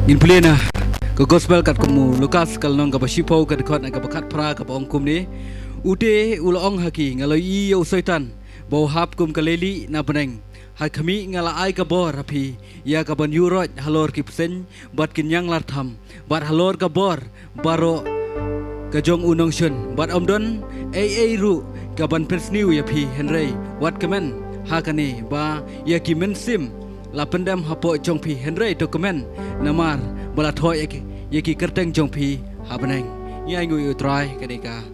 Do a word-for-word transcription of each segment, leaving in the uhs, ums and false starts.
Ngin pule na ka gospel katkum u Lukas ka lynnong kaba shiphew ka dkhot na kaba khatphra kaba ong kumne. Ute u la ong ha ki, nga la ïohi ïa u Soitan ba u hap kum ka leilieh na bneng. Ha khmih nga la ai ka bor ha phi ïa ka ban ïuh roit halor ki bseiñ bad ki ñianglartham bad halor ka bor baroh ka jong u nongshun, bad ym don ei ei ruh ka ban pynsniew ïa phi, hynrei wat kmen ha kane ba ïa ki mynsiem la pyndem hapoh jong phi, hynrei to kmen, namar ba la thoh ïa ki, ïa ki kyrteng jong phi ha bneng. Ngi ainguh ïa u Trai, kane ka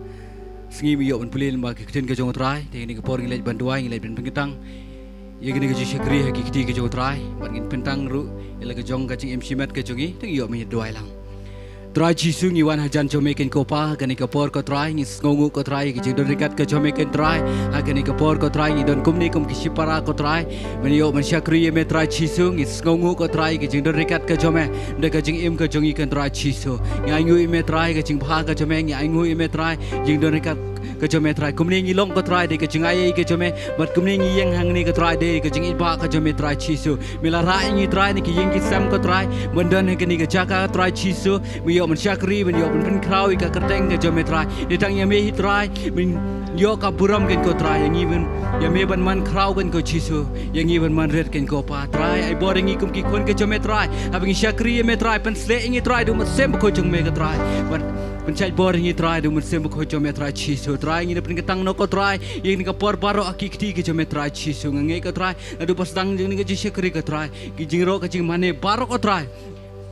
sngi ngi ïoh ban pule lyngba ka ktien ka jong u Trai, te kane ka por ngi leit ban duwai, ngi leit ban pynkyntang ïa kane ka jingshakri ha ki kti ka jong u Trai, bad ngin pynkyntang ruh ïa la ka jong ka jingim shimet ka jong ngi, te ngi ïoh ban ïa duwai lang. Trai Jisu, ngi wan hajan jong me keiñ ko Pa, kane ka por ko Trai, ngi sngewnguh ko Trai, ka jingdon ryngkat ka jong me keiñ Trai, ha kane ka por ko Trai, ngi don kumne kum ki shipara ko Trai, ban ïoh ban shakri ïa me Trai Jisu, ngi sngewnguh ko Trai, ka jingdon ryngkat ka jong me, da ka jingim ka jong ngi keiñ Trai Jisu. Ngi ainguh ïa me Trai, ka jingbha ka jong me, ngi ainguh ïa me Trai, jingdon ryngkat ka jong me Trai. Kumne ngi long ko Trai, da ka jingai ka jong me, bad kumne ngi ïeng hangne ko Trai, da ka jingïeit ka jong me Trai Jisu. Me la rah ïa ngi Trai, na ki ïing ki sem ko Trai, ban don ha kane ka jaka Trai Jisu, me ïoh ban shakri, me ïoh ban pynkhraw ïa ka kyrteng ka jong me Trai. Dei tang ïa me hi Trai, me ïoh ka burom keiñ ko Trai, ïa ngi ban, ïa me ban man khraw keiñ ko Jisu, ïa ngi ban man rit keiñ ko Pa. Trai, ai bor ïa ngi kum ki khun ka jong me Trai, haba ngi shakri ïa me Trai, pynshlei ïa ngi Trai, da u Mynsiem Bakhuid jong me ko Trai. Ban, ban shait bor ïa ngi Trai, da u Mynsiem Bakhuid jong me Trai Jisu. Trai, ngi da pynkyntang noh ko Trai, ïa kane ka por baroh ha ki kti ka jong me Trai Jisu. Nga ngeit ko Trai, naduh ba sdang ïa kane ka jingshakri ko Trai, ki jingrwai ka jingmane baroh ko Trai.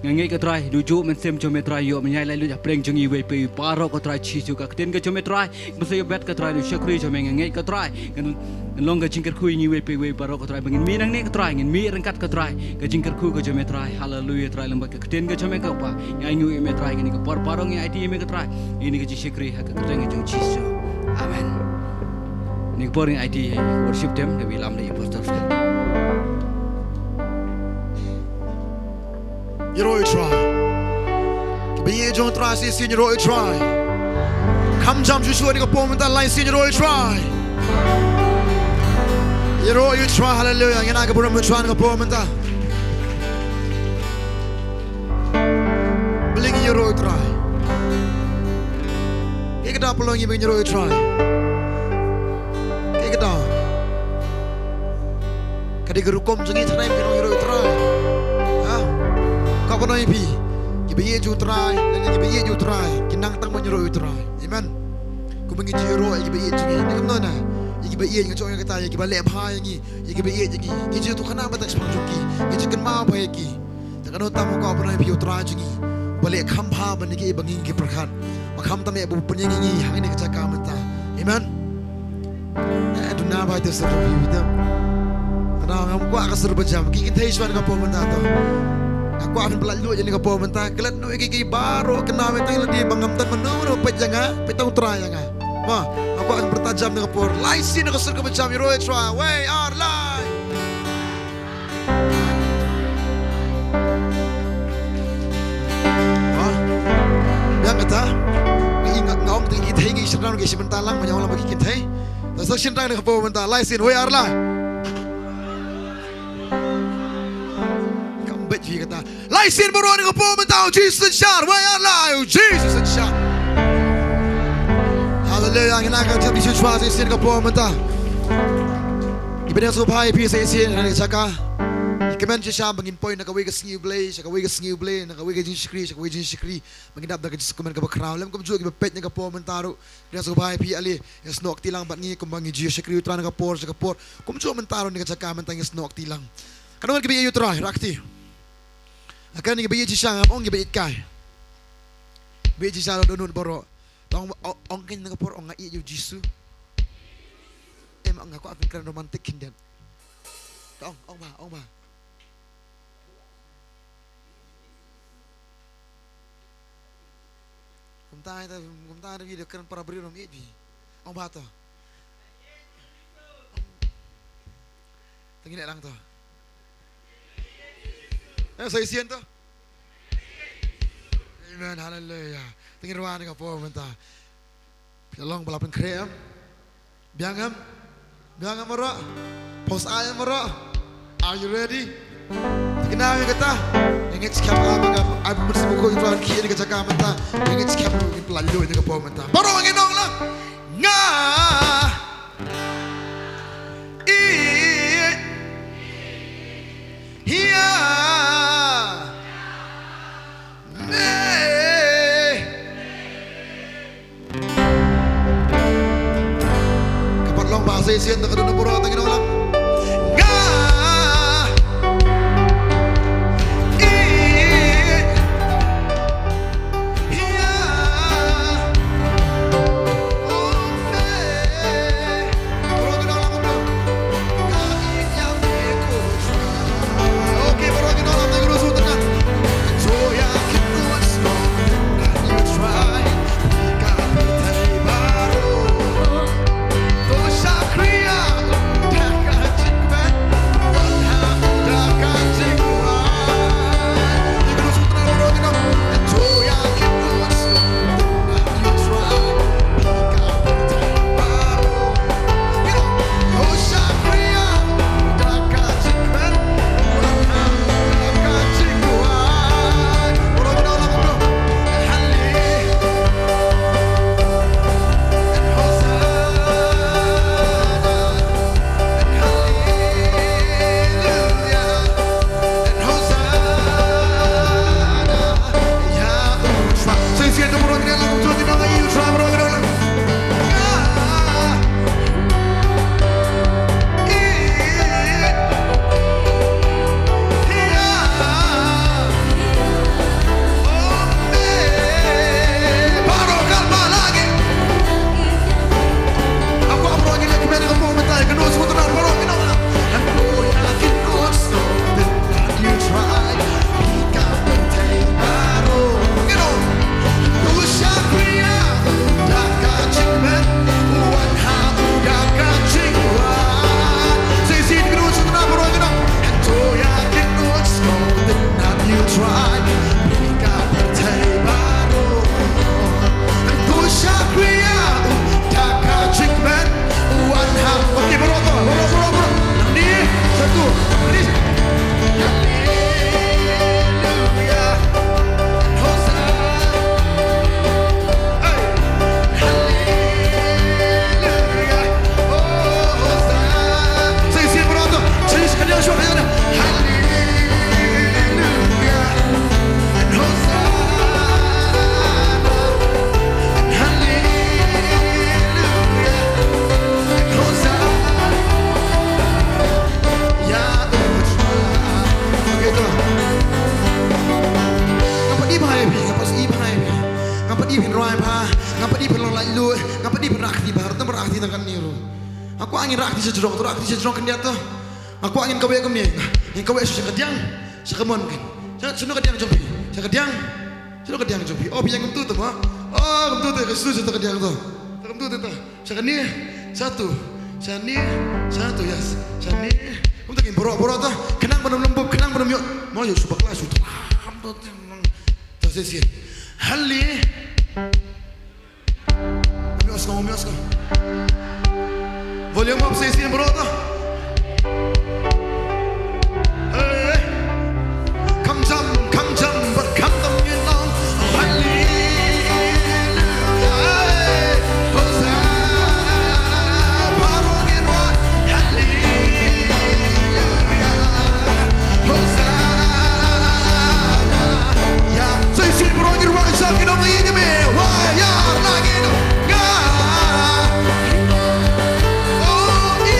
Nga ngeit ko Trai, da u juh Mynsiem jong me Trai, ïoh ban ïaid laitluid hapdeng jong ngi iwei pa iwei baroh ko Trai Jisu. Ka ktien ka jong me Trai, ba sa ïoh bet ko Trai, da u shakri jong me nga ngeit ko Trai, kan, kan long ka jingkyrkhu ïa ngi iwei pa iwei baroh ko Trai, ba ngin mih nangne ko Trai, ngin mih ryngkat ko Trai, ka jingkyrkhu ka jong me Trai. Haleluia Trai, lyngba ka ktien ka jong me ko Pa. Ngi ainguh ïa me Trai, kane ka por baroh ngi aiti ïa me ko Trai, ïa kane ka jingshakri ha ka kyrteng ka jong Jisu. Amen. Kane ka por ngi aiti ïa i worship team, da ba lam da i pastor. Ïaroh ïa u Trai. Kiba ïeit jong u Trai sa shisien ïaroh ïa u Trai. Kham jam shuh shuh ha kane ka por mynta, la shisien ïaroh ïa u Trai. Ïaroh ïa u Trai, haleluia. Ngin ai ka burom ïa u Trai ha kane ka por mynta. Balei ngin ïaroh ïa u Trai? Kaei ka daw ba long ïa ngi ban ïaroh ïa u Trai? Kaei ka daw? Ka dei ka rukom jong ngi tang ban ïaroh ïa u Trai. Ha? Ka ban ong ïa phi, kiba ïeit jong u Trai, lane kiba ïeit jong u Trai, ki nang tang ban ïaroh ïa u Trai. Amen. Kumba ngi ju ïaroh ïa kiba ïeit jong ngi, ne kumno na? Ïa kiba ïeit, nga ju ong ïa kata, ïa kiba leh bha ïa ngi, ïa kiba ïeit ïa ngi, ngi ju ïathuh khana bha tang shaphang jong ki, ngi ju kynmaw bha ïa ki. Te kano tam ko ba nang phi u Trai jong ngi ba leh kham bha ban ïa kiei ba ngi ngi pyrkhat, ba kham tam ïa ba u pynïeng ïa ngi hangne ka jaka mynta. Amen. Eh, duna ba te sir ba phi te. Te na ngam kwah ka sir ba jam ki kynthei shwa ka por mynta to. Nga kwah phin pynlait lut ïa ka por mynta. Klet nu ïa ki baroh kynmaw ïa tang lade ba ngam tam mano mano peit ïa nga, peit tang u Trai ïa nga. Ma, nga kwah phin pyrta jam ka por. Lai sien ka sir ka ba jam ïaroh ïa u Trai. Wei ar lai. Ha? Biang kata. Nga, nga ong te ki kynthei ngi shynrang ki shi bynta lang, ma nga ong lang ba ki kynthei. Ta sa shynrang ne ka por mynta, lai sien, wei ar lai. Kam beit phi kata. Lai sien baroh ne ka por mynta, u Jesus shah, wei ar lai, u Jesus shah. Haleluia, ngin ai ka jingïaroh shisha shisien ka por mynta. Ngi pdiang sngewbha ïa phi sa shisien ha kane ka jaka. Ngi kmen shisha ba ngin poi na kawei ka sngi U Blei sha kawei ka sngi U Blei, na kawei ka jingshakri sha kawei ka jingshakri, ba ngin dap da ka jingkmen kaba khraw. Lem kumjuh kiba peit na ka por mynta ruh, pdiang sngewbha ïa phi ale, ïasnoh kti lang bad ngi kumba ngi ju ïashakri U Trai na ka por sha ka por. Kumjuh mynta ruh na ka jaka mynta ngi ïasnoh kti lang. Katno ngan kiba ïeit ïa U Trai, rah kti. Ïa kane kiba ïeit shisha, ngam ong kiba ïeit kai. Ba ïeit shisha ruh dohnud baroh. Tang ong, ong keiñ na ka por ong nga ïeit ïa u Jisu. Em, nga kwah phin kren romantic khyndiat. Tang ong, ong bha, ong bha. Kumta ïa ta, kumta ïa ta video kren para briew rom ïeit phi. Ong bha to. Te ngin leh lang to. Eh, sa shisien to. Amen, haleluia. Te ngin wan ka por mynta. Phi la long ba la pynkhreh em? Biang em? Biang em baroh? Pos ai em baroh? Are you ready? Kynmaw ïa kata. Ïa ngeit skhem, ah, ba ka, ah, Mynsiem Bakhuid u la khie ïa ka jaka mynta. Ïa ngeit skhem ruh ngin pynlait ïa ka por mynta. Baroh ngin ong lang. Nga ïeit ïa me. Ka pat long ba sa shisien, te ka don na baroh, te ngin ong lang. Nga ïeit ïa me. Baroh ngin ong lang kumno? Nga ïeit ïa me ko Trai. Okay, baroh ngin ong lang, te ngin ong sngewtynnat. Ngam pat i bha ïa phi, ngam pat i bha ïa phi. Ngam pat i phin rwai bha, ngam pat i phin long laitluid, ngam pat i phin rah kti bha, ruh ngam pat rah kti tang katne ruh. Nga kwah ngin rah kti sha jrong, to rah kti sha jrong khyndiat to. Nga kwah ngin kaweh kumne, ngin kaweh sha kadiang, sha kamon kin. Sha, sha kadiang jong phi, sha kadiang. Sha kadiang jong phi. Oh, phi ïeng kumtu te mo. Oh, kumtu te, ka shu sha kadiang to. Kumtu te to. Sha kane, satu. Sha ne, satu, yes. Sha ne. Kumta kin baroh, baroh to. Khnang ban ym lum bup, khnang ban ym ïoh. Mo ïoh shu bakla shu. To shisien. Hali. Ym ïoh sngew, ym ïoh sngew. Volume up shisien baroh to. Hey, hey. Kham jam, kham jam, bad kham tam ngin ong. Hallelujah. Hey, Hosanna. Baroh ngin rwai. Hallelujah. Hosanna. Ïa, sa shisien baroh ngin rwai, sa ngin ong ïa me. Wa ïa la ngin ong. Nga. Oh, i.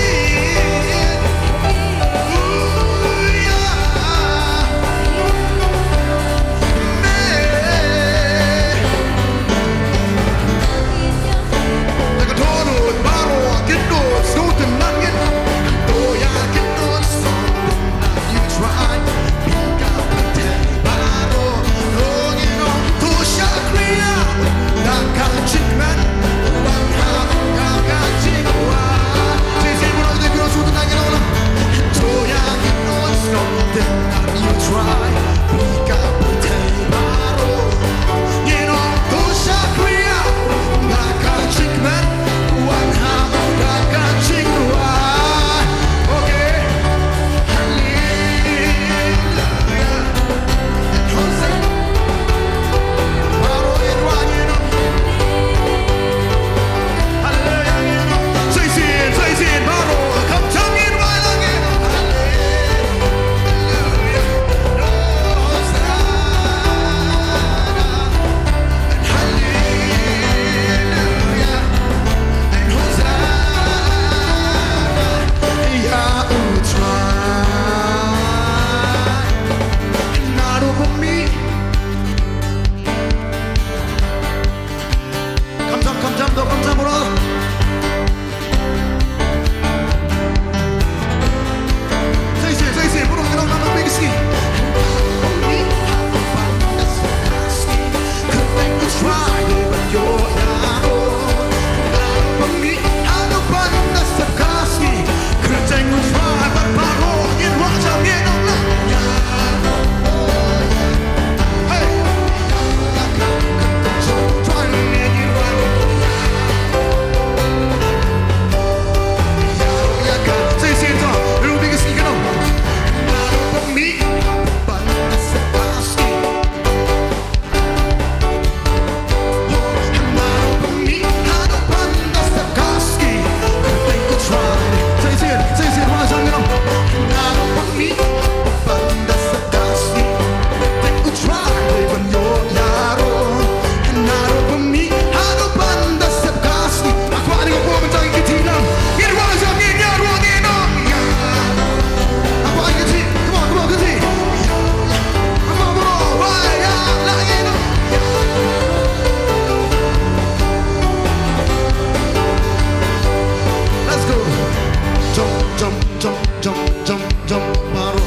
Jump, jump, jump, jump, jump, baroh.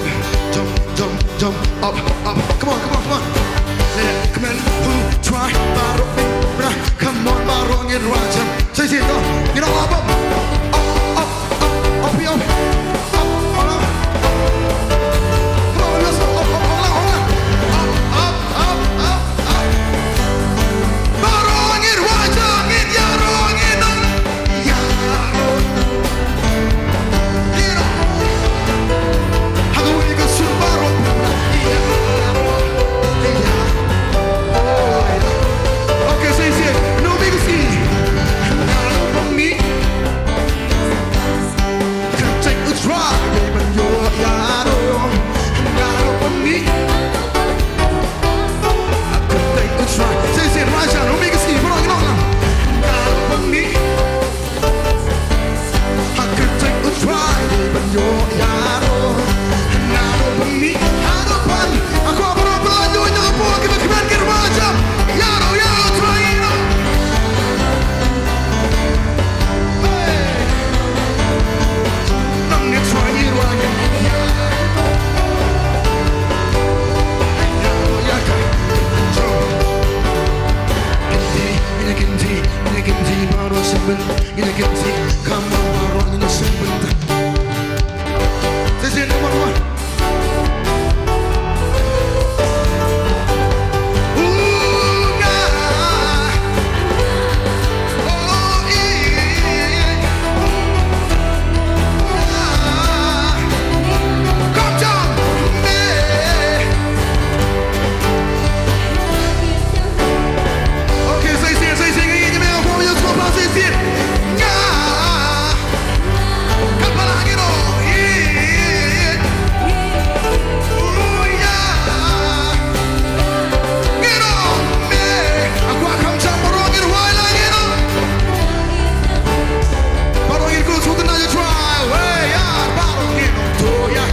Jump, jump, jump, up, up. Come on, come on, come on. Let men who try, baroh. Come on, baroh, ngin rwai jam. Say, say, go. You know, up, up, up, up, up, up, up. Up, up, up. Come on, let's go. Up, up, up, up, up, up. Up, up, up, up. Baroh ngin rwai jam, ngin ïaroh, ngin ïaroh. Ïaroh. Ha kawei ka sur baroh. Ïaroh. Ïaroh. Okay, say, say. No, make us see. Ïaroh, me. Can take a try, baby, you're ïaroh. Ïaroh, me. I could take a try. Say, say, Raja, no, make us see. Put on, you know, now. Ïaroh, me. I could take a try, but you're ïaroh. Ïaroh, me. Ïaroh, ban. Aku apa, apa, apa, apa, apa, apa, kita kembali ke rumah aja. Ïaroh, ïaroh, try, ïaroh. Hey. Nang ni try, ïaroh, ïaroh. Ïaroh, ïaroh. Kynti, ïa kynti, ïa kynti, baroh symbai. Ngin ïa kynti, come on, baroh ngin ïa symbai ta. Sisi, come on, come on. Ooh, nga. Oh, eh. Nga. Come down, me. Okay, say it, say it, say it, say it, say it, say it, say it. Nga. Ka balang ïa no. Ïa. Ooh, ïa. Ïa no. Me. Aku akan campur orang ïa no. Baroh ïa ku sut na ïa try. Wei, ïa. Baroh ïa no. Tu, ïa.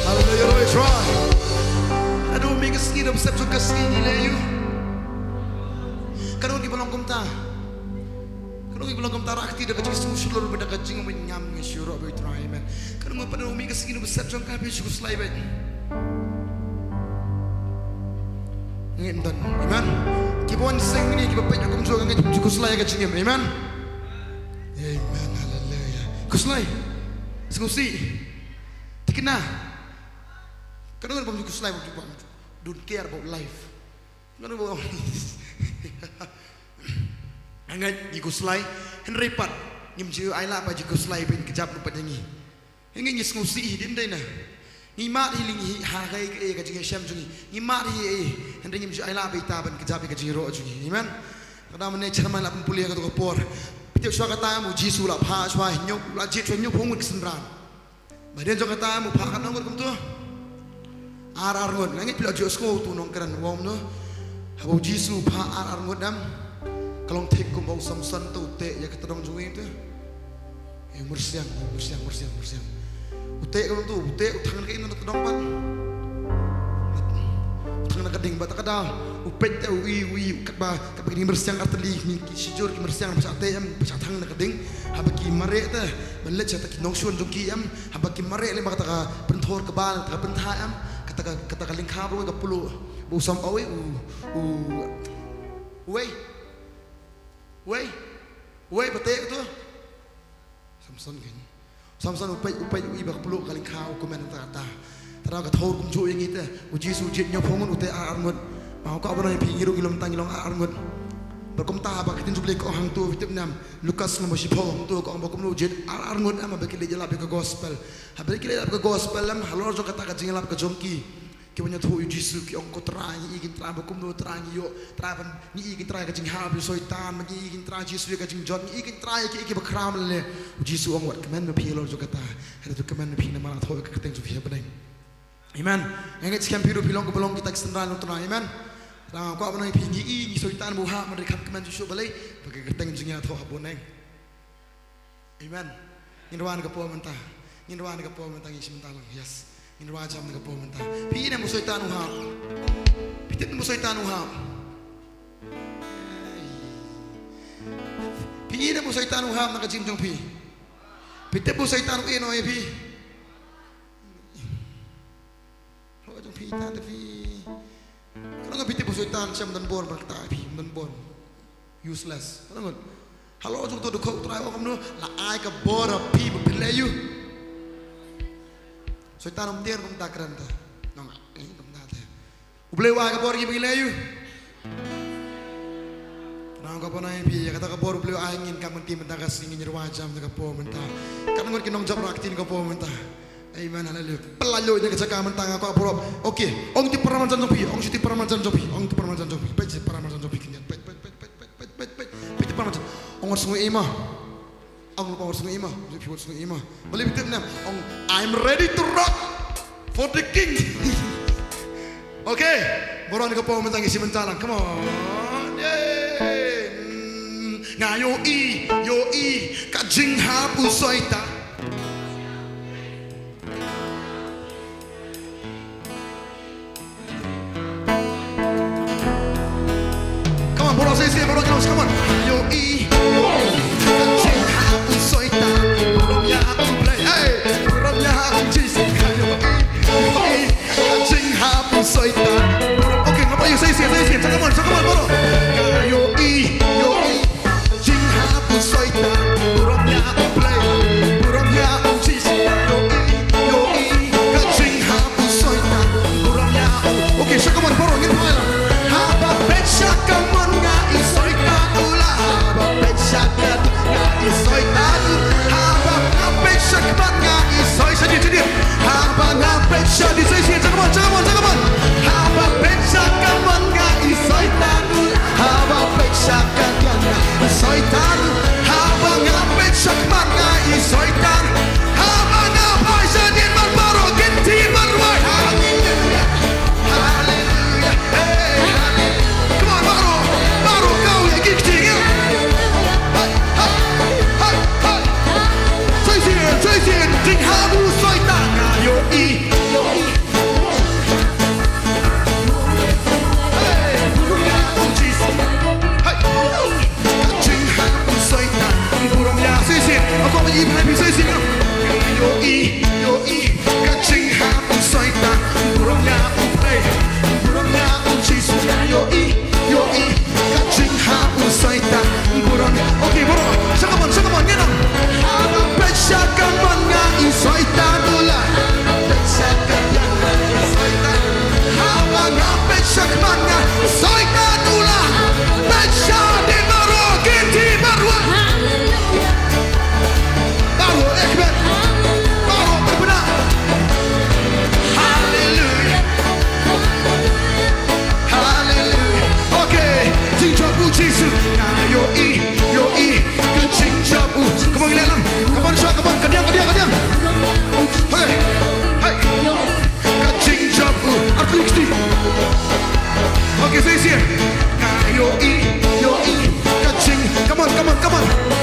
Haleluya, Lord, try. Kano mih ka sngi na bsap jong ka sngi ngi leh ïa u. Kano ngi ba long kumta. Kano ngi ba long kumta, rah kti da ka jingsngew shlur bad da ka jingngam ngi shu ïaroh bad u Trai, amen. Kano ngi ba long mih ka sngi na bsap jong ka, phi shu khuslai bad ngin don, amen. Ki ba wan seng ni, ki ba peit kumjuh, ngin shu khuslai ka jingim, amen. Amen, haleluya. Khuslai. Sngewsih. Thikna. Kano ngi ba long khuslai, don't care about life. Kano ba Nga ngeit ngi khuslai, hynrei pat ngim ju ai lad ba ju khuslai ban kjap noh pat ïa ngi. Ngi ngi sngewsih hi dien dei na. Ngi mad hi lei ngi hi ha kaei kaei ka jingïashem jong ngi. Ngi mad hi ei, hynrei ngim ju ai lad ba ita ban kjap ïa ka jingïaroh jong ngi. Amen. Ka dang mynne chairman la pynpule ïa kato ka por. Phi tip shuwa kata em u Jisu la phah shuwa hynñiew, la jied shuwa hynñiewphew ngut ki synran. Ba dien jong kata em u phah katno ngut kumto? Ar ar ngut. Nga ngeit phi la ju ïohsngew tu nongkren u ong kumno. Haba u Jisu u phah ar ar ngut em, ka long thik kumba u Samson te u teh ïa ka tdong jong u te. Eh, myrsiang, myrsiang, myrsiang, myrsiang. U teh kumto, u teh, u thang na ka im na tdong pat. U thang na ka ding, bad kata ka daw u peit te u i, u i, katba, katba ki ding myrsiang artylli, ki shijur ki myrsiang ba shah teh em, ba shah thang na ka ding. Haba ki mareh te ban leit sha ta ki nongshun jong ki em, haba ki mareh lem ba kata ka pynthor kaba, kata ka pynthai em, kata ka, kata ka lyngkha baroh ka puluk. Ba u Sam, oi, u, u, wei, wei, wei, ba teh to. Samson kein. Samson u peit, u peit, u i ba ka puluk ka lyngkha, u kmen ta ta. Te da ka thor kumjuh ïa ngi te. U Jisu u jied hynñiewphew ngut, u teh ar ar ngut. Nga kwah ban ong ïa phi, ngi ruh ngi long tang, ngi long ar ar ngut. Bad kumta haba ka ktien jong U Blei ka ong hangto, phi tip ne em, Lukas lynnong ba shiphew, hangto ka ong ba kumno u jied ar ar ngut em haba ki leit ïalap ïa ka gospel. Haba ki leit ïalap ïa ka gospel em, halor jong kata ka jingïalap ka jong ki, ki wan ïathuh ïa u Jisu, ki ong, ko Trai, ngi i kein Trai ba kumno Trai, ngi ïoh Trai ban, ngi i kein Trai ka jinghap u Soitan, ngi i kein Trai Jisu ïa ka jingjot, ngi i kein Trai ïa kiei kiei ba khraw leh. U Jisu u ong, wat kmen ma phi halor jong kata. Hynrei to kmen ma phi namar nga thoh ïa ka kyrteng jong phi ha bneng. Amen. Nga ngeit skhem phi ruh phi long kiba long kita ki synran jong U Trai. Amen. Nga kwah ban ong ïa phi, ngi i, ngi Soitan ba u hap, hynrei kam kmen shuh shuh balei? Ba ka kyrteng jong ngi la thoh ha bneng. Amen. Ngin rwai na ka por mynta. Ngin rwai na ka por mynta, ngi shim bynta lang. Yes. Ngin rwai jam na ka por mynta. Phi i ne em u Soitan u hap? Phi tip ne em u Soitan u hap? Ei. Phi i ne em u Soitan u hap na ka jingim jong phi? Phi tip u Soitan u ïehnoh ïa phi? Hok jong phi ta te phi. Ka long phi tip u Soitan shem don bor ba kata phi don bor. Useless. Ka long. Halor jong to dkhot U Trai u ong kumno, la ai ka bor ha phi ba phin leh ïa u. Soitan um tieng kumta kren te. Nong ai kumta te. U Blei u ai ka bor ïa phi ba phin leh ïa u. Nong ka pynai ïa phi ïa kata ka bor U Blei u ai ngin, ka mynta mynta ka sngi ngin rwai jam na ka por mynta. Katno ngut ki nongjop ra ktien ka por mynta. Amen, haleluya. Pynlait lut ïa ka jaka mynta nga kwah burom. Okay, ong ti para marjan jong phi, ong ti para marjan jong phi, ong ti para marjan jong phi. Peit ti para marjan jong phi kynjan. Peit, peit, peit ti para marjan. Ong wat sngew ïa i ma. Ong wat sngew ïa i ma. Phi wat sngew ïa i ma. Balei phi tip ne em? Ong, I'm ready to rock for the king. Okay. Burom ïa ka por mynta ngi shim bynta lang. Come on. Yay. Mm, nga ïohi, ïohi ka jinghap u Soitan. Come on, burom shisien, burom shisien, come on. Ïohi, ïohi ka jinghap u Soitan. Burom ïa U Blei, hey. Burom ïa U Jisu. Ïohi, ïohi ka jinghap u Soitan. Burom, okay, nga ba ïohi shisien, shisien. Come on, come on, burom. Ïohi, ïohi ka jinghap u Soitan. Burom ïa U Blei.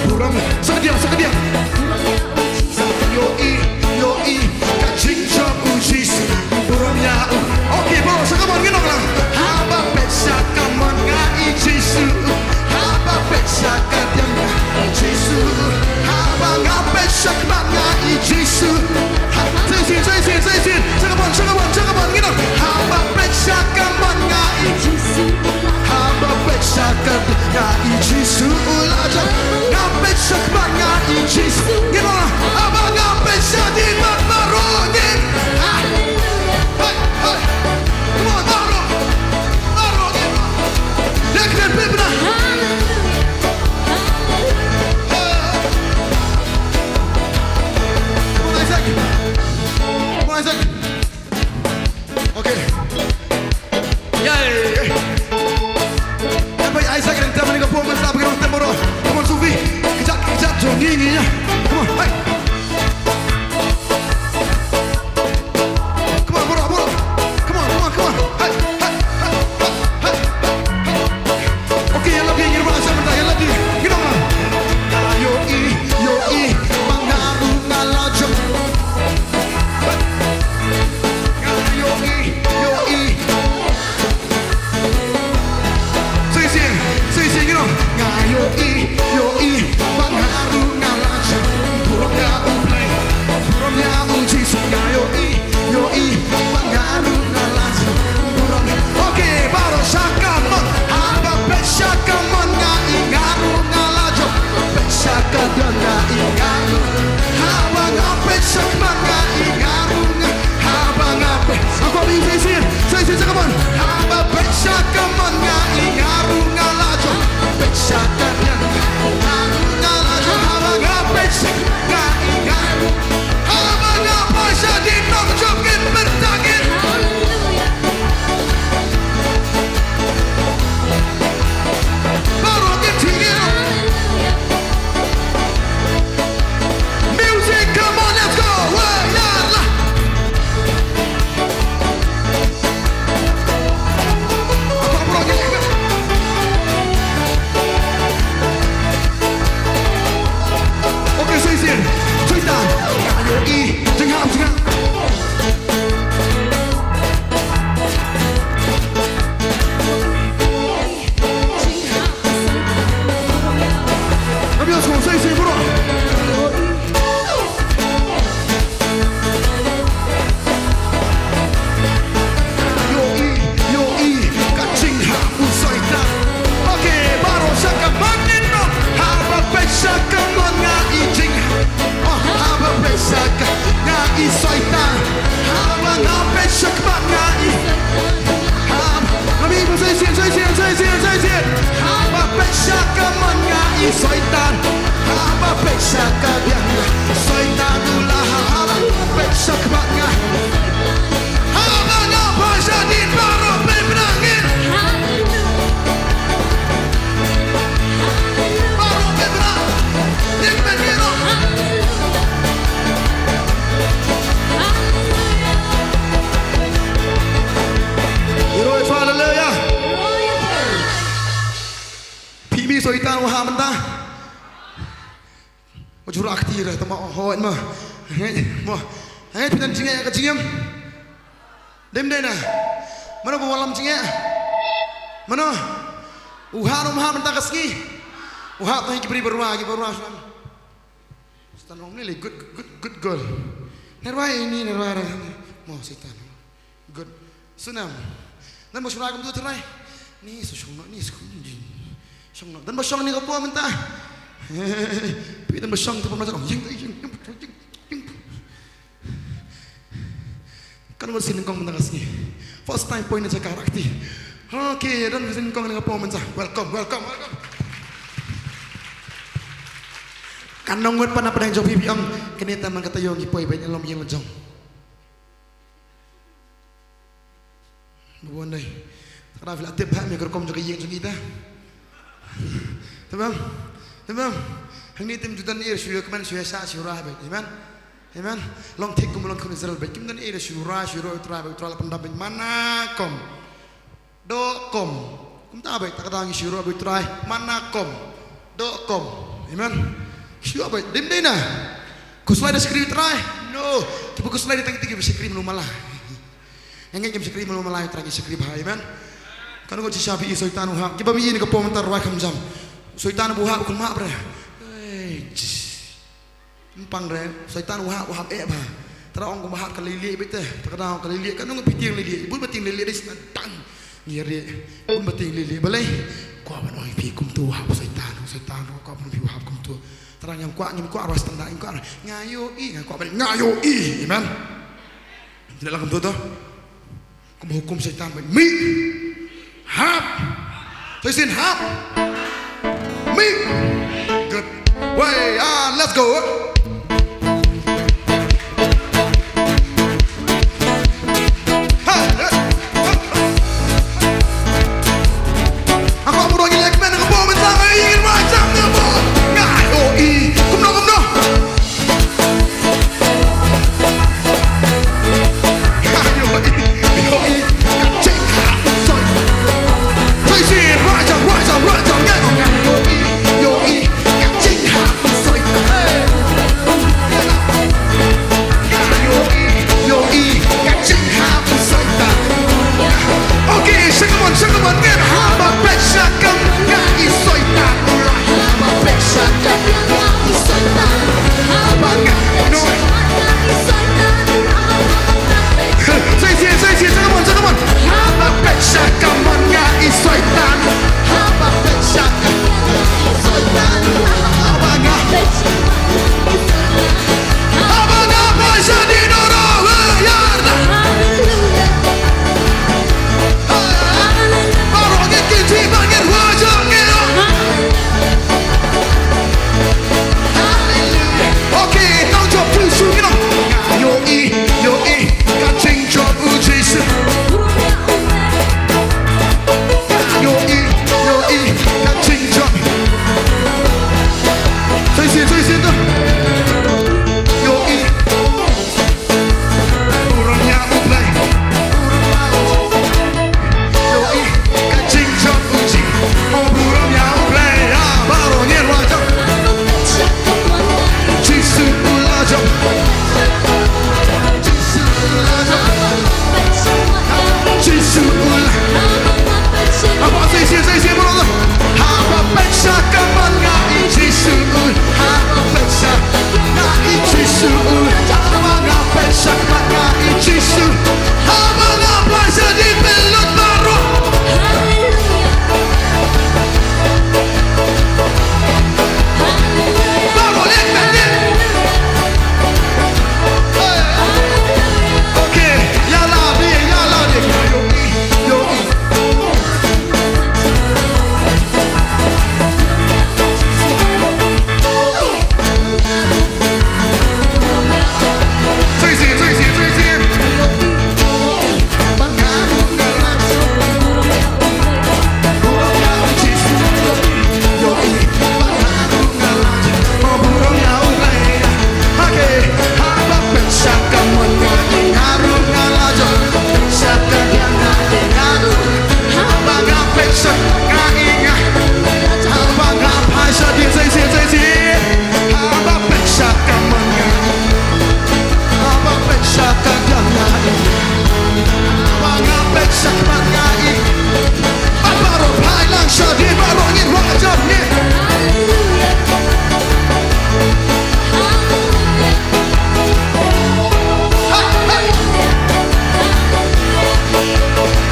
Burom, sa khadduh, sa khadduh. Ïohi, ïohi, ka jingjop u Jisu. Burom ïa u. Okay, bro, sa, come on, ngin ong lang. Haba peit sha kamon nga i Jisu. Haba peit sha kadiang nga i Jisu. Haba nga peit sha khmat nga i Jisu. Ha, sa shisien, sa shisien, sa shisien. Sa kamon, sa kamon, sa kamon, ngin ong. Haba peit sha kamon nga i Jisu. Haba peit sha kadiang nga i Jisu u la jop. Nga peit sha khmat nga i Jisu. Ngin ong, haba nga peit sha khmat baroh ngin. Ha. Hey, hey. Come on, baroh. Baroh ngin. Ïa kren pynbna. Hey. Come on, Isaac. Come on, Isaac. Okay. Ïa, ïa, ïa. Kan bai Isaac, kan tem ni ka pom, kan sa, kan tem baroh. Come on, Sufi. Kejat, kejat, jong ni, ni, ya. Come on, hey. Come on, baroh, baroh. Come on, come on, come on. Hey, hey, hey, hey, hey, hey. Okay, ïa la dei, ïa la dei, ïa la dei. Ïa la dei. Ïohi, ïohi, ba nga ruh nga la jop. Ïohi, ïohi. Shisien, shisien, you know. Nga ïohi, ïohi, ba nga ruh nga la jop. Burom ïa u Blei, burom ïa u Jisu. Nga ïohi, ïohi, ba nga ruh nga la jop. Burom. Okay, baroh sha kamon. Haba peit sha kamon nga i nga ruh nga la jop. Peit sha kadiang nga i nga ruh. Haba nga peit sha khmat nga i nga ruh nga. Haba nga peit. Aku abi shisien, shisien sha kamon. Haba peit sha kamon nga i nga ruh nga la jop. Peit sha kadiang nga ruh nga la jop. Haba nga peit sha nga i nga ruh. Haba nga peit sha di nong jop kin pyrta kin. Baroh kin tingin. Music, come on, let's go. Wah, ya, la. Okay, shisien. Shisien. Ïohi, jingam, jingam. Kami ong shisien, bro. Ïohi, ïohi, ka jinghap u Soitan. Okay, baroh sha kamon ngin ong. Haba peit sha kamon nga i jing. Oh, haba peit sha ka nga i Soitan. Haba nga peit sha khmat nga i. Haba, kami ong shisien, shisien, shisien, shisien. Haba peit sha kamon nga i Soitan. Haba peit sha kadiang nga i Soitan u la ha, haba peit sha khmat nga. Haba nga peit sha di baroh pynbna ngin. Baroh pynbna. Ïa kmen ngin ong. Hero ïa phalleluya. Phi mi Soitan u ha mynta. Mo jura kti ra tama ho mo. Mo. Hei, phi don jingeh ka jingim. Dem de na. Mano ba wallam jingeh? Mano? U ha no ma ha mynta ka sngi. U ha to hi ki bri barwa, ki barwa shuwa. Stan ong ni le good, good, good girl. Nerwa ini, nerwa ra. Mo Satan. Good. Sunam. Nan mo shura kam tu trai. Ni su shong no, ni su kum jin. Shong no. Dan ba shong ni ka po mynta. Pi dan ba shong tu pa ma jong. Jing, jing, jing, jing, jing. Kan wat sin kong mynta ka sngi. First time poi na jaka rakti. Okay, dan sin kong na ka po mynta. Welcome, welcome, welcome. Kan nong wat pa na padang jong pi pi ong. Kene ta man kata yong ki poi ba nyalom yeng jong. Ba bun dei. Te ka dei phi la tip ha me ka rukom jong ka ïing jong kita. Te bang. Te bang. Hangne te ym ju don ei shu ïa kmen shu ïa sha shu rah beit. Amen. Amen. Long thik kum long khun Israel beit. Kim don ei shu rah shu rah u Trai beit, u Trai la pyndap beit. Mana kom. Doh kom. Kumta beit, ta ka dang shu rah beit u Trai. Mana kom. Doh kom. Amen. Shuwa ba dim dei na. Khuslai da shakri Trai. No. Kiba khuslai da tang kita kiba shakri malu mala. Nga ngeit ngim shakri malu mala, Trai ngi shakri bha. Amen. Kan ngut shisha phi i Soitan u hap. Kiba phi i ne ka por mynta rwai kham jam. Soitan u hap u kynmaw bre. Ei, jis. Ym pang re, Soitan u hap, u hap eh bha. Trai ong kumba hap ka lei lieh beit te. Trai ka dang ong ka lei lieh, ka nong phi tieng lei lieh. Bun ba tieng lei lieh dei sna dang. Ngi re, bun ba tieng lei lieh balei. Kwah ban ong ïa phi kumtu u hap Soitan, Soitan, kwah ban ong phi u hap kumtu. Trai ngam kwah, ngim kwah rwai sna dang, ngim kwah. Nga ïohi, nga kwah ban nga ïohi. Amen. Tidak lah kumtu tu. Kumba hukum Soitan ba mih. Hap. Sa shisien hap. Mih. Good. Wei, ah, let's go. Ha, eh, ha, ha. Aku buruh gila kena nang bom bentang, eh, ingin macam nang bom. Ngai, oh, i. Kumno, kumno. Okay, shakaman, shakaman, ngen haba pek shakam nga i Soitan. Haba pek shakam nga i Soitan. Haba nga, no. Say, say, say, say, shakaman, shakaman. Haba pek shakaman nga i Soitan. Haba pek shakam nga i Soitan. Haba nga pek shakam nga i Soitan. Haba nga pek shakam nga i Soitan. Hallelujah.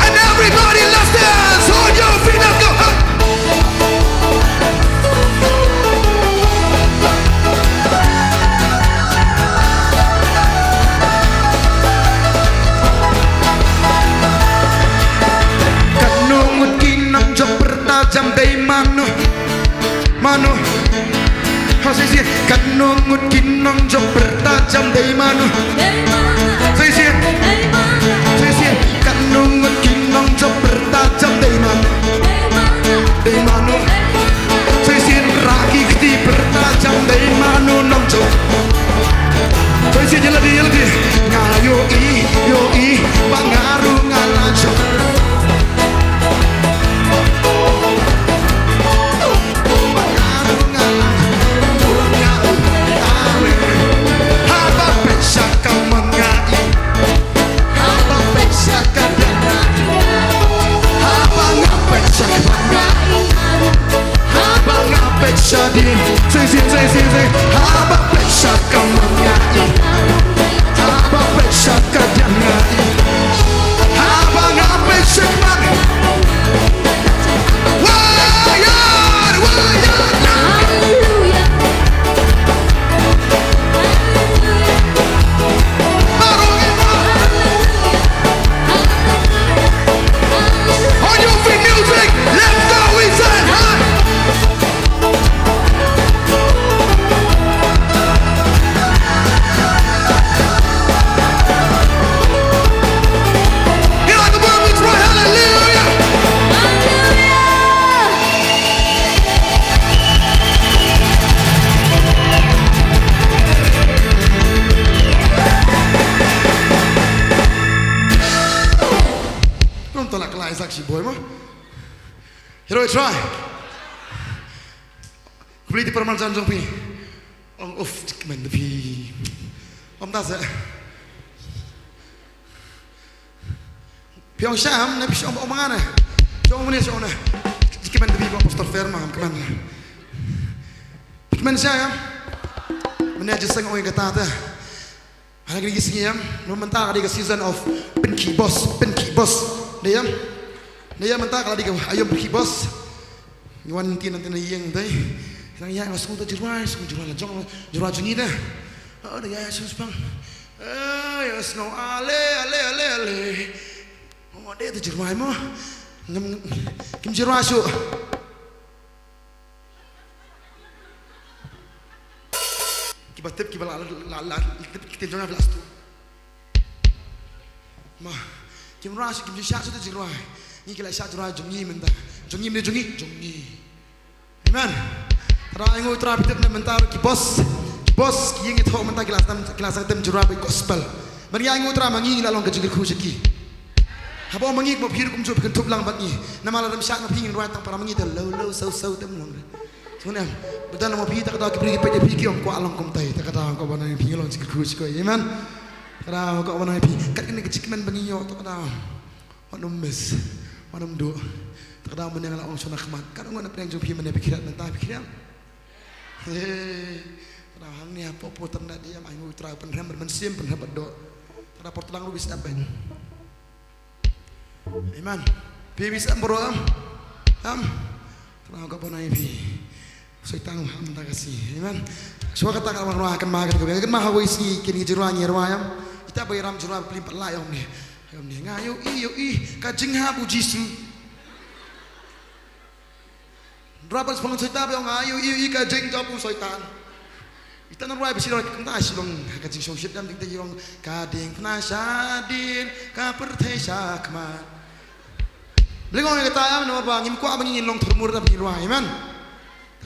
And everybody, let's dance. On your feet, let's go. Katno ngut ki nongjop pyrta jam dei mano, mano. Ha, sa shisien. Katno ngut ki nongjop pyrta jam dei mano. Sa shisien. Sa shisien. Katno ngut ki nongjop pyrta jam dei mano. Dei mano. Sa shisien, ra ki kti pyrta jam dei mano nongjop. Sa shisien, ïa lade, ïa lade. Nga ïohi, ïohi ba nga ruh nga la jop. Ba nga ruh nga la jop. Try. Khublei ïa i para marjan jong phi. Ong uf, kmen da phi. Ym da sa. Phi ong sham, ne phi ong ong mangane. Phi ong mane, phi ong ne. Kmen da phi ba pastor fer ma, kmen. Kmen sham. Mane jiseng ong kata te. Hana kini ki sngi em, mynta ka dei ka season of pynkhih boss, pynkhih boss. Dei em. Dei em mynta ka la dei ka aïom pynkhih boss. Ngi wan tin tin ïeng dei. Nang ïa nga sngewthuh jingrwai, sngewthuh jingrwai la jong, jingrwai jong ngi dei. Oh, dei ïa sngewthuh spang. Eh, ïa sngewthuh ale, ale, ale, ale. Oh, dei tu jingrwai mo. Ngam, kim jingrwai shuh. Kiba tip kiba la, la, la, la tip ki tip jong nga ba la stu. Ma, kim rwai shuh, kim ju shah shuh tu jingrwai. Ngi ki la shah jingrwai jong ngi mynta. Jong ngi mynta jong ngi, jong ngi. Amen. Trai ngu trai phi tip na mynta ki boss. Ki boss ki ïeng ïathoh mynta ki la sam, ki la sam tem jingrwai ba gospel. Ban ïa ngu trai ma ngi ngi la long ka jingkyrkhu sha ki. Haba ma ngi kumba phi ruh kumjuh phi kynthup lang bad ngi. Namar lada ym shah na phi ngin rwai tang para ma ngi te leu leu sew sew te ym long re. Sngewbha em. Ba don ma phi ta ka daw ki briew ki peit ïa phi ki ong kwah long kumtai ta ka daw kwah ban nang ïa phi ngi long jingkyrkhu shi koi. Amen. Ta ka daw kwah ban nang ïa phi. Kat kane ka jingkmen ba ngi ïoh ta ka daw. Wat nym miss. Wat nym duh. Ta ka daw mynne nga la ong shwa na khmat. Kat ngut na pdeng jong phi mynne phi khriat mynta phi khriat. He. Ta ka daw hangne hapoh por tang da dei em ai ngu trai pynrem bad mynsiem pynrem bad doh. Ta ka daw por tlang ruh bis ap ben. Amen. Phi phi sem bro am. Am. Kynmaw ka bynai phi. Soitan am da ka si. Amen. Shuwa kata ka bang rwa kynmaw ka kynmaw ha wei si kini jirwa ngi rwa am. Ita bai ram jirwa plim pat la yom ni. Yom ni nga yo i yo i ka jinghap u Jisu. Rwa ban spang soitan bai nga yo i yo i ka jingjop u soitan. Ita na rwai ba shi rwai ka kynta shi long ha ka jingshong shit dam ding te yong ka ding pna sha din ka pyrthei sha khmat. Bling ong kata yam namar ba ngim kwah ba ngin long thurmur dam ngi rwai amen.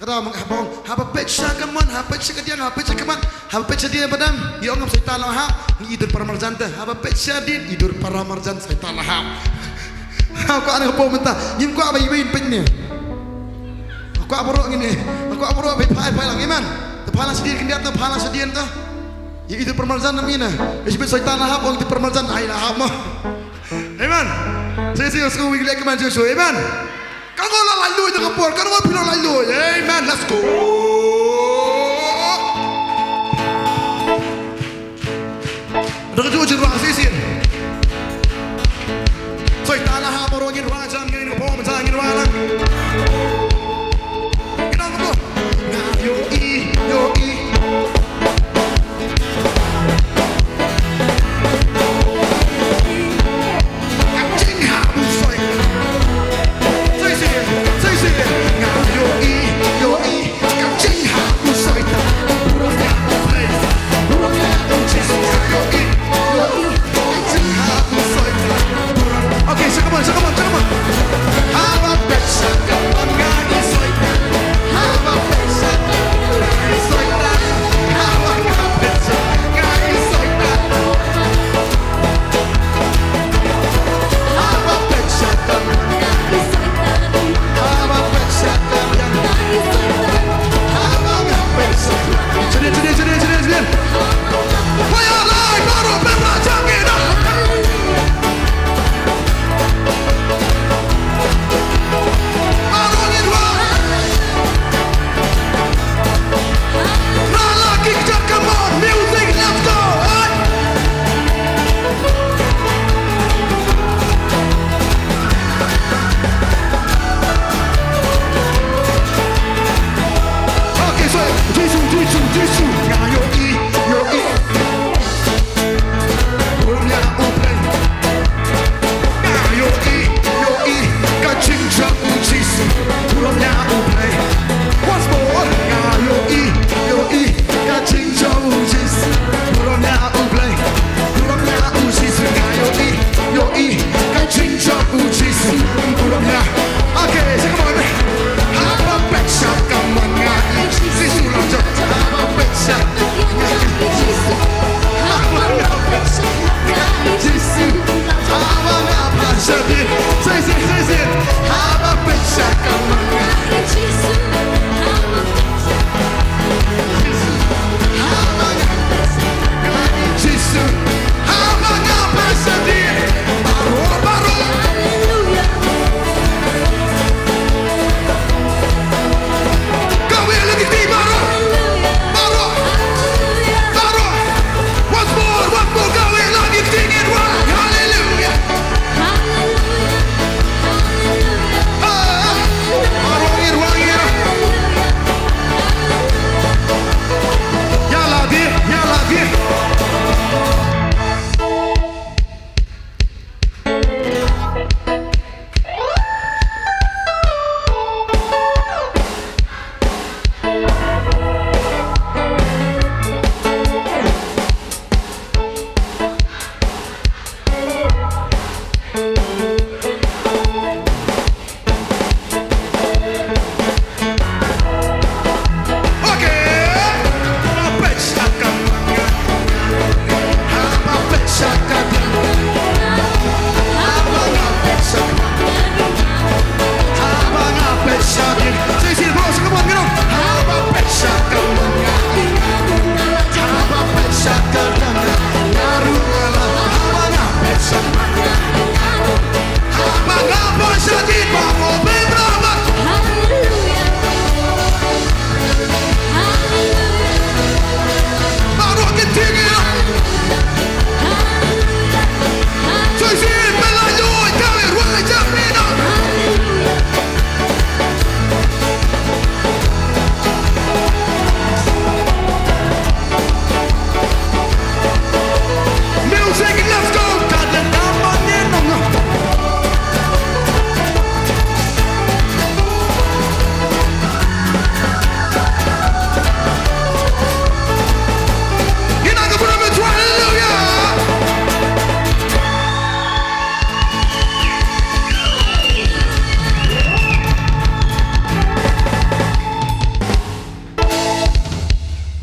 Kata mang ha bong ha ba pet sha ka mon ha pet sha ka diang ha pet sha ka man ha ba pet sha din ba dam ngi ong ngam soitan la ha ngi idur para marjan te ha ba pet sha din idur para marjan soitan la ha. Ha kwah na ka bong mynta ngim kwah ba iwin pet ne. Kwah bro ngin ne. Kwah bro bai phai phai lang iman. Te phai lang sdien khyndiat te phai lang sdien te. Ïa itu permarjan nam ina. Ïa sibit soitan la hap ong itu permarjan ai la hap ma. Amen. Saya saya sku wing lek man Joshua. Amen. Kan kau la lai lui dengan por, kan kau pilo lai lui. Amen. Let's go. Dang ju jin rwang sisin. Soi ta la ha baro ngin rwang jan ngin bom jan ngin rwang lang. Ngin ang ko. Nga yo i yo i. Jing ha bu soi. Soi si soi si. Nga yo i yo i.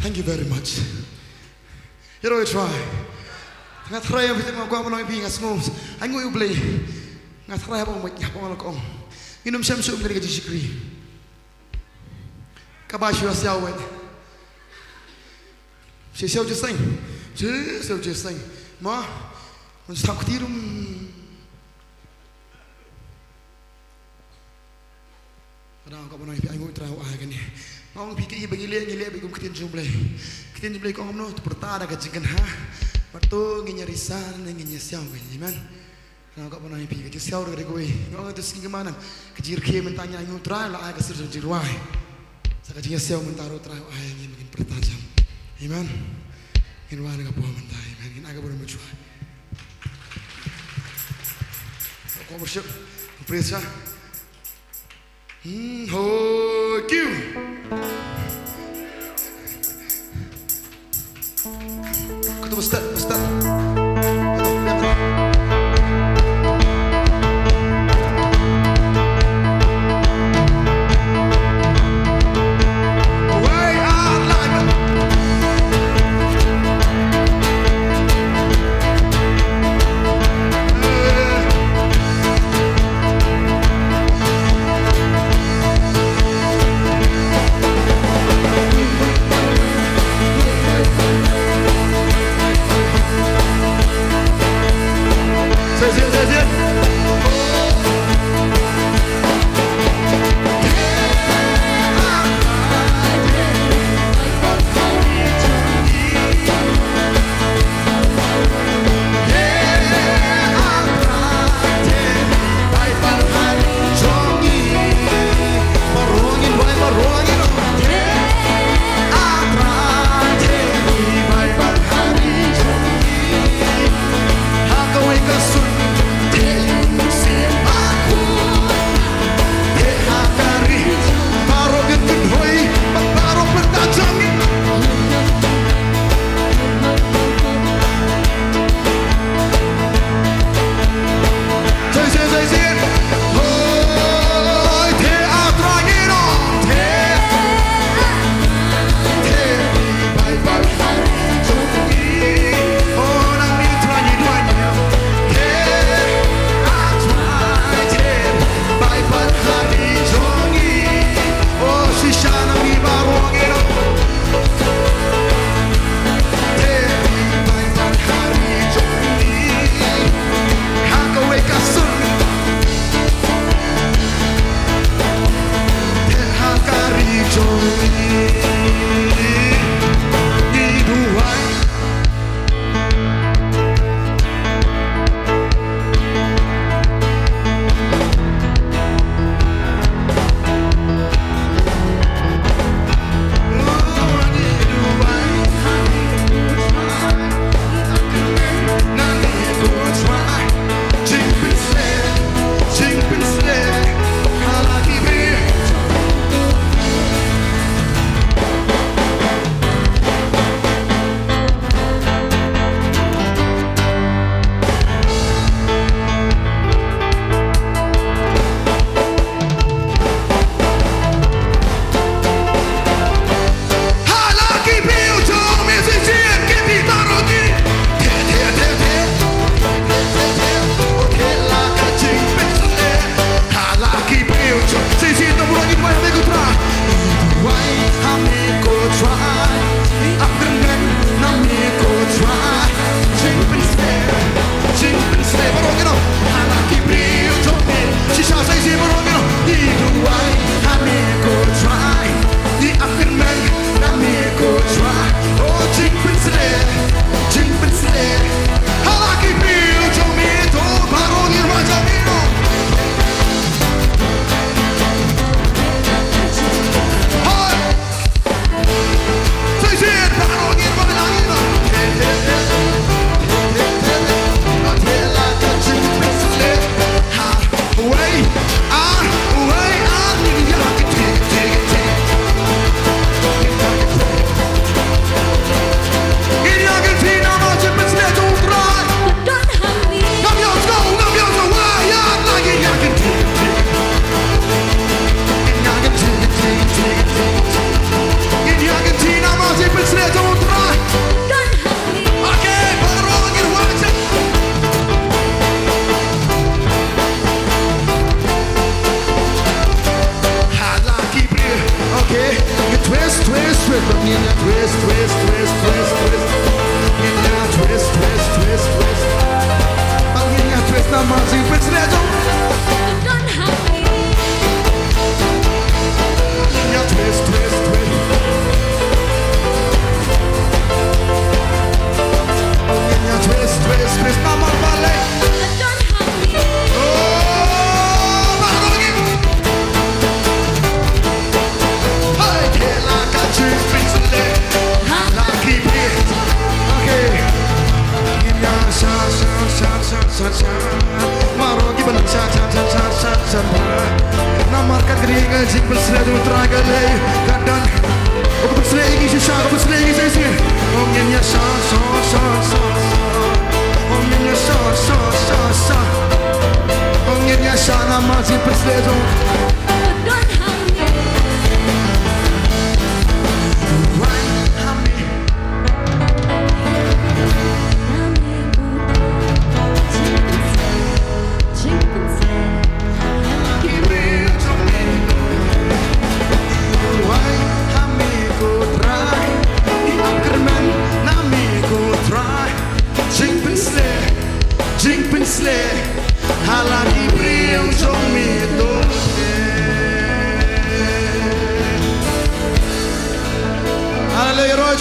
Thank you very much. Hero, you try. Nga try ïa phi, nga kwah ban ong ïa phi, nga sngew. Ai nguh ïa U Blei. Nga try haba ong, haba ong la ka ong. Ngin ym shem shuh ïa ka jingshakri. Kaba shu siaw wei. Shu siaw jingsheng. Shu siaw jingsheng. Ma. Mun stop kti rum. Nga kwah ban ong ïa phi, ai nguh Trai u ai kane. Nga ong ïa phi, kaei ba ngi leh, ngi leh beit kum ka ktien jong U Blei. Ka ktien jong U Blei ka ong kumno, to pyrta da ka jingkynha. Bad to ngin ïa risa ne ngin ïa siaw kane, amen. Nga kwah ban ong ïa phi, ka jingsiaw da kawei. Nga ong ïa phi, to sngi ka manang, ka jingrakhe mynta, ngi ai nguh Trai, la ai ka sir jong jingrwai. Sa ka jingïasiaw mynta ruh Trai u ai ngi, ngin pyrta jam. Amen. Ngin wan ka por mynta, amen. Ngin ai ka burom u Trai. Ko worship, praise ya. Hmm, ho, cue. Kata ba start, ba start.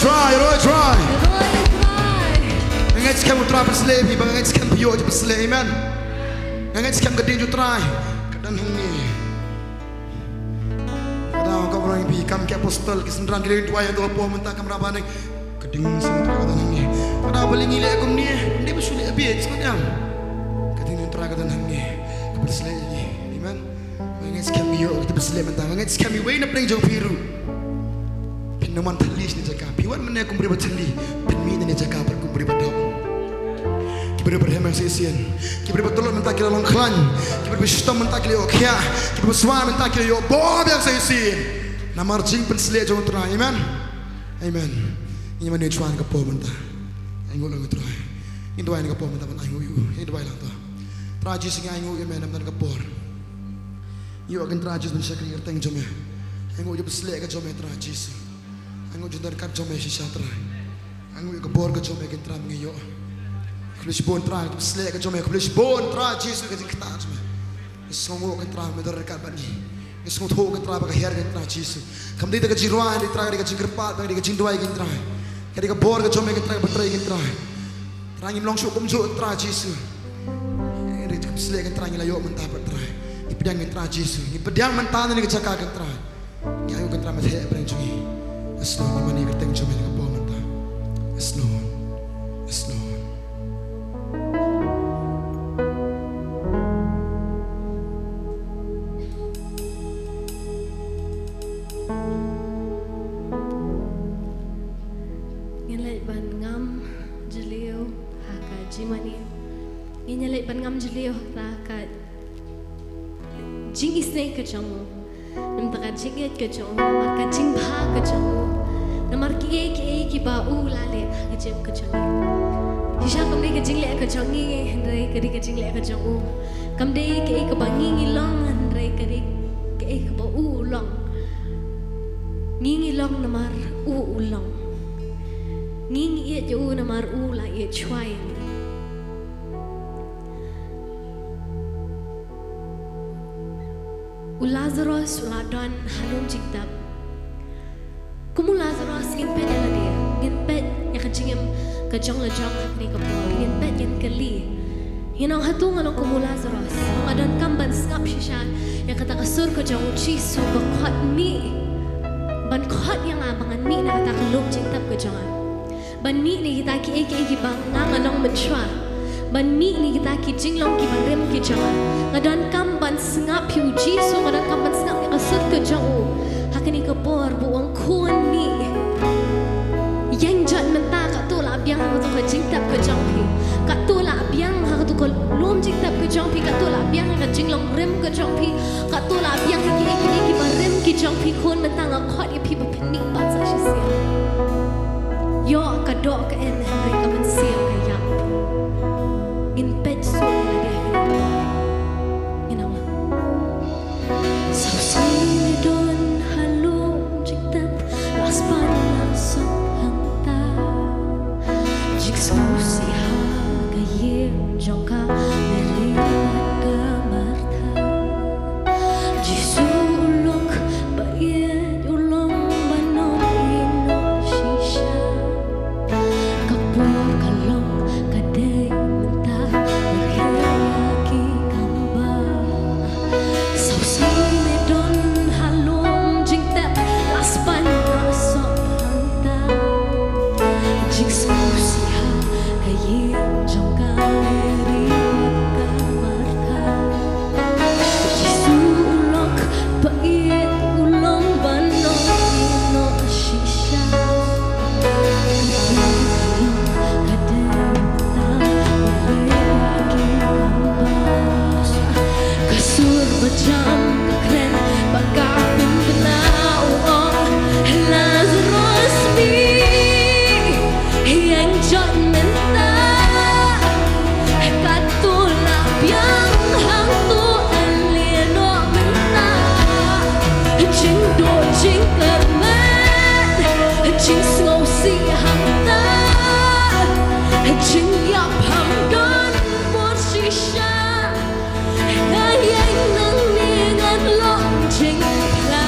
Trai, roi, trai. Nga ngeit skhem u Trai pynshlei ïa phi, ba nga ngeit skhem phi ïoh jingpynshlei, amen. Nga ngeit skhem ka ding jong u Trai ka don hangne. Ka dei ka briew phi kam ki apostol ki synran ki dei duwai ïa ka por mynta kam ra ba neng. Ka ding jong u Trai ka don hangne. Ka dei ba lei ngi leh kumne, ngi dei ba shu leh bieit sngewthuh ïa. Ka ding jong u Trai ka don hangne. Ka pynshlei ïa ngi. Amen. Nga ngeit skhem ïoh ka jingpynshlei mynta. Nga ngeit skhem iwei na pdeng jong phi ruh. Phin ym wan thylli shane jaka. Phi wan mynne kum briew ba thylli. Phin mih na kane jaka pat kum briew ba doh. Ki briew ba rhem ïa ka shisien. Ki briew ba tlot mynta ki la long khlaiñ. Ki briew ba shitom mynta ki la ïoh khiah. Ki briew ba swai mynta ki la ïoh bor ïa ka shisien. Namar jingpynshlei jong u Trai. Amen. Amen. Ngin ïa mane shuwa na ka por mynta. Ainguh lang ïa u Trai. Ngin duwai na ka por mynta ban ainguh ïa u. Ngin duwai lang to. Trai Jisu ngi ainguh ïa me namar ka por. Ïoh kin Trai Jisu ban shakri ïa ka kyrteng jong me. Ainguh ïa u pynsleh ka jong me Trai Jisu. Ainguh ïa u jingdonkam jong me shisha Trai. Ainguh ïa ka bor ka jong me kin Trai ngi ïoh. Khublei shibun Trai ïa u pynsleh ka jong me, khublei shibun Trai Jisu ka jingkyrkhu jong me. Ngi sngewnguh kin Trai me don ryngkat bad ngi. Ngi sngewthuh kin Trai ba ka her kin Trai Jisu. Kam dei da ka jingrwai, dei Trai ka dei ka jingkyrpad, dei ka jingduwai kin Trai. Ka dei ka bor ka jong me kin Trai ka bynta kin Trai. Trai ngim long shuh kumjuh Trai Jisu. Ngi rit ka pynsleh kin Trai ngi la ïoh mynta pat Trai. Ngi pdiang kin Trai Jisu. Ngi pdiang mynta na kane ka jaka kin Trai. Ngi ïoh kin Trai me theh pyrshah jong ngi. Ïa snoh ngi mane ka kyrteng jong me na ka por mynta. Ïa snoh. Ïa snoh. Ngin leit ban ngam jylliew ha ka jingmane. Ngin ïa leit ban ngam jylliew ha ka jingisynei ka jong u. Namar ka jingïeit ka jong u, namar ka jingbha ka jong u. Namar kiei kiei kiba u la leh ha ka jingim ka jong ngi. Shisha kam dei ka jingleh ka jong ngi, hynrei ka dei ka jingleh ka jong u. Kam dei kaei kaba ngi ngi long, hynrei ka dei kaei kaba u u long. Ngi ngi long namar u u long. Ngi ngi ïeit ïa u namar u la ïeit shuwa ïa ngi. U Lazarus u la don ha lum jingtep. Kum u Lazarus ngin peit ïa lade, ngin peit ïa ka jingim ka jong la jong ha kane ka por, ngin peit ngin kylli. Ngin ong hato nga long kum u Lazarus, nga donkam ban sngap shisha ïa kata ka sur ka jong u Jisu ba khot mih, ban khot ïa nga ba ngan mih na kata ka lum jingtep ka jong nga. Ban mih na kita kiei kiei kiba nga nga long mynshuwa. Ban mih na kita ki jinglong kiba rim ki jong nga. Nga donkam ban sngap ïa u Jisu, nga donkam ban sngap ïa ka sur ka jong u. Ha kane ka por ba u ong khun mih. Ïeng jot mynta, katto la biang ha kato ka jingtep ka jong phi. Katto la biang ha kato ka lum jingtep ka jong phi, katto la biang ha ka jinglong rim ka jong phi. Katto la biang ha kiei kiei kiba rim ki jong phi khun mynta nga khot ïa phi ba pynmih pat sa shisien. Ïoh ka doh ka en hynrei ka mynsiem ka ïap. Ngin peit shuh ïa lade ha kane ka por. Ngin ong lang. Saw sien me don ha lum jingtep, la span la sop hangta. Jingsngewsih ha ka ïing jong ka Mary bad ka Martha. Jisu u long ba ïeit, u long ba nongïehnoh shisha. Ka por ka long ka dei mynta, ba khia ïa ki kam ba. Saw sien me don ha lum jingtep, la span la sop hangta. Jingsngewsih ha ka ïing jong ka Mary bad ka Martha. Jisu u long ba ïeit, u long ba nongïehnoh shisha. Ka dei mynta ba khia ki kam ba. Ka sur ba jam ka kren bad ka pynbna, u ong Lazarus mih, ïeng jot mynta. Katto la biang hangto, ïehnoh mynta. Jingduh jingkyrmen, jingsngewsih hangta. Jingïap ham don bor shisha. Nga ïeng nangne ngan long jingphylla.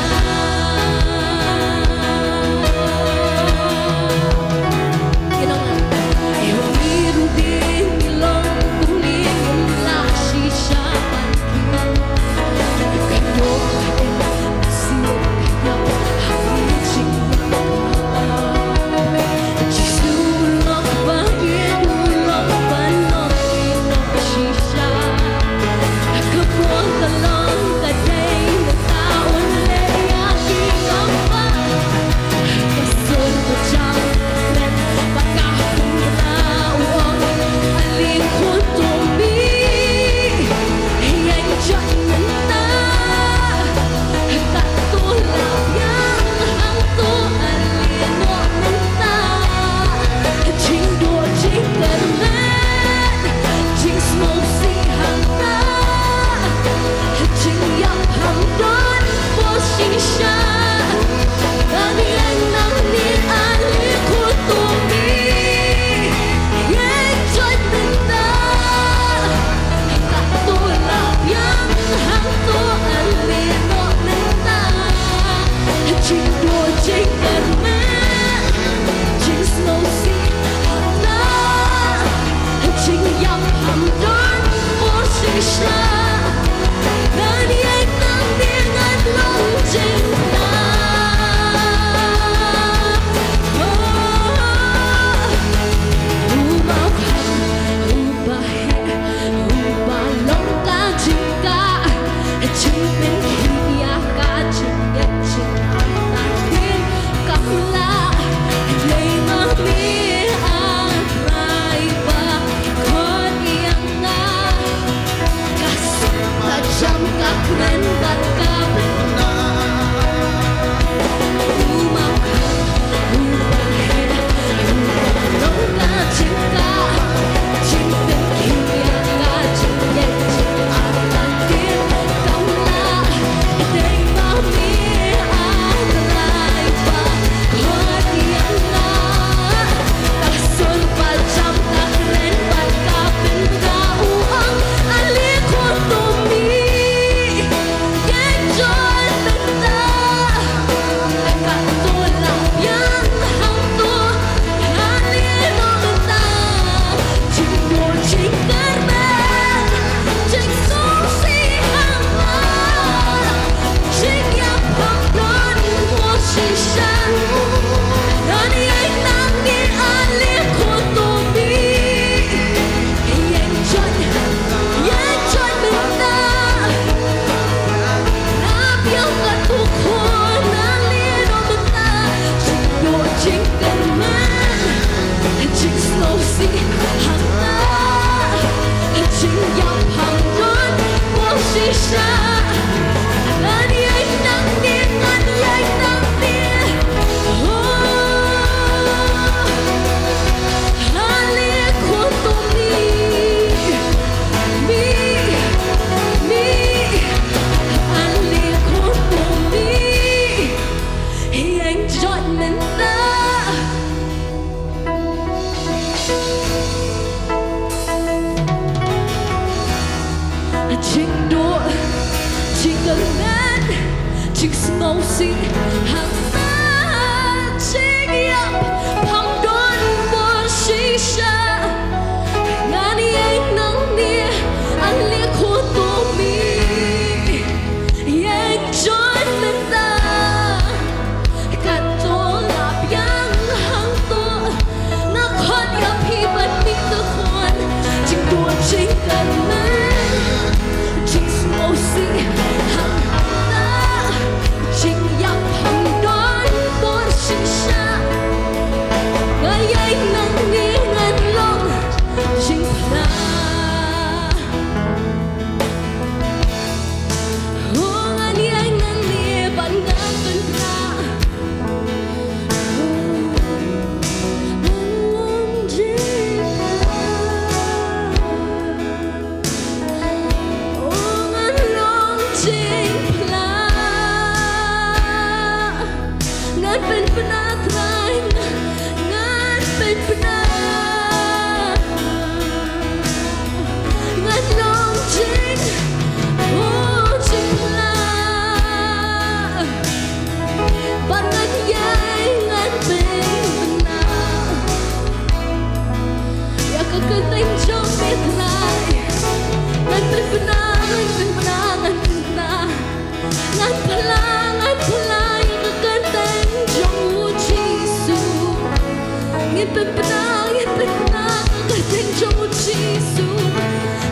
Ngin pynbna, ngin pynbna ka kyrteng jong u Jisu.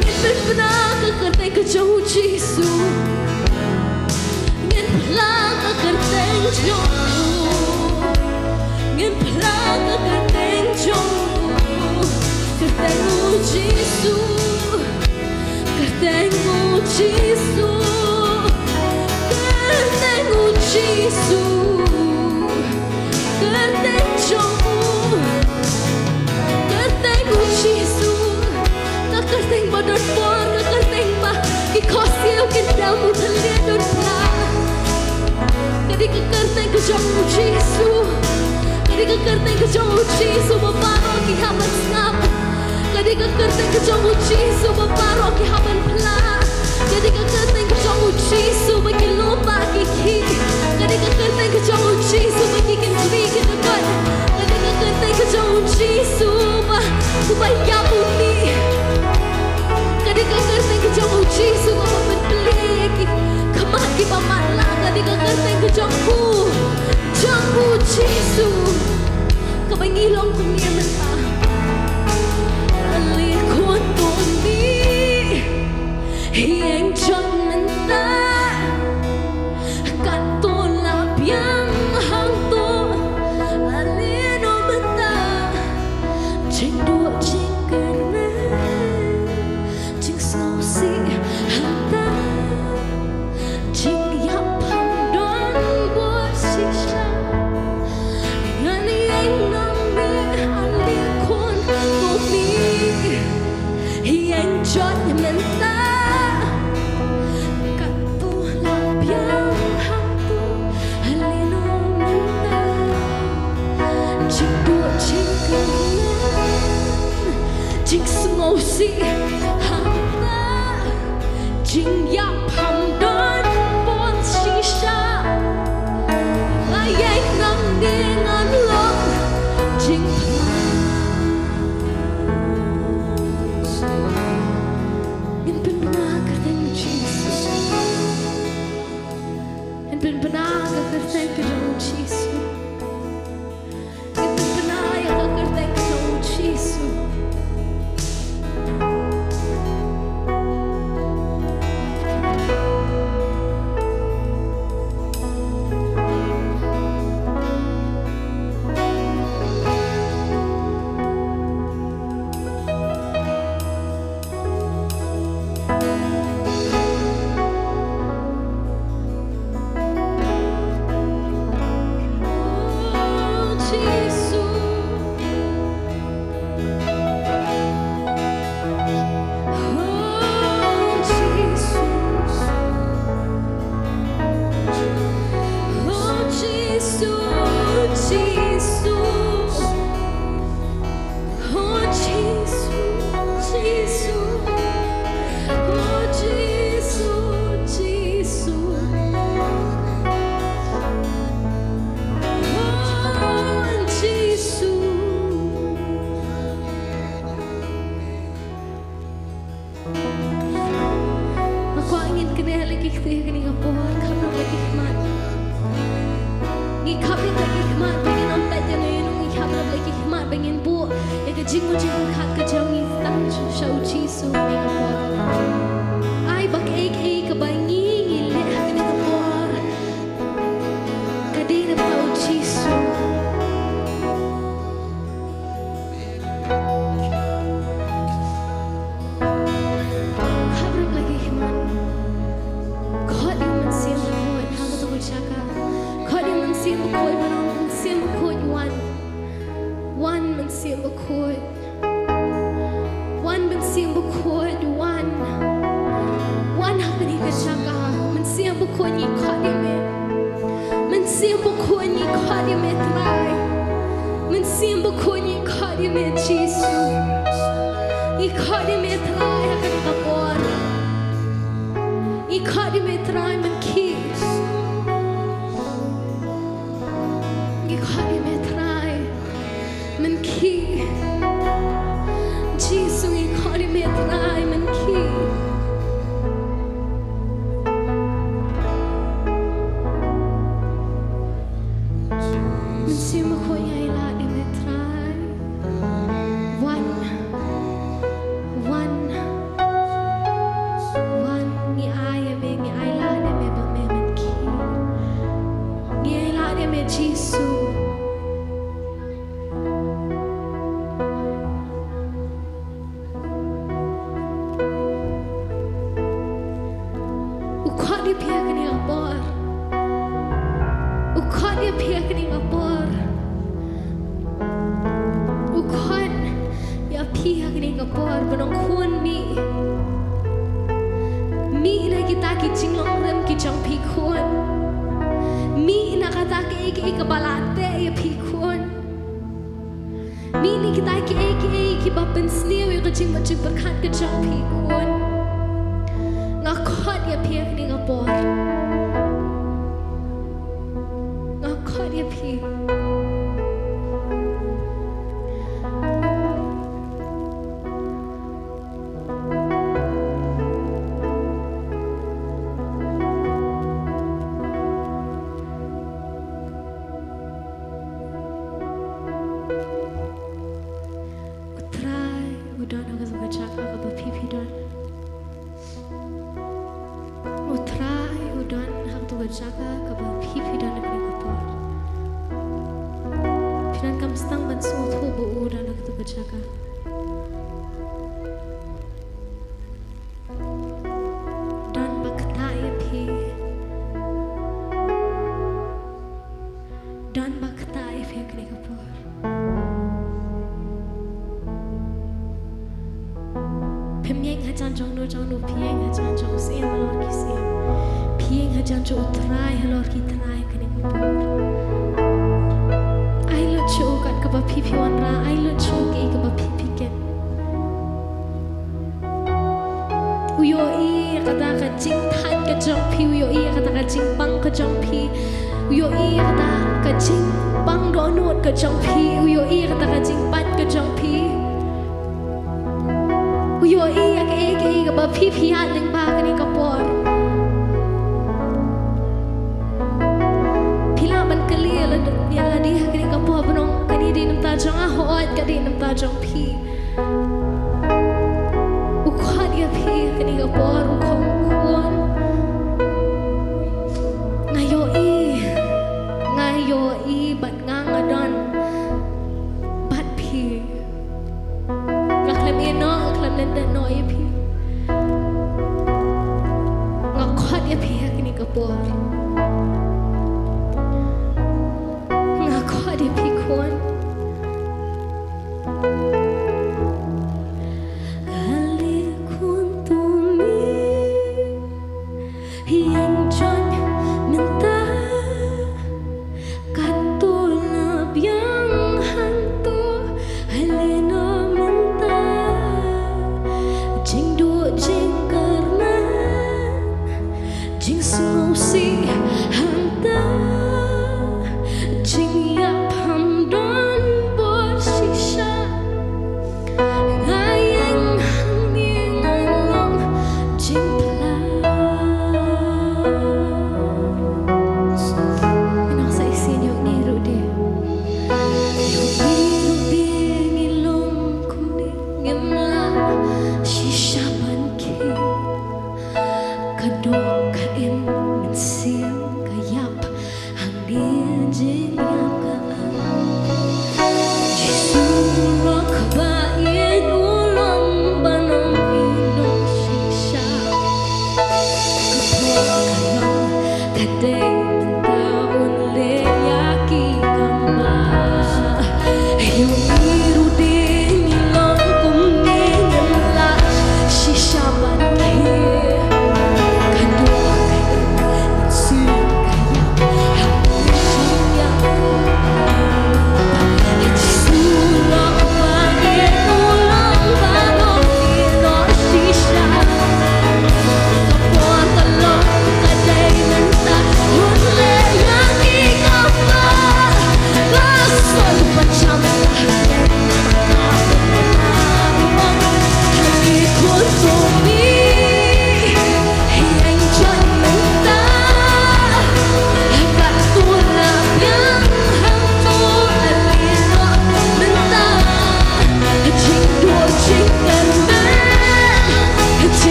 Ngin pynbna ka kyrteng ka jong u Jisu. Ngin pynbna ka kyrteng jong u. Ngin pynbna ka kyrteng jong u. Kyrteng u Jisu. Kyrteng u Jisu. Kyrteng u Jisu. Kyrteng jong u. Kyrteng u Jisu. Ka kyrteng ba don bor, ka kyrteng ba ki khohsiew kin dem u thylliej don pla. Ka dei ka kyrteng ka jong u Jisu. Ka dei ka kyrteng ka jong u Jisu ba baroh ki hap ban sngap. Ka dei ka kyrteng ka jong u Jisu ba baroh ki hap ban pla. Ka dei ka kyrteng ka jong u Jisu ba ki lum ba ki khih. Ka dei ka kyrteng ka jong u Jisu ba ki kynthih ki dkot. Ka dei ka kyrteng ka jong u Jisu ba, uba ïap u mih. Ka dei ka kyrteng ka jong u Jisu kaba pynplie ïa ki khmat kiba matlah. Ka dei ka kyrteng ka jong u, jong u Jisu. Kaba ngi long kumne mynta. Ale khun to mih, ïeng jot mynta. Katto la biang hangto, ale noh mynta. Jingduh jingkyrmen, jingsngewsih hangta. Jingïap pham don bor shisha. Ngan ïeng nangne, ale khun to mih. Ïeng jot mynta. Katto la biang hangto, ale noh mynta. Jingduh jingkyrmen, jingsngewsih hangta. Jingïap pham don bor shisha. Ïeng nangne ngan long jingpynbna. Ngin pynbna ka kyrteng Jisu. Ngin pynbna ka kyrteng ka jong u Jisu. Ngin pynbna ïa ka kyrteng ka jong u Jisu. Oh, Jisu, Jisu. Oh, Jisu, Jisu. Oh, Jisu, Jisu. Oh, Jisu. Nga kwah ngin kynmaw la ki kti ha kane ka por, khapnop la ki khmat. Ngi khapnop la ki khmat ba ngin ym peit ïano ïano, ngi khapnop la ki khmat ba ngin buh ïa ka jingmut jingpyrkhat ka jong ngi tang sha u Jisu ha kane ka por. Ai ba kaei kaei kaba ngi, ngi leh ha kane ka por ka dei na bynta u Jisu. Khapnop la ki khmat. Khot ïa u Mynsiem Bakhuid ha kata ka jaka. Khot ïa u Mynsiem Bakhuid, ba u Mynsiem Bakhuid wan. Wan Mynsiem Bakhuid. Wan Mynsiem Bakhuid, wan. Wan ha kane ka jaka. Mynsiem Bakhuid, ngi khot ïa me. Mynsiem Bakhuid, ngi khot ïa me Trai. Mynsiem Bakhuid, ngi khot ïa me Jisu. Ngi khot ïa me Trai ha kane ka por. Ngi khot ïa me Trai, men khih. Ngi khot ïa me Trai, men khih. Jisu, ngi khot ïa me Trai, men khih. Mynsiem Bakhuid, ngi ai lad ïa me Trai. Phi ha kane ka por. U khot ïa phi ha kane ka por. U khot ïa phi ha kane ka por, ba u nongkhun mih. Mih na kita ki jinglong rim ki jong phi khun. Mih na kata kaei kaei kaba la teh ïa phi khun. Mih na kita kiei kiei kiba pynsniew ïa ka jingmut jingpyrkhat ka jong phi khun. Nga khot ïa phi ha kane ka por. Nga khot ïa phi. U Trai u don ha katu ka jaka kaba phi phi don. U Trai u don ha katu ka jaka kaba phi phi don ha kane ka por. Phi donkam sdang ban sngewthuh ba u don ha katu ka jaka. Don ba ktah ïa phi. Don ba ktah ïa phi ha kane ka por. Phim ïeng hajan jong no jong no, phi ïeng hajan jong u Syiem halor ki syiem. Phi ïeng hajan jong u Trai halor ki trai ha kane ka por. Ai lut sha u kat kaba phi phi wanrah, ai lut sha u kaei kaba phi phi kit. U ïohi ïa kata ka jingthait ka jong phi, u ïohi ïa kata ka jingpang ka jong phi, u ïohi ïa kata ka jingpang dohnud ka jong phi, u ïohi ïa kata ka jingpait ka jong phi. U ïohi ïa kaei kaei kaba phi phi ïaid lyngba ha kane ka por. Phi lah ban kylli ïa lade ha kane ka por, ba u ong kane dei na bynta jong nga, hooid ka dei na bynta jong phi. U khot ïa phi ha kane ka por, u khot, u khot. Nga ïohi, nga ïohi bad nga nga don bad phi. Nga khlem ïeh noh, nga khlem lyndet noh ïa phi. Nga khot ïa phi ha kane ka por. Nga khot ïa phi khun. Ale khun, to mih ïeng jot mynta. Katto la biang hangto, ale noh mynta. Jingduh jingkyrmen, jingsngewsih hangta, jingïap ham don.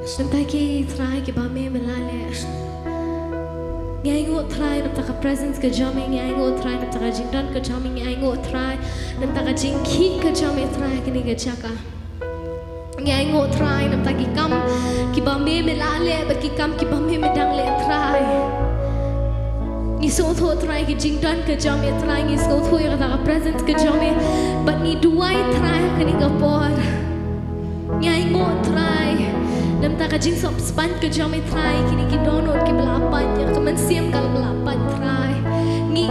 Nangta ki Trai kiba me me la leh. Ngi ainguh Trai nangta ka presence ka jong me, ngi ainguh Trai nangta ka jingdon ka jong me, ngi ainguh Trai nangta ka jingkhih ka jong me Trai kane ka jaka. Ngi ainguh Trai nangta ki kam kiba me me la leh bad ki kam kiba me me dang leh Trai. Ngi sngewthuh Trai ki jingdon ka jong me Trai, ngi sngewthuh ïa kata ka presence ka jong me bad ngi duwai Trai kane ka por. Ngi ainguh Trai nangta ka jingsop span ka jong me Trai, kine ki dohnud kiba la pait, ïa ka mynsiem kaba la pait Trai. Ngi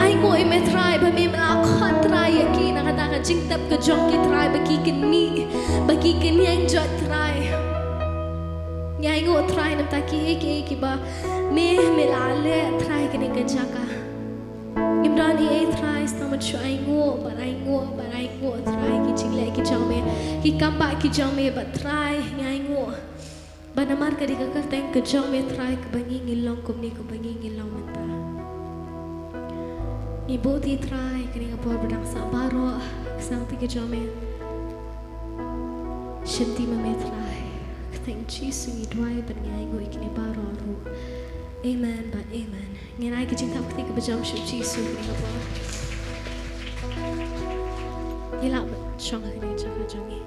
ainguh ïa me Trai ba me me la khot Trai ïa ki na kata ka jingtep ka jong ki Trai ba ki kin mih, ba ki kin ïeng jot Trai. Ngi ainguh Trai nangta kiei kiei kiba me me la leh Trai kane ka jaka. Ngim don ei ei Trai, tang ban shu ainguh bad ainguh bad ainguh Trai ki jingleh ki jong me, ki kam ba ki jong me bad Trai ngi ainguh ba namar ka dei ka kyrteng ka jong me Trai kaba ngi ngi long kumne kaba ngi ngi long mynta. Ngi buh ïa Trai kane ka por ba dang sah baroh ka sangti ka jong me. Shimti ma me Trai. Kyrteng Jisu ngi duwai bad ngi ainguh ïa kine baroh ruh. Amen bad amen. Ngin ai ka jingthap kti kaba jam sha u Jisu kane ka por. Ngi lah ban shong ha kane ka jaka jong ngi.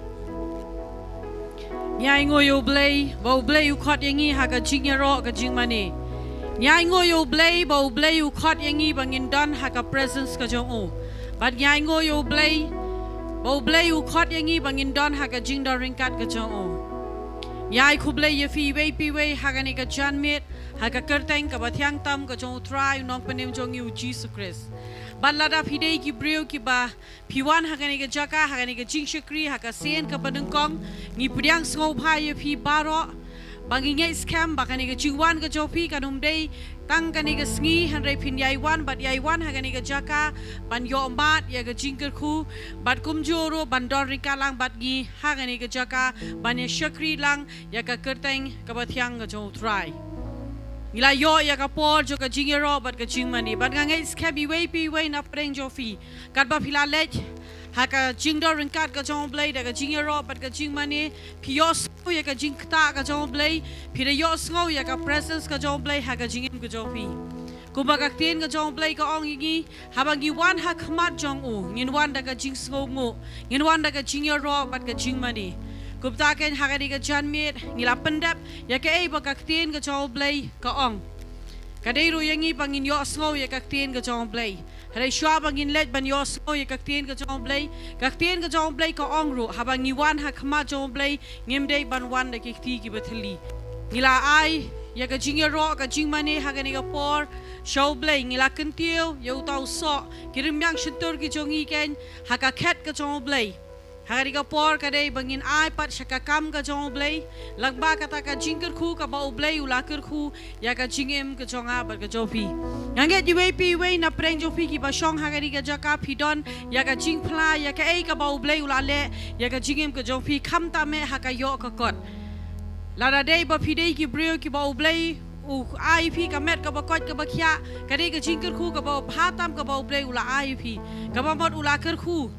Ngi ainguh ïa u Blei ba u Blei u khot ïa ngi ha ka jingïaroh ka jingmane. Ngi ainguh ïa u Blei ba u Blei u khot ïa ngi ba ngin don ha ka presence ka jong u. Bad ngi ainguh ïa u Blei ba u Blei u khot ïa ngi ba ngin don ha ka jingdon ryngkat ka jong u. Ngi ai khublei ïa phi iwei pa iwei ha kane ka janmiet ha ka kyrteng kaba thiang tam ka jong u Trai u nongpynim jong ngi u Jisu Khrist. Bad lada phi dei ki briew kiba phi wan ha kane ka jaka ha kane ka jingshakri ha ka sien kaba nyngkong, ngi pdiang sngewbha ïa phi baroh ba ngi ngeit skhem ba kane ka jingwan ka jong phi kan ym dei tang kane ka sngi, hynrei phin ïai wan bad ïai wan ha kane ka jaka ban ïoh mad ïa ka jingkyrkhu bad kumjuh ruh ban don ryngkat lang bad ngi ha kane ka jaka ban ïa shakri lang ïa ka kyrteng kaba thiang ka jong u Trai. Ngi la ïoh ïa ka por jong ka jingïaroh bad ka jingmane bad nga ngeit skhem iwei pa iwei na pdeng jong phi katba phi la leit ha ka jingdon ryngkat ka jong u Blei da ka jingïaroh bad ka jingmane, phi ïohsngew ïa ka jingktah ka jong u Blei, phi da ïohsngew ïa ka presence ka jong u Blei ha ka jingim ka jong phi. Kumba ka ktien ka jong u Blei ka ong ïa ngi, haba ngi wan ha khmat jong u ngin wan da ka jingsngewnguh, ngin wan da ka jingïaroh bad ka jingmane. Kumta keiñ ha kane ka janmiet ngi la pyndep ïa kaei ba ka ktien ka jong u Blei ka ong. Ka dei ruh ïa ngi ba ngin ïohsngew ïa ka ktien ka jong u Blei. Hynrei shuwa ba ngin leit ban ïohsngew ïa ka ktien ka jong u Blei, ka ktien ka jong u Blei ka ong ruh haba ngi wan ha khmat jong u Blei ngim dei ban wan da ki kti kiba thylli. Ngi la ai ïa ka jingïaroh ka jingmane ha kane ka por sha u Blei, ngi la kyntiew ïa uta u soh, ki rymmiang shyntur ki jong ngi keiñ ha ka khet ka jong u Blei. Ha kane ka por ka dei ba ngin ai pat sha ka kam ka jong u Blei, lyngba kata ka jingkyrkhu kaba u Blei u la kyrkhu ïa ka jingim ka jong nga bad ka jong phi. Nga ngeit iwei pa iwei na pdeng jong phi kiba shong ha kane ka jaka phi don ïa ka jingphla ïa kaei kaba u Blei u la leh ïa ka jingim ka jong phi, khamtam eh ha ka ïoh ka kot. Lada dei ba phi dei ki briew kiba u Blei u ai phi ka met kaba koit kaba khiah, ka dei ka jingkyrkhu kaba bha tam kaba u Blei u la ai phi, kaba mut u la kyrkhu,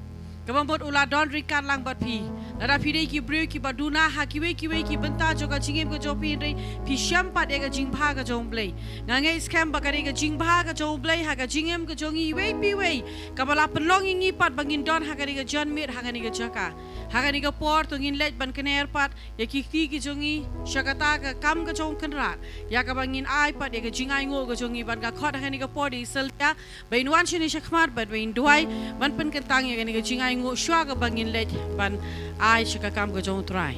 kaba mut u la don ryngkat lang bad phi. Lada phi dei ki briew kiba duna ha kiwei kiwei ki bynta jong ka jingim ka jong phi, hynrei phi shem pat ïa ka jingbha ka jong u Blei, nga ngeit skhem ba ka dei ka jingbha ka jong u Blei ha ka jingim ka jong ngi iwei pa iwei kaba la pynlong ïa ngi pat ba ngin don ha kane ka janmiet ha kane ka jaka. Ha kane ka por to ngin leit ban kner pat ïa ki kti ki jong ngi sha kata ka kam ka jong u Kynrad, ïa kaba ngin ai pat ïa ka jingainguh ka jong ngi. Ban ka khot ha kane ka por da i Sylvia ba in wan shane shakhmat bad ba in duwai ban pynkyntang ïa kane ka jingainguh shuwa kaba ngin leit ban ai sha ka kam ka jong u Trai.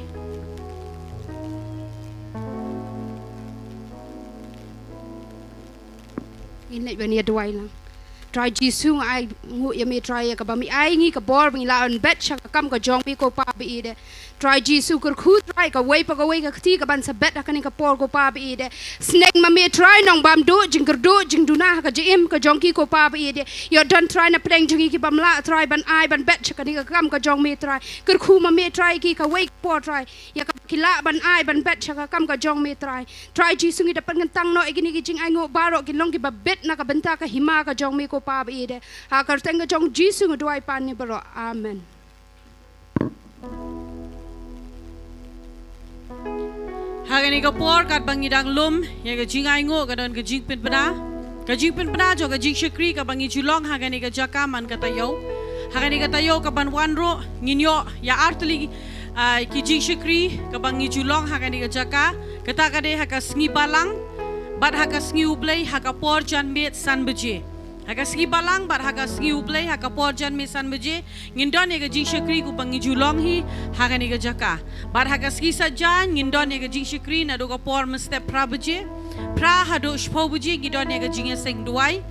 Ngin leit ban ïa duwai lang. Trai Jisu nga ainguh ïa me Trai ïa kaba me ai ngi ka bor ba ngi lah ban bet sha ka kam ka jong me ko Pa ba ïeit eh. Trai Jisu kyrkhu Trai kawei pa kawei ka kti kaban sa bet ha kane ka por ko Pa ba ïeit eh. Sneng ma me Trai nongbam duh jingkyrduh jingduna ha ka jingim ka jong ki ko Pa ba ïeit eh. Ïoh don Trai na pdeng jong ngi ki bym lah Trai ban ai ban bet sha kane ka kam ka jong me Trai. Kyrkhu ma me Trai ki kawei ka por Trai ïa kaba ki lah ban ai ban bet sha ka kam ka jong me Trai. Trai Jisu ngi da pynkyntang noh ïa kine ki jingainguh baroh ki long kiba bit na ka bynta ka hima ka jong me ko Pa ba ïeit eh. Ha ka kyrteng ka jong Jisu nga duwai pat ïa baroh. Amen. Ha kane ka por katba ngi dang lum ïa ka jingainguh, ka don ka jingpynbna, ka jingpynbna jong ka jingshakri kaba ngi ju long ha kane ka jaka man ka taïew. Ha kane ka taïew kaban wan ruh ngin ïoh ïa artylli, ah, ki jingshakri kaba ngi ju long ha kane ka jaka. Kata ka dei ha ka sngi Balang bad ha ka sngi U Blei ha ka por janmiet san baje. Ha ka sngi Balang bad ha ka sngi U Blei ha ka por janmiet san baje ngin don ïa ka jingshakri kumba ngi ju long hi ha kane ka jaka. Bad ha ka sngi Saitjaiñ ngin don ïa ka jingshakri naduh ka por mynstep phra baje, phra haduh shiphew baje ngi don ïa ka jingïaseng duwai.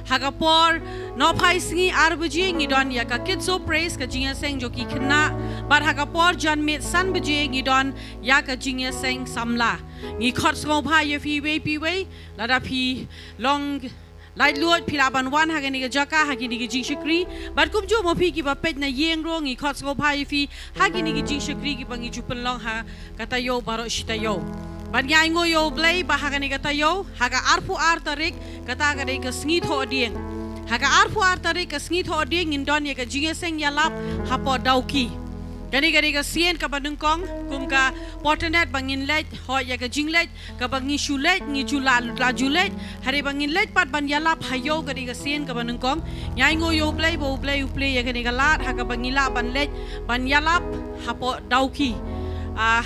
Ha ka por nohphai sngi ar baje ngi don ïa ka Kids of Praise, ka jingïaseng jong ki khynnah. Bad ha ka por janmiet san baje ngi don ïa ka jingïaseng samla. Ngi khot sngewbha ïa phi iwei pa iwei, lada phi long laitluid phi lah ban wan ha kane ka jaka ha kine ki jingshakri. Bad kumjuh mo phi kiba peit na ïing ruh ngi khot sngewbha ïa phi ha kine ki jingshakri kiba ngi ju pynlong ha ka taïew baroh shi taïew. Bad ngi ainguh ïa U Blei ba ha kane ka taïew ha ka arphew ar tarik, kata ka dei ka sngi Thohdieng. Ha ka arphew ar tarik ka sngi Thohdieng ngin don ïa ka jingïaseng ïalap hapoh Dawki. Kane ka dei ka sien kaba nyngkong kum ka portanet ba ngin leit, hooid, ïa ka jingleit kaba ngi shu leit, ngi ju la, la ju leit, hynrei ba ngin leit pat ban ïalap ha ïew, ka dei ka sien kaba nyngkong. Ngi ainguh ïa U Blei ba U Blei u plie ïa kane ka lad ha kaba ngi lah ban leit ban ïalap hapoh Dawki. Ah,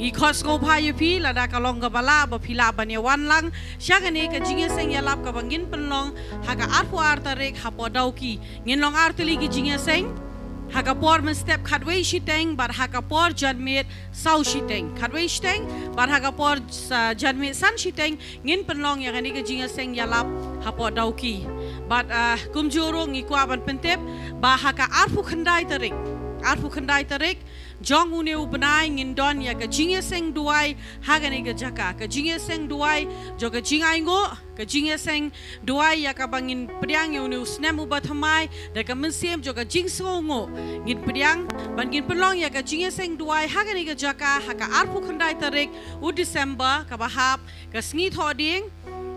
ngi khot sngewbha ïa phi lada ka long kaba lah ba phi lah ban ïa wan lang sha kane ka jingïaseng ïalap kaba ngin pynlong ha ka arphew ar tarik hapoh Dawki. Ngin long artylli ki jingïaseng. Ha ka por mynstep khatwei shiteng bad ha ka por janmiet saw shiteng. Khatwei shiteng bad ha ka por sa janmiet san shiteng ngin pynlong ïa kane ka jingïaseng ïalap hapoh Dawki. Bad, ah, kumjuh ruh ngi kwah ban pyntip ba ha ka arphew khyndai tarik, arphew khyndai tarik jong une u bnai ngin don ïa ka jingïaseng duwai ha kane ka jaka, ka jingïaseng duwai jong ka jingainguh, ka jingïaseng duwai ïa kaba ngin pdiang ïa une u snem uba thymmai da ka mynsiem jong ka jingsngewnguh. Ngin pdiang bad ngin pynlong ïa ka jingïaseng duwai ha kane ka jaka ha ka arphew khyndai tarik u December kaba hap, ka sngi Thohdieng,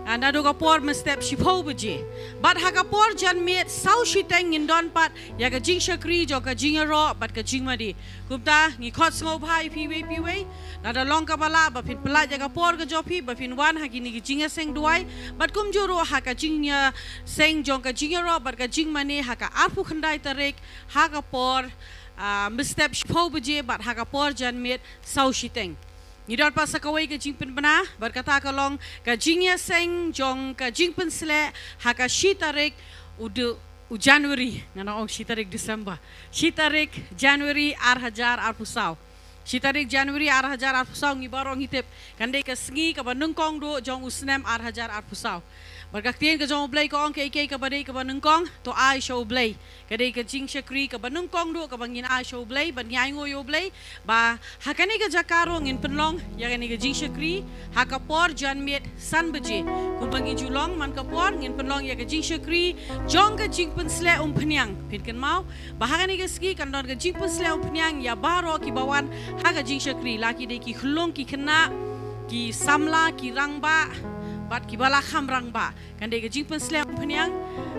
ah, naduh ka por mynstep shiphew baje. Bad ha ka por janmiet saw shiteng ngin don pat ïa ka jingshakri jong ka jingïaroh bad ka jingmane. Kumta ngi khot sngewbha ïa phi iwei pa iwei, lada long kaba lah ba phin pynlait ïa ka por ka jong phi ba phin wan ha kine ki jingïaseng duwai. Bad kumjuh ruh ha ka jingïaseng jong ka jingïaroh bad ka jingmane ha ka arphew khyndai tarik ha ka por, ah, mynstep shiphew baje bad ha ka por janmiet saw shiteng. Ngi don pat sa kawei ka jingpynbna bad kata ka long ka jingïaseng jong ka jingpynsleh ha ka shi tarik u de-, u January, ngan ong shi tarik December, shi tarik January ar hajar arphew saw. Shi tarik January ar hajar arphew saw ngi baroh ngi tip kan dei ka sngi kaba nyngkong duh jong u snem ar hajar arphew saw. Bad ka ktien ka jong U Blei ka ong, kaei kaei kaba dei kaba nyngkong to ai sha U Blei. Ka dei ka jingshakri kaba nyngkong duh kaba ngin ai sha U Blei bad ngi ainguh ïa U Blei ba ha kane ka jaka ruh ngin pynlong ïa kane ka jingshakri ha ka por janmiet san baje. Kumba ngi ju long man ka por ngin pynlong ïa ka jingshakri jong ka jingpynsleh umphniang. Phin kynmaw ba ha kane ka sngi kan don ka jingpynsleh umphniang ïa baroh kiba wan ha ka jingshakri, la ki dei ki khyllung ki khynnah, ki samla, ki rangbah bad kiba la kham rangbah. Kan dei ka jingpynsleh umphniang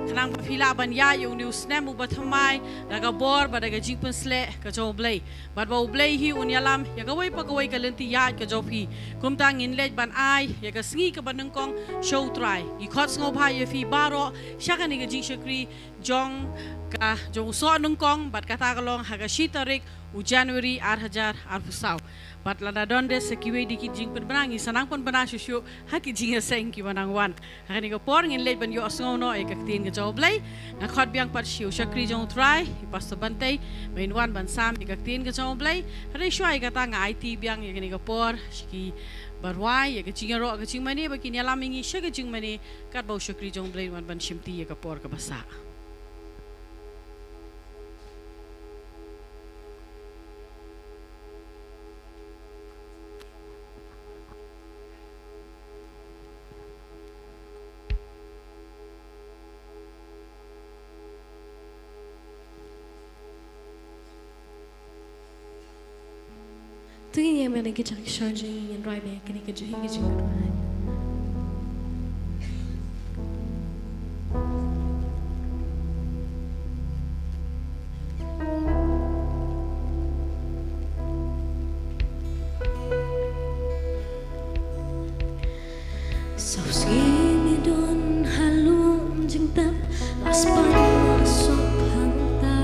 khnang ba phi lah ban ïaid ïa une u snem uba thymmai da ka bor bad da ka jingpynsleh ka jong U Blei. Bad ba U Blei hi un ïalam ïa kawei pa kawei ka lynti ïaid ka jong phi. Kumta ngin leit ban ai ïa ka sngi kaba nyngkong sha U Trai. Ngi khot sngewbha ïa phi baroh sha kane ka jingshakri jong ka jong u soh nyngkong bad kata ka long ha ka shi tarik u January ar hajar arphew saw. Bad lada don de sa kiwei de ki jingpynbna, ngi sa nang pynbna shuh shuh ha ki jingïaseng kiba nang wan. Ha kane ka por ngin leit ban ïohsngew noh ïa ka ktien ka jong U Blei. Nga khot biang pat sha u shakri jong U Trai, i Pastor Bantei, ba in wan ban sam ïa ka ktien ka jong U Blei. Hynrei shuwa ïa kata nga aiti biang ïa kane ka por sha kiba rwai ïa ka jingïaroh ka jingmane ba kin ïalam ïa ngi sha ka jingmane katba u shakri jong U Blei un wan ban shimti ïa ka por kaba sah. To ngin ïa mane ki jingshon jong ngi, ngin rwai bad kane ka jingim ka jingim. Saw sngi me don ha lum jingtep, la spah ma sop hangta.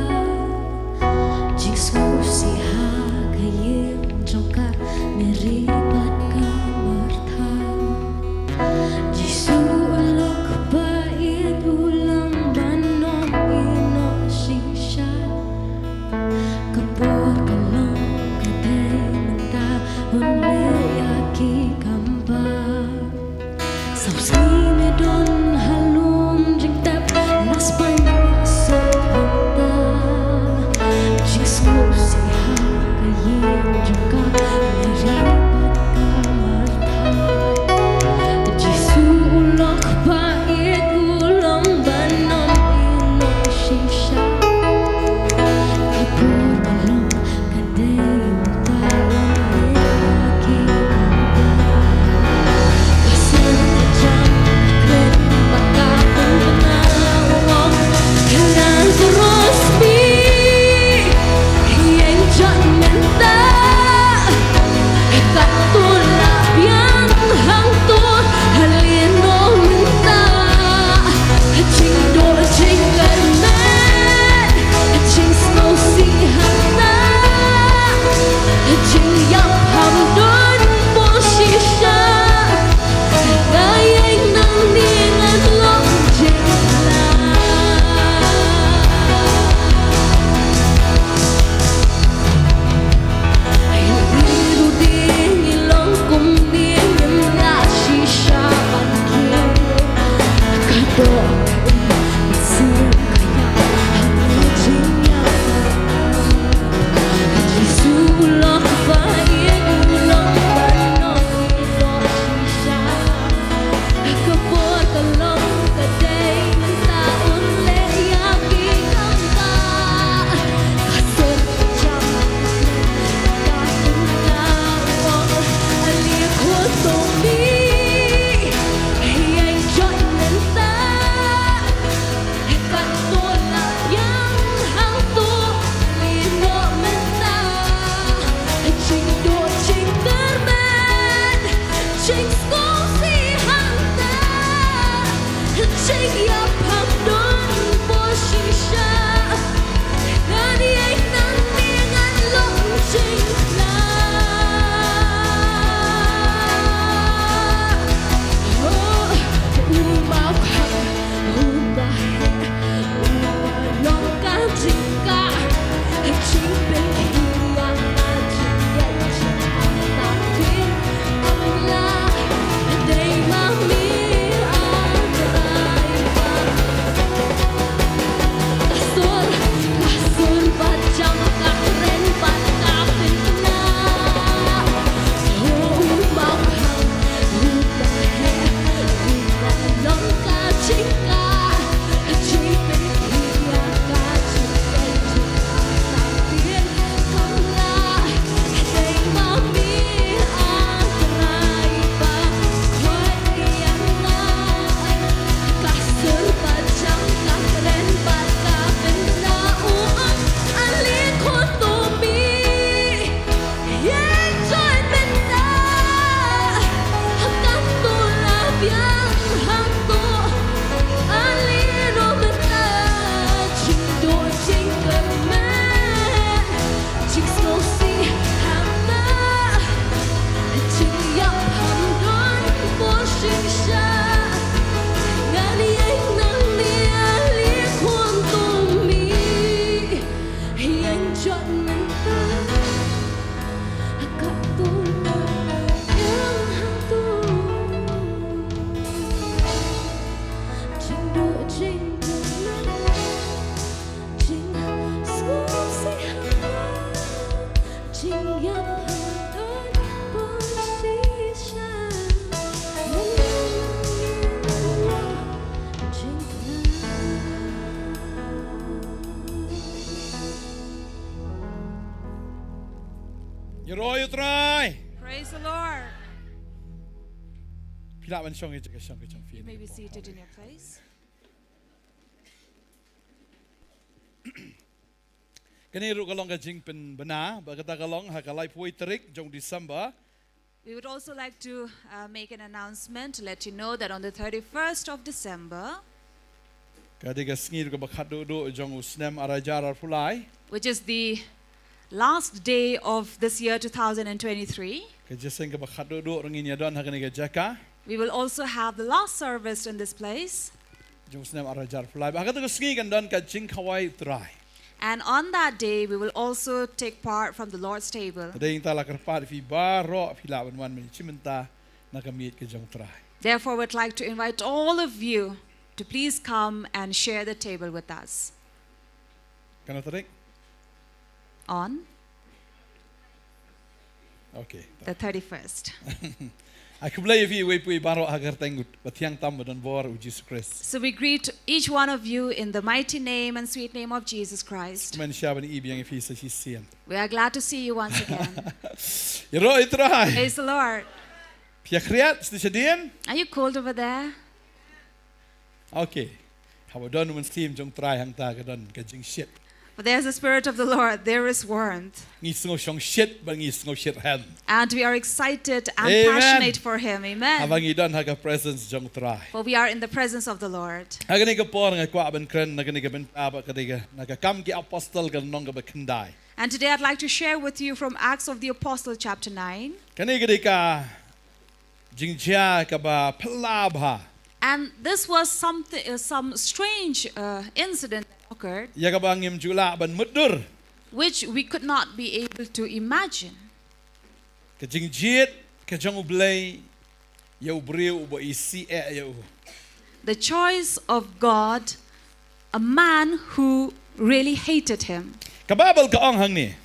Jingsngewsih ha ka ïing jong ka Mary bad ka Martha. Jisu u lok ba ïeit u long ban ong ïehnoh shisha. Ka por ka long ka dei mynta, un leh ïa ki kam ba. Saw sngi me don ha lum jingtep, la spah ma sop hangta. Jingsngewsih ha ka ïing jong ka Mary bad ka Martha. Jisu u lok ba ïeit u long ban ong ïehnoh shisha. Ka por ka long ka dei mynta, un leh ïa ki kam ba. Lazarus mih, ïeng jot mynta. Katto la biang hangto, lehnoh mynta. Jingduh jingkyrmen, jingsngewsih hangta. Jingïap ham don bor shisha. Nga ïeng nangne ngan long jingkhlaiñ. Ïa ngi ruh dei ngi long kumne, ngim lah shisha ban kiew. Ka doh ka im, ka sien ka ïap, ha ka jingïap. Jisu u lok ba ïeit u long ban ong ïehnoh shisha. Ka por ka long ka dei mynta, un leh ïa ki kam ba. Ka sur ka jam, ka pynpaw, ale khun to mih, ïeng jot mynta. Katto la biang hangto, lehnoh mynta. Jingduh jingkyrmen, jingsngewsih hangta. Jingïap ham don bor shisha. Ngan ïeng nangne ngan long jingkhlaiñ. Oh, u mawphang uba heh, uba long ka jingkah, jingpynkhih ïa ka jingïeit jong ka Mary. Amla dei ma me, ah Trai ba. Ka sur, ka sur ba jam, ka kren bad ka pynkylla. Oh, u mawphang uba heh, uba long ka jingkah, jingpynkhih ïa ka jingïeit jong ka Mary. Jingsngewsih hangta, jingïap ham don bor shisha. Ngan ïeng nangne ale khun to mih, ïeng jot mynta. Katto la biang hangto, jingduh jingkyrmen, jingsngewsih hangta. Ïaroh ïa U Trai. Praise the Lord. Phi lah ban shong ïa ka shong ka shong phi. You may be seated in your place. Kane ruh ka long ka jingpynbna, ba kata ka long ha ka laiphew tarik jong December, We would also like to uh, make an announcement to let you know that on the thirty-first of December, ka dei ka sngi ruh kaba khatduh duh jong u snem ar hajar arphew lai, which is the last day of this year two thousand twenty-three, ka jingïaseng kaba khatduh duh ruh ngin ïa don ha kane ka jaka. We will also have the last service in this place. Jong u snem ar hajar arphew lai, ha kata ka sngi kan don ka jingkhawai Trai. And on that day, we will also take part from the Lord's table. Te dei ngi ta la kyrpad ïa phi baroh phi lah ban wan ban ïashim bynta na ka miej ka jong Trai. Therefore, we'd like to invite all of you to please come and share the table with us. Kano tarik? On? Okay. The thirty-first. Ai khublei ïa phi iwei pa iwei baroh ha ka kyrteng ba thiang tam ba don bor u Jisu Khrist. So we greet each one of you in the mighty name and sweet name of Jesus Christ. Kmen shwa ban ïohi biang ïa phi sa shisien. We are glad to see you once again. Ïaroh ïa u Trai. Praise the Lord. Phi ïa khriat shane shadien? Are you cold over there? Okay. Haba don u Mynsiem jong u Trai hangta ka don ka jingshit. For there's the Spirit of the Lord, there is warmth. Ngi sngew shongshit bad ngi sngew shitrhem. And we are excited and, amen, passionate for Him. Amen. Haba ngi don ha ka presence jong u Trai. For we are in the presence of the Lord. Ha kane ka por nga kwah ban kren na kane ka bynta ba ka dei ka, na ka Kam ki Apostol ka lynnong kaba khyndai. And today I'd like to share with you from Acts of the Apostle chapter nine. Kane ka dei ka jingjia kaba phylla bha. And this was something, uh, some strange, uh, incident that occurred, ïa kaba ngim ju lah ban mutdur, which we could not be able to imagine. Ka jingjied ka jong U Blei ïa u briew uba isih eh ïa u. The choice of God, a man who really hated him. Ka Baibl ka ong hangne.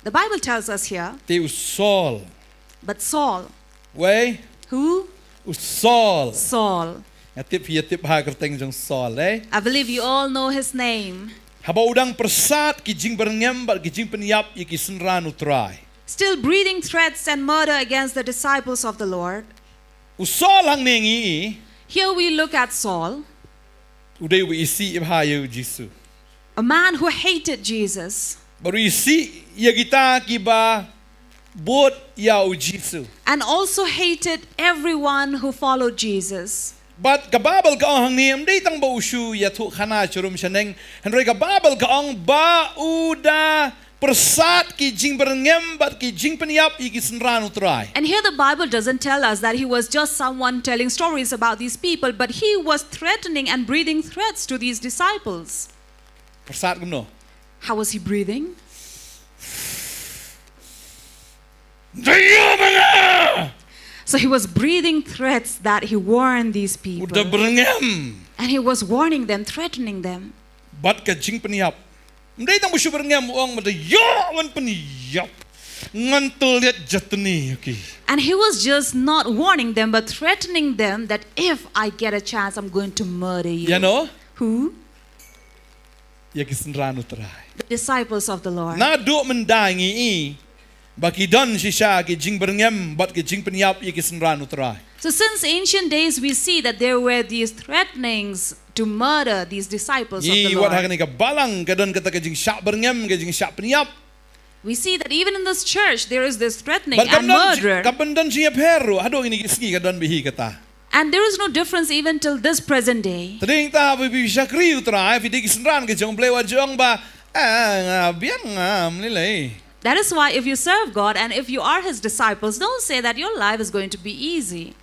The Bible tells us here. Te u Saul. But Saul. Wei? Who? U Saul. Saul. Nga tip phi ïa tip ha ka kyrteng jong u Saul, eh? I believe you all know his name. Haba u dang pyrsad ki jingbyrngem bad ki jingpynïap ïa ki synran u Trai. Still breathing threats and murder against the disciples of the Lord. U Saul hangne ngi i. Here we look at Saul. U dei uba isih bha ïa u Jisu. A man who hated Jesus. Bad u isih ïa kita kiba bud ïa u Jisu. And also hated everyone who followed Jesus. Bad ka Baibl ka ong hangne, ym dei tang ba u shu ïathuh khana sharum shaneng, hynrei ka Baibl ka ong ba u da pyrsad ki jingbyrngem bad ki jingpynïap ïa ki synran u Trai. And here the Bible doesn't tell us that he was just someone telling stories about these people, but he was threatening and breathing threats to these disciples. Pyrsad kumno? How was he breathing? So he was breathing threats that he warned these people. U da byrngem. And he was warning them, threatening them. Bad ka jingpynïap. Ym dei tang ba u shu byrngem, u ong, ma da ïoh ban pynïap, ngan tylliat jatni ïa ki. And he was just not warning them, but threatening them that if I get a chance, I'm going to murder you. Ïa no? Who? Ïa ki synran u Trai. The disciples of the Lord. Naduh mynta ngi i ba ki don shisha ki jingbyrngem bad ki jingpynïap ïa ki synran u Trai. So since ancient days we see that there were these threatenings to murder these disciples of the Lord. Ngi i wat ha kane ka balang ka don kata ka jingshah byrngem, ka jingshah pynïap. We see that even in this church there is this threatening and murder. Bad kam don jing, kam don jingïapher ruh, haduh kine ki sngi ka don bha hi kata. And there is no difference even till this present day. Te dei nangta haba phi shakri u Trai, phi dei ki synran ki jong u Blei, wat ju ong ba, eh, nga biang, ngam lei lei. That is why if you serve God and if you are his disciples, don't say that your life is going to be easy.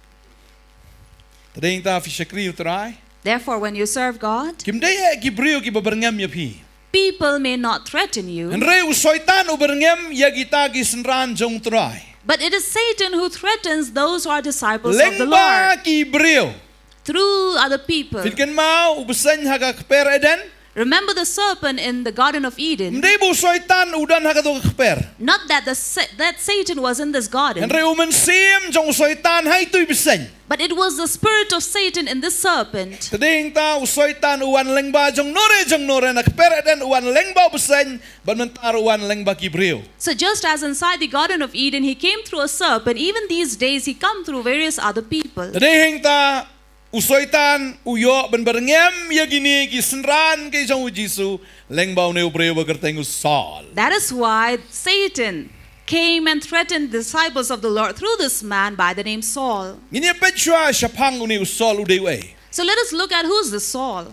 Te dei nangta phi shakri u Trai. Therefore, when you serve God, kim dei eh ki briew kiba byrngem ïa phi. People may not threaten you. Hynrei u Soitan u byrngem ïa kita ki synran jong u Trai. But it is Satan who threatens those who are disciples of the Lord. Lyngba ki briew. Through other people. Phin kynmaw u bseiñ ha ka kper Eden. Remember the serpent in the Garden of Eden. Ym dei ba u Soitan u don ha kato ka kper. Not that the sa-, that Satan was in this garden. Hynrei u mynsiem jong u Soitan ha itu i bseiñ. But it was the spirit of Satan in this serpent. Te dei nangta u Soitan u wan lyngba jong nore jong nore, na kper Eden u wan lyngba u bseiñ, bad mynta ruh u wan lyngba ki briew. So just as inside the Garden of Eden he came through a serpent, even these days he come through various other people. Te dei nangta u Soitan u ïoh ban byrngem ïa kine ki synran ki jong u Jisu lyngba une u briew ba kyrteng u Saul. That is why Satan came and threatened the disciples of the Lord through this man by the name Saul. Ngin ïa peit shuwa shaphang une u Saul u dei uei. So let us look at who's the Saul.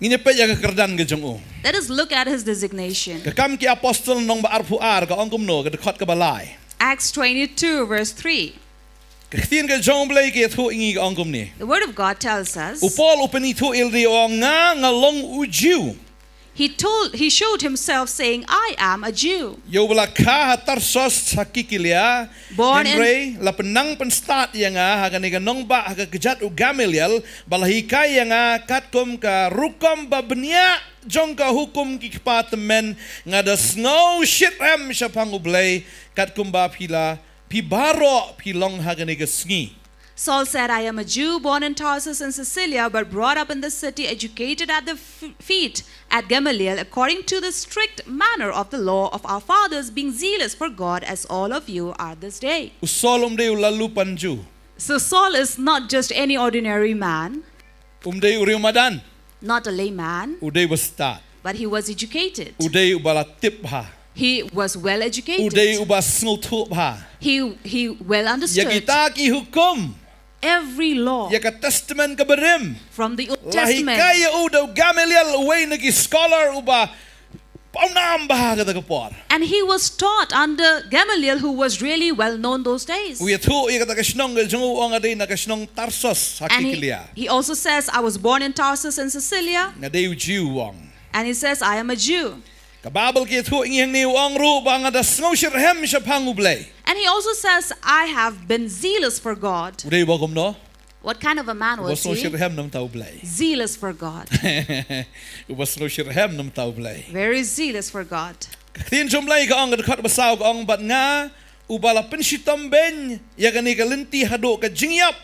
Ngin ïa peit ïa ka kyrdan ka jong u. Let us look at his designation. Ka Kam ki Apostol lynnong ba arphew ar ka ong kumno, ka dkhot kaba lai. Acts twenty-two, verse three. Ka ktien ka jong U Blei ka ïathuh ïa ngi ka ong kumne. The word of God tells us. U Paul u pynithuh ïa lade u ong, nga, nga long u Jiw. He told, he showed himself saying, "I am a Jew." Ïa uba la kha ha Tarsus ha Kilikia. Born in Hynrei la pynang pynstad ïa nga ha kane ka nongbah ha ka kjat u Gamaliel, ba la hikai ïa nga katkum ka rukom ba bniah jong ka hukum ki kpa tymmen. Nga da sngew shitrhem shaphang U Blei, katkum ba phi la, phi baroh phi long ha kane ka sngi. Saul said, "I am a Jew, born in Tarsus in Cilicia, but brought up in this city, educated at the f-, feet at Gamaliel, according to the strict manner of the law of our fathers, being zealous for God as all of you are this day." U Saul um dei u lalupan Jiw. So Saul is not just any ordinary man, Um dei u riewmadan. Not a layman, U dei uba stad. But he was educated. U dei uba la tip bha. He was well educated. U dei uba sngewthuh bha. He, he well understood. Ïa kita ki hukum. Every law. Ïa ka Testament kaba rim. From the Old Testament. La hikai ïa u da u Gamaliel, uwei na ki scholar uba pawnam bha ha kata ka por. And he was taught under Gamaliel, who was really well known those days. U ïathuh ïa kata ka shnong ka jong u, u ong nga dei na ka shnong Tarsus ha Kilikia. And he, he also says, "I was born in Tarsus in Cilicia." Nga dei u Jiw, u ong. And he says, "I am a Jew." Ka Baibl ka ïathuh ïa ngi hangne, u ong ruh ba nga da sngew shitrhem shaphang U Blei. And he also says, "I have been zealous for God." U dei uba kumno? What kind of a man was he? Uba sngew shitrhem namar U Blei. Zealous for God. Uba sngew shitrhem namar U Blei. Very zealous for God. Ka ktien jong U Blei ka ong, ka dkhot ba saw ka ong, bad nga uba la pynshitom beiñ ïa kane ka lynti haduh ka jingïap,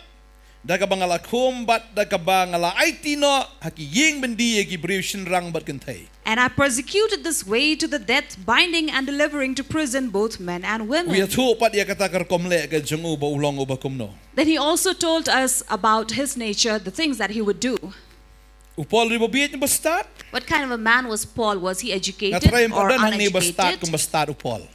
da kaba nga la khum bad da kaba nga la aiti noh ha ki ïing byndi ïa ki briew shynrang bad kynthei. And I persecuted this way to the death, binding and delivering to prison both men and women. U ïathuh pat ïa kata ka rukom leh ka jong u ba u long uba kumno. Then he also told us about his nature, the things that he would do. U Paul u dei uba bieit ne uba stad? What kind of a man was Paul? Was he educated or uneducated? Nga tharai ym pat don hangne ba stad kum ba stad u Paul.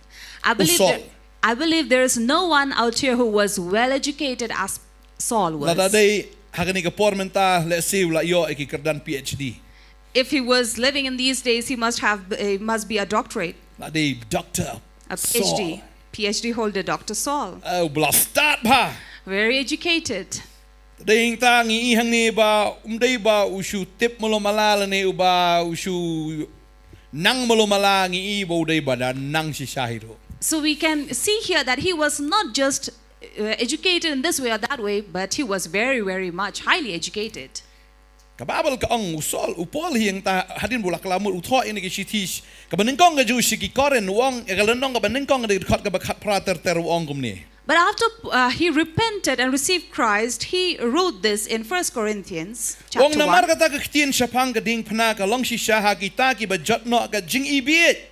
I believe there, I believe there is no one out here who was well educated as Saul was. Lada dei ha kane ka por mynta, let's say, u la ïoh ïa ki kyrdan P H D. If he was living in these days, he must have, he must be a doctorate. La dei Doctor Saul. A P H D, P H D holder, Doctor Saul. Eh, uba la stad bha. Very educated. Dei hangta ngi i hangne ba um dei ba u shu tip malu mala lane uba u shu nang malu mala, ngi i ba u dei ba da nang shisha hi ruh. So we can see here that he was not just, uh, educated in this way or that way, but he was very, very much highly educated. Ka Baibl ka ong u Saul, u Paul hi hangta hadien ba u la kylla mut, u thoh ïa kane ka shithi kaba nyngkong ka jong u sha ki Korinth, u ong ïa ka lynnong kaba nyngkong, ka dkhot kaba khatphra ter ter, u ong kumne. But after, uh, he repented and received Christ, he wrote this in First Corinthians chapter one. U ong namar kata ka ktien shaphang ka diengphna ka long shisha ha kita kiba jot noh ka jingibieit.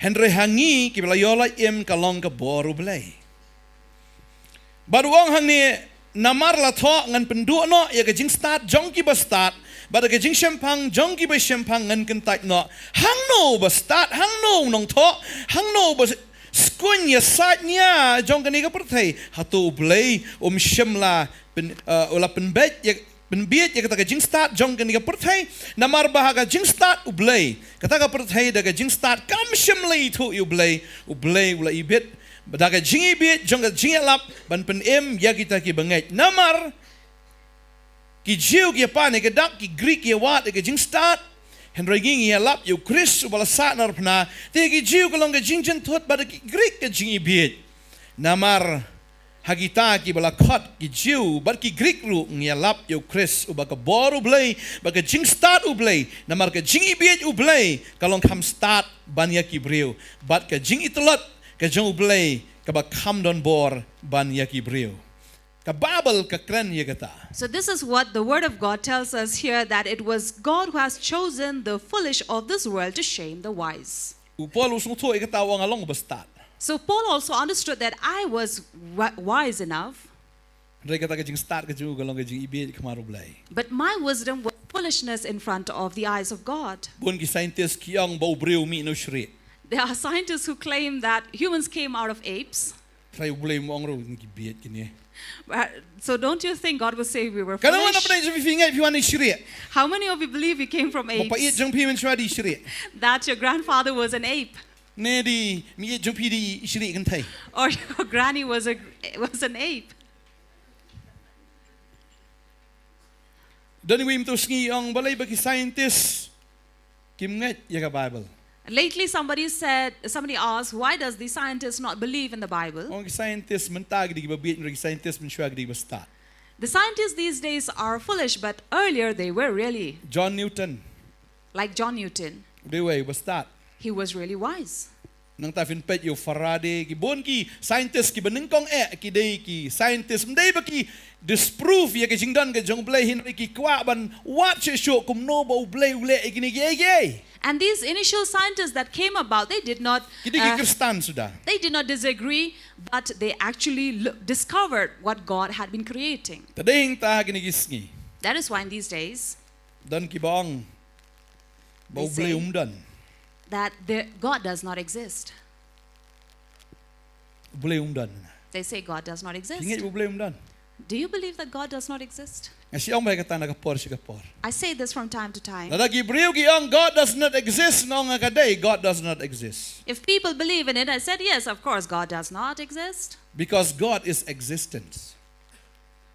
Hynrei ha ngi kiba la ïoh la im ka long ka bor U Blei. Bad u ong hangne, namar la thoh ngan pynduh noh ïa ka jingstad jong kiba stad, bad ïa ka jingshemphang jong kiba shemphang ngan kyntait noh. Hangno uba stad, hangno u nongthoh, hangno uba skuñ ïasaid nia jong kane ka pyrthei? Hato U Blei um shym la pyn, eh, u la pynbieit ïa, pynbieit ïa kata ka jingstad jong kane ka pyrthei? Namar ba ha ka jingstad U Blei, kata ka pyrthei da ka jingstad kam shym la ithuh ïa U Blei. U Blei u la ibieit da ka jingibieit jong ka jingïalap ban pynim ïa kita kiba ngeit. Namar ki Jiw ki ïapan ïa ka dak, ki Grik ki ïawad ïa ka jingstad. Hynrei ngi ngi ïalap ïa u Khrist uba la sah na phna. Te ki Jiw ka long ka jingjynthut bad ki Grik ka jingibieit. Namar ha kita kiba la khot, ki Jiw bad ki Grik ruh, ngi ïalap ïa u Khrist uba ka bor U Blei bad ka jingstad U Blei. Namar ka jingibieit U Blei ka long kham stad ban ïa ki briew, bad ka jingityllot ka jong U Blei kaba kham don bor ban ïa ki briew. Ka Baibl ka kren ïa kata. So this is what the word of God tells us here, that it was God who has chosen the foolish of this world to shame the wise. U Paul u sngewthuh ïa kata, u ong nga long uba stad. So Paul also understood that I was wi-, wise enough. Hynrei kata ka jingstad ka jong u ka long ka jingibieit ha khmat U Blei. But my wisdom was foolishness in front of the eyes of God. Bun ki scientist ki ong ba u briew mih na u shrieh. There are scientists who claim that humans came out of apes. Trai U Blei um ong ruh ngi ki bieit kine. Uh, so don't you think God will say we were Ka nang wan foolish? Pyneh jong phi, phi ngeit phi wan ishrieh. How many of you believe we came from Ba paieit apes? Jong phi mynshuwa dei ishrieh. That your grandfather was an ape, Ne dei meieit jong phi dei ishrieh kynthei. Or your granny was a was an ape. Don iwei mynta u sngi i ong balei ba ki scientist kim ngeit ïa ka Bible. Lately, somebody said, somebody asked, "Why does the scientists not believe in the Bible?" Ong ki scientist mynta ki dei kiba bieit, ki scientist mynshuwa ki dei kiba stad. The scientists these days are foolish, but earlier they were really John Newton. Like John Newton. U dei uwei uba stad. He was really wise. Nangta phin peit ïa u Faraday, ki bun ki scientist kiba nyngkong eh, ki dei ki scientist. Ym dei ba ki disprove ïa ka jingdon ka jong U Blei, hynrei ki kwah ban wad shuh shuh kumno ba U Blei u leh ïa kine kiei kiei. And these initial scientists that came about, they did not Ki dei ki uh, Khristan suda. they did not disagree, but they actually lo- discovered what God had been creating. Te dei hangta ha kine ki sngi. That is why in these days Don kiba ong ba They U Blei say- um don. that the, God does not exist. U Blei um don. They say God does not Phi exist. ngeit ba U Blei um don. Do you believe that God does not exist? Nga shu ong ba ïa kata na ka por sha ka por. I say this from time to time. Lada ki briew ki ong God does not exist, nga ong ha ka dei God does not exist. If people believe in it, I said, "Yes, of course, God does not exist." Because God is existence.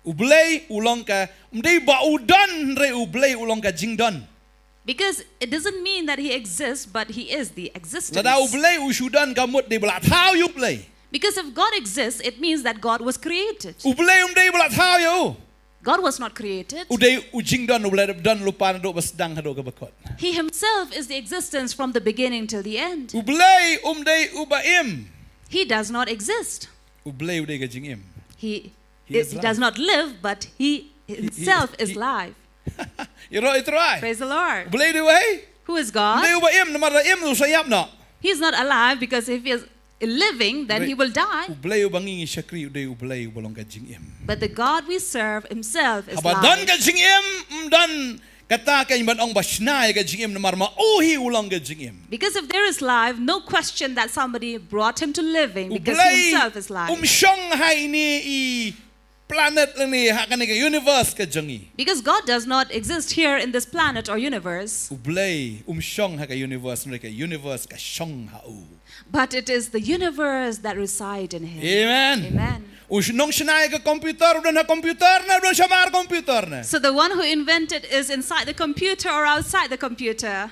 U Blei u long ka, ym dei ba u don, hynrei U Blei u long ka jingdon. Because it doesn't mean that he exists, but he is the existence. Lada U Blei u shu don ka mut dei ba la thaw ïa U Blei. Because if God exists, it means that God was created. U Blei um dei ba la thaw ïa u. God was not created. U dei u jingdon, U Blei don lypa naduh ba sdang haduh kaba kut. He himself is the existence from the beginning till the end. U Blei um dei uba im. He does not exist. U Blei u dei ka jingim. He, He is he does life. Not live, but he he- himself is he- life. Ïaroh i Trai. Praise the U Lord. Blei u dei uei? Who is U God? Blei uba im, namar lada im u sa ïap noh. He's not alive, because if he is living, then Blei- he will die. U Blei uba ngi ngi shakri u dei U Blei uba long ka jingim. But the God we serve himself is Haba don life. Ka jingim, ym don kata ka ban ong ba shna ïa ka jingim, namar ma u hi u long ka jingim. Because if there is life, no question that somebody brought him to living, U because Blei he himself is life. um shong ha ine i planet lane ha kane ka universe ka jong ngi. Because God does not exist here in this planet or universe, U Blei um shong ha ka universe, hynrei ka universe ka shong ha u. but it is the universe that reside in him. Amen. Amen. U sh- nongshna ïa ka computer, u don ha computer ne, u don shamar computer ne. So the one who invented is inside the computer or outside the computer.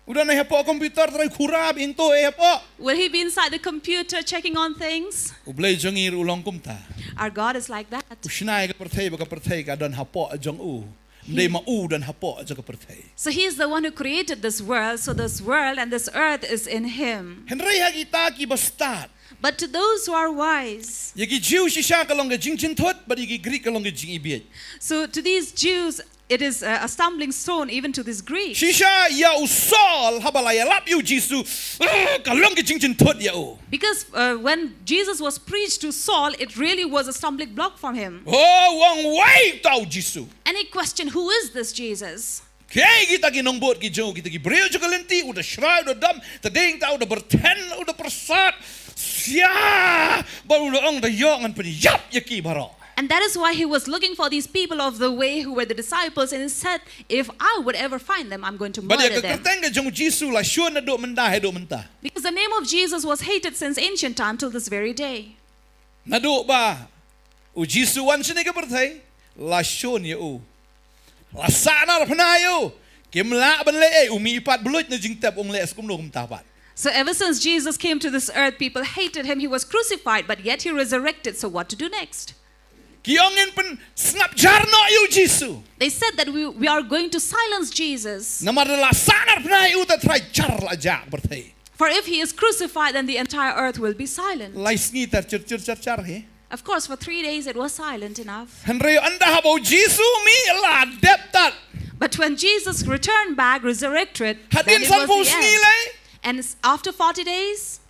U don hapoh computer, trai khura bynta hapoh. Will he be inside the computer checking on things? U Blei jong ngi ruh u long kumta. Our God is like that. U shna ïa ka pyrthei, ba ka pyrthei ka don hapoh jong u. Ym dei ma u don hapoh jong ka pyrthei. So he is the one who created this world, so this world and this earth is in him. Hynrei ha kita kiba stad, But to those who are wise, ïa ki Jiw shisha ka long ka jingjynthut, bad ïa ki Greek ka long ka jingibieit. So to these Jews, it is a, a stumbling stone, even to these Greeks. Shisha ïa u Saul, haba la ïalap ïa u Jisu, ah, ka long ka jingjynthut ïa u. Because uh, when Jesus was preached to Saul, it really was a stumbling block for him. Oh, u ong uei uta u Jisu. And he questioned, "Who is this Jesus?" Kiei kita ki nongbud ki jong u, kita ki briew jong ka lynti, u da shrai, u da dom, te dei ta u da byrthen, u da pyrsad. Sia, bad u da ong, da ïoh ngan pynïap ïa ki baroh. And that is why he was looking for these people of the way who were the disciples, and he said, "If I would ever find them, I'm going to Bad ïa murder ka them." kyrteng ka jong u Jisu la shun naduh mynta haduh mynta. Because the name of Jesus was hated since ancient time till this very day. Naduh ba u Jisu wan shane ka pyrthei, la shun ïa u. La sahnar phna ïa u. Kim lah ban leh ei, u mih pat bluit na jingtep, ong leh sa kumno kumta pat. So ever since Jesus came to this earth, people hated him. He was crucified, but yet he resurrected. So what to do next? Ki ong ngin pynsngap jar noh ïa u Jisu. They said that we, we are going to silence Jesus. Namar la sahnar phna ïa u, te trai jar la jah pyrthei. For if he is crucified, then the entire earth will be silent. Lai sngi te chir chir char char hi. Of course, for three days it was silent enough. Hynrei ynda haba u Jisu u mih, la dep tad. But when Jesus returned back, resurrected, then Hadien it sanphew was the sngi end. lei. And s- after forty days,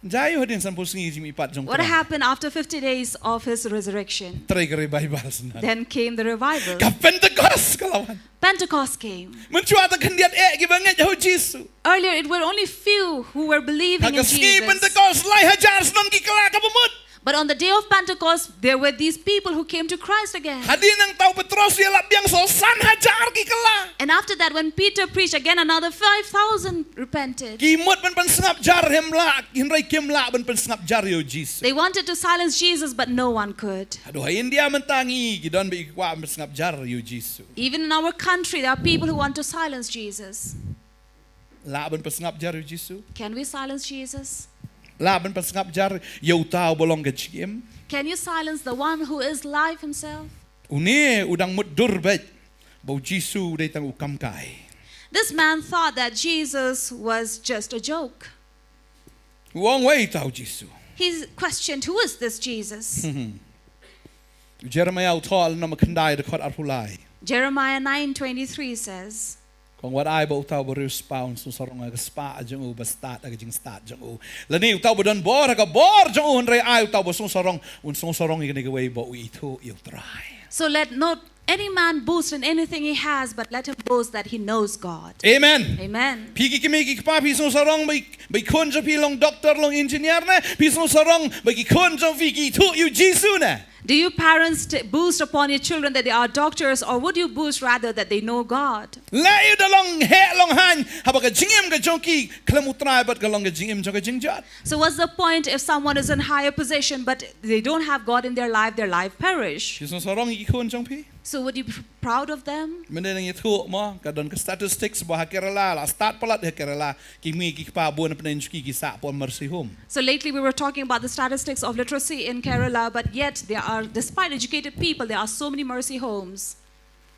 Jia ïa u hadien sanphew sngi jingmihpat jong u Trai. What happened after fifty days of his resurrection? Trei ka revival shen. Then came the revival. Ka Pentecost ka la wan. Pentecost came. Mynshwa te khyndiat eh kiba ngeit ha u Jisu. Earlier, it were only few who were believing Ha ka in sngi Jesus. Pentecost lai hajar shnong ki kylla kaba mut. But on the day of Pentecost, there were these people who came to Christ again. Hadien nangta u Petros u ïalap biang sa san hajar ki kylla. And after that, when Peter preached again, another five thousand repented. Ki mut ban pynsngap jar hynrei lah, hynrei kim lah ban pynsngap jar ïa u Jisu. They wanted to silence Jesus, but no one could. Haduh ha India mynta ngi ki don ba ki kwah ban pynsngap jar ïa u Jisu. Even in our country, there are people who want to silence Jesus. Lah ban pynsngap jar ïa u Jisu. Can we silence Jesus? Lah ban pynsngap jar ïa uta uba long ka jingim. Can you silence the one who is life himself? Une u dang mutdur beit ba u Jisu u dei tang u kam kai. This man thought that Jesus was just a joke. U ong, wei uta u Jisu. He questioned, "Who is this Jesus?" U Jeremiah u thoh lynnong ba khyndai dkhot arphew lai. Jeremiah nine twenty-three says, Kong, wat ai ba uta uba riewspah un sngewsarong ha ka spah jong u, ba stad ha ka jingstad jong u. Lane uta uba don bor ha ka bor jong u, hynrei ai uta uba sngewsarong un sngewsarong ïa kane kawei ba u ithuh ïa u Trai. "So let not any man boast in anything he has, but let him boast that he knows God." Amen. Amen. Phi ki kmie ki kpa, phi sngewsarong ba i, ba i khun jong phi long doctor, long engineer ne? Phi sngewsarong ba ki khun jong phi ki ithuh ïa u Jisu ne? Do you parents t- boast upon your children that they are doctors, or would you boast rather that they know God? Leh ïa u da long heh long haiñ haba ka jingim ka jong ki khlem u Trai bad ka long ka jingim jong ka jingjot. So what's the point if someone is in higher position but they don't have God in their life, their life perish? Phi sngewsarong ïa ki khun jong phi? So would you be proud of them? Mynne nang ïathuh mo, ka don ka statistics ba ha Kerala, la stad palat ha Kerala, ki kmie ki kpa bun na pdeng jong ki ki sah hapoh mercy home. So lately we were talking about the statistics of literacy in Kerala, but yet there are, despite educated people, there are so many mercy homes.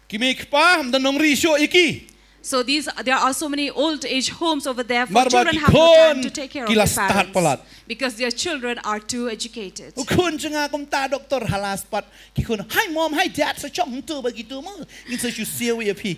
Ki kmie ki kpa ym don nongri shuh ïa ki. So these, there are so many old age homes over there for children have no time to take care of their parents. Namar ba ki khun ki la stad palat. Because their children are too educated. U khun jong nga kumta doctor, ha la spot ki khun, "Hi mom, hi dad, sa shong hangto ba kito mo. Ngin sa shu siew ïa phi."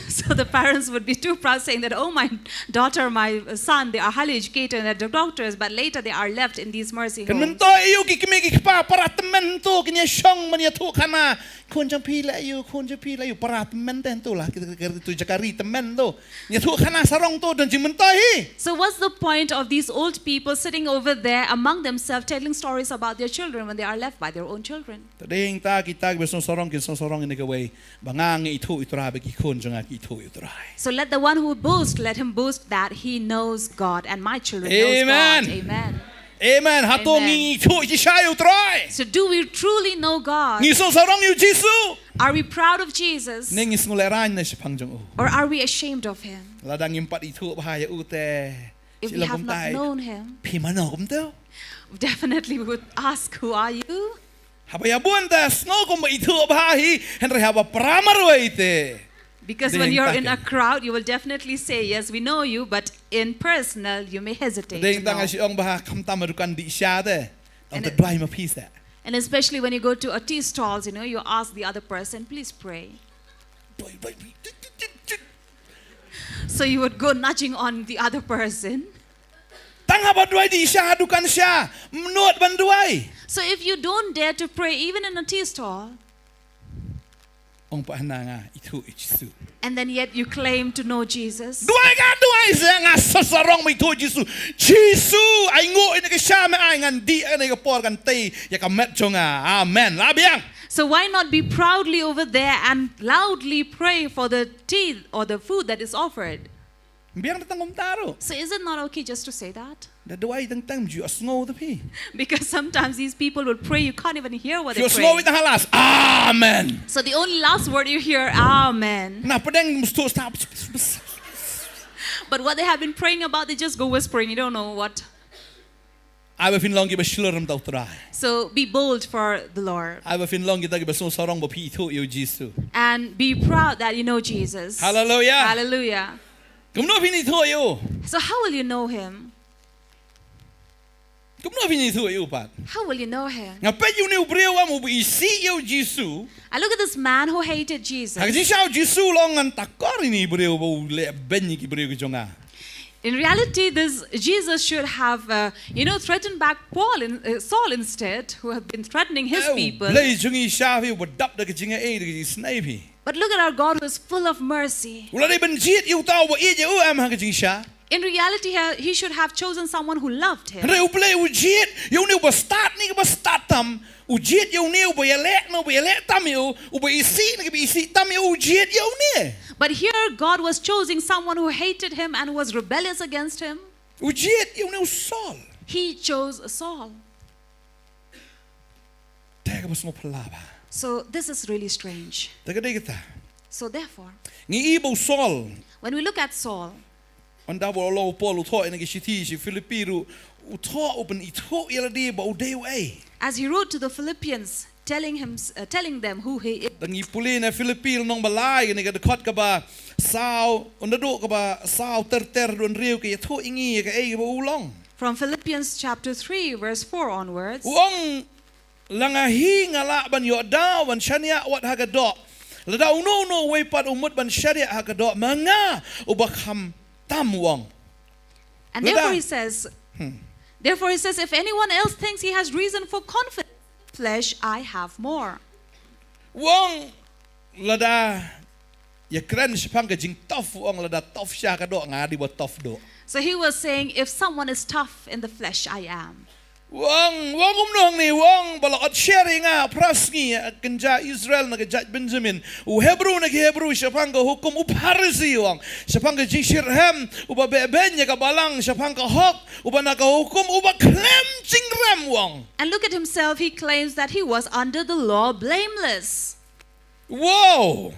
So the parents would be too proud saying that, "Oh, my daughter, my son, they are highly educated and they're doctors, but later they are left in these mercy homes." Kan myntoi ïa u ki kmie ki kpa, para tymmen to, kin ïa shong ban ïathuh khana. Khun jong phi leh ïa u, khun jong phi leh ïa u, para tymmen te hangto la, ki, ki, tu jaka ri tymmen to. Ïathuh khana sarong to, don jingmyntoi hi. So what's the point of these old people sitting over there among themselves telling stories about their children when they are left by their own children? Te dei hangta kita kiba sngewsarong kin sngewsarong ïa kane kawei, ba nga nga ithuh ïa u Trai, ba ki khun jong nga ki ithuh ïa u Trai. So let the one who boast, let him boast that he knows God and my children knows God. Amen. Amen. Amen. Hato ngi ithuh shisha ïa u Trai? So do we truly know God? Ngi sngewsarong ïa u Jisu? Are we proud of Jesus? Ne ngi sngewlehraiñ na shaphang jong u? Or are we ashamed of him? Lada ngim pat ithuh bha ïa u te, if we have not known him, phi mano kumto? Definitely we would ask, "Who are you?" Haba ïa bun te sngew kumba ithuh bha hi, hynrei haba para marwei te. Because when you're in a crowd, you will definitely say, "Yes, we know you," but in personal, you may hesitate to know. Dei tang nga shu ong ba ha khamtam ha dukan dih sha te, ong, "To duwai ma phi seh." And especially when you go to a tea stalls, you know, you ask the other person, "Please pray." Duwai, duwai, duwai. So you would go nudging on the other person. Tang haba duwai dih sha ha dukan sha, ym nud ban duwai. So if you don't dare to pray even in a tea stall, ong pat hana nga ithuh ïa u Jisu. And then yet you claim to know Jesus. Duwai ka duwai seh, nga sngewsarong ba ithuh ïa u Jisu. Jisu, ai nguh ïa kane ka sha me ai, ngan dih ïa kane ka por, kan tei ïa ka met jong nga. Amen. Lah biang. So why not be proudly over there and loudly pray for the tea or the food that is offered? Biang da tang kumta ruh. So is it not okay just to say that? Da duwai tang tang ju sngew da phi. Because sometimes these people will pray, you can't even hear what they pray. Ju sngew ita halas. Amen. So the only last word you hear, "Amen." Na pdeng mesti stop. But what they have been praying about, they just go whispering. You don't know what. Ai ba phin long kiba shlur na u Trai. So be bold for the Lord. Ai ba phin long kita kiba sngewsarong ba phi ithuh ïa u Jisu. And be proud that you know Jesus. Hallelujah. Hallelujah. Kumno phin ithuh ïa u? So how will you know him? Kumno phin ithuh ïa u pat? How will you know him? Nga peit ïa une u briew, um, uba isih ïa u Jisu. I look at this man who hated Jesus. Ha ka jingshisha u Jisu u ong, ngan takor ïa une u briew ba u leh beiñ ïa ki briew ki jong nga. In reality, this Jesus should have, uh, you know, threatened back Paul, in, uh, Saul instead, who have been threatening his people. Blei jong ngi sha phi uba dap da ka jingai da ka jingsnei phi. But look at our God, who is full of mercy. U la dei ban jied ïa uta uba ïeit ïa u em ha ka jingshisha. In reality, he, he should have chosen someone who loved him. Hynrei U Blei u jied ïa une uba stad ne kaba stad tam. U jied ïa une uba ïaleh ne uba ïaleh tam ïa u, uba isih ne kaba isih tam ïa u, u jied ïa une. But here, God was choosing someone who hated him and was rebellious against him. U jied ïa une u Saul. He chose Saul. Te kaba sngewphylla bha. So this is really strange. Te ka dei kata. So therefore, Ngi i ba u Saul. When we look at Saul, Ynda ba u long u Paul u thoh ïa kane ka shithi sha ki Philippi ruh, u thoh u pynithuh ïa lade ba u dei uei. As he wrote to the Philippians, telling him, uh, telling them who he is. Lada ngi pule na Philippi lynnong ba lai, kane ka dkhot kaba saw, naduh kaba saw ter ter haduh hynriew, ka ïathuh ïa ngi ïa kaei kaba u long. From Philippians chapter three, verse four onwards. U ong, la nga hi nga lah ban ïoh daw ban shaniah wat ha ka doh. Lada uno uno uwei pat u mut ban shaniah ha ka doh, ma nga uba kham tam, u ong. And therefore he says, hmm. Therefore he says, if anyone else thinks he has reason for confidence in the flesh, I have more. U ong, lada ïakren shaphang ka jingtough, u ong, lada tough sha ka doh, nga dei ba tough duh. So he was saying, if someone is tough in the flesh, I am. U ong, u ong kumno hangne, u ong, ba la ot sher ïa nga phra sngi ha ka kynja Israel na ka jaid Benjamin, u Hebru na ki Hebru, shaphang ka hukum u Pharisi, u ong, shaphang ka jingshitrhem uba beh beiñ ïa ka balang, shaphang ka hok uba na ka hukum uba khlem jingrem, u ong. And look at himself, he claims that he was under the law blameless. Wow!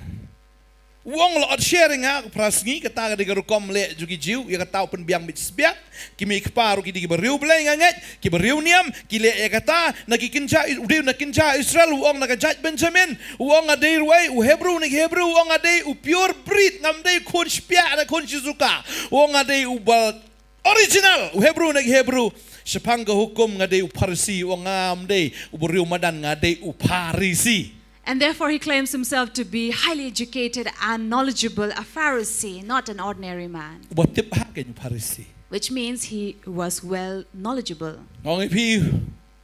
U ong, la ot sher ïa nga phra sngi, kata ka dei ka rukom leh jong ki Jiw, ïa kata u pynbiang beit sbiak, ki mei kpa ruh ki dei ki briew Blei, nga ngeit ki briew niam ki leh ïa kata. Na ki kynja, u dei na kynja Israel, u ong, na ka jaid Benjamin, u ong, nga dei ruh, u Hebru na ki Hebru, u ong, nga dei u pure breed, ngam dei khun shpiah ne khun shisuka, u ong, nga dei uba original, u Hebru na ki Hebru. Shaphang ka hukum nga dei u Pharisi, u ong, ngam dei u briew madan, nga dei u Pharisi. And therefore he claims himself to be highly educated and knowledgeable, a Pharisee, not an ordinary man. Uba tip bha kein u Pharisi. Which means he was well knowledgeable. Nga ong ïa phi,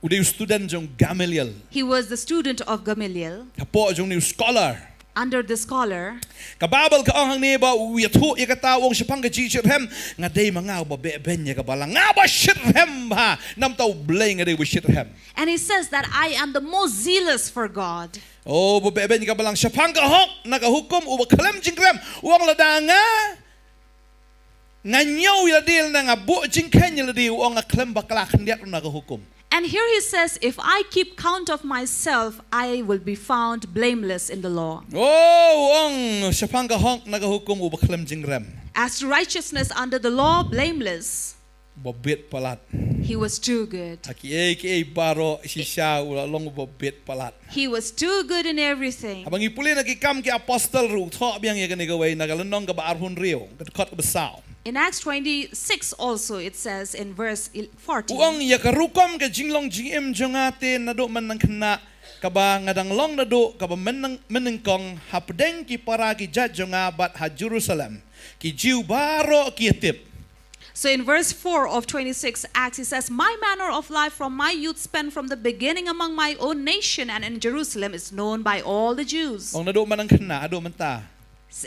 u dei u student jong Gamaliel. He was the student of Gamaliel. Hapoh jong une u scholar. Under the scholar. Ka Baibl ka ong hangne ba u ïathuh ïa kata, u ong, shaphang ka jingshitrhem, nga dei ma nga uba beh beiñ ïa ka balang, nga ba shitrhem bha. Namar u Blei nga dei uba shitrhem. And he says that I am the most zealous for God. Oh, uba beh beiñ ïa ka balang, shaphang ka hok na ka hukum uba khlem jingrem, u ong, lada nga nga ñiew ïa lade, lada nga buh jingkheiñ ïa lade, u ong, nga khlem bakla khyndiat ruh na ka hukum. And here he says, if I keep count of myself, I will be found blameless in the law. Oh, u ong, shaphang ka hok na ka hukum uba khlem jingrem. As to righteousness under the law, blameless. Uba bit palat. He was too good. Ha kiei kiei baroh shisha u la long uba bit palat. He was too good in everything. Haba ngi pule na Ki Kam ki Apostol ruh u thoh biang ïa kane kawei, na ka lynnong kaba arphew hynriew, ka dkhot kaba saw. In Acts twenty-six also it says in verse fourteen. U ong, ïa ka rukom ka jinglong jingim jong nga te naduh mynhyndai khynnah, kaba nga dang long naduh kaba mynnyng-, mynnyngkong hapdeng ki para ki jait jong nga bad ha Jerusalem, ki Jiw baroh ki ïa tip. So in verse four of twenty-six Acts, he says, my manner of life from my youth spent from the beginning among my own nation and in Jerusalem is known by all the Jews. Ong naduh mynhyndai khynnah haduh mynta.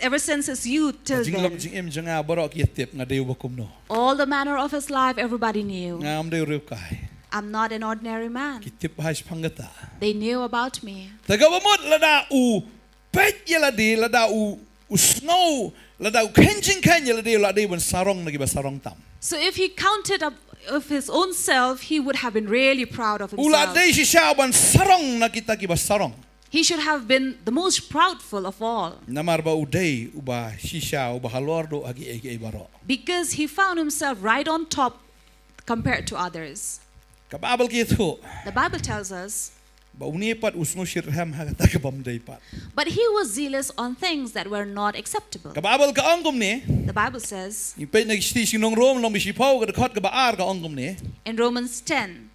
Ever since his youth till then. Ka jinglong jingim jong nga baroh ki ïa tip nga dei uba kumno. All the manner of his life, everybody knew. Ngam dei u riewkai. I'm not an ordinary man. Ki tip bha shaphang kata. They knew about me. Te kaba mut lada u peit ïa lade, lada u, u sngew, lada u kheiñ jingkheiñ ïa lade, u la dei ban sarong na kiba sarong tam. So if he counted up of his own self, he would have been really proud of himself. U la dei shisha ban sarong na kita kiba sarong. He should have been the most proudful of all. Namar ba u dei uba shisha, uba halor duh ha kiei kiei baroh. Because he found himself right on top compared to others. Ka Baibl ka ïathuh. The Bible tells us. Ba une pat u sngewshitrhem ha kata ka bym dei pat. But he was zealous on things that were not acceptable. Ka Baibl ka ong kumne. The Bible says. Ngi peit na ki shithi sha ki nong Rom, lynnong ba shiphew, ka dkhot kaba ar, ka ong kumne. In Romans ten.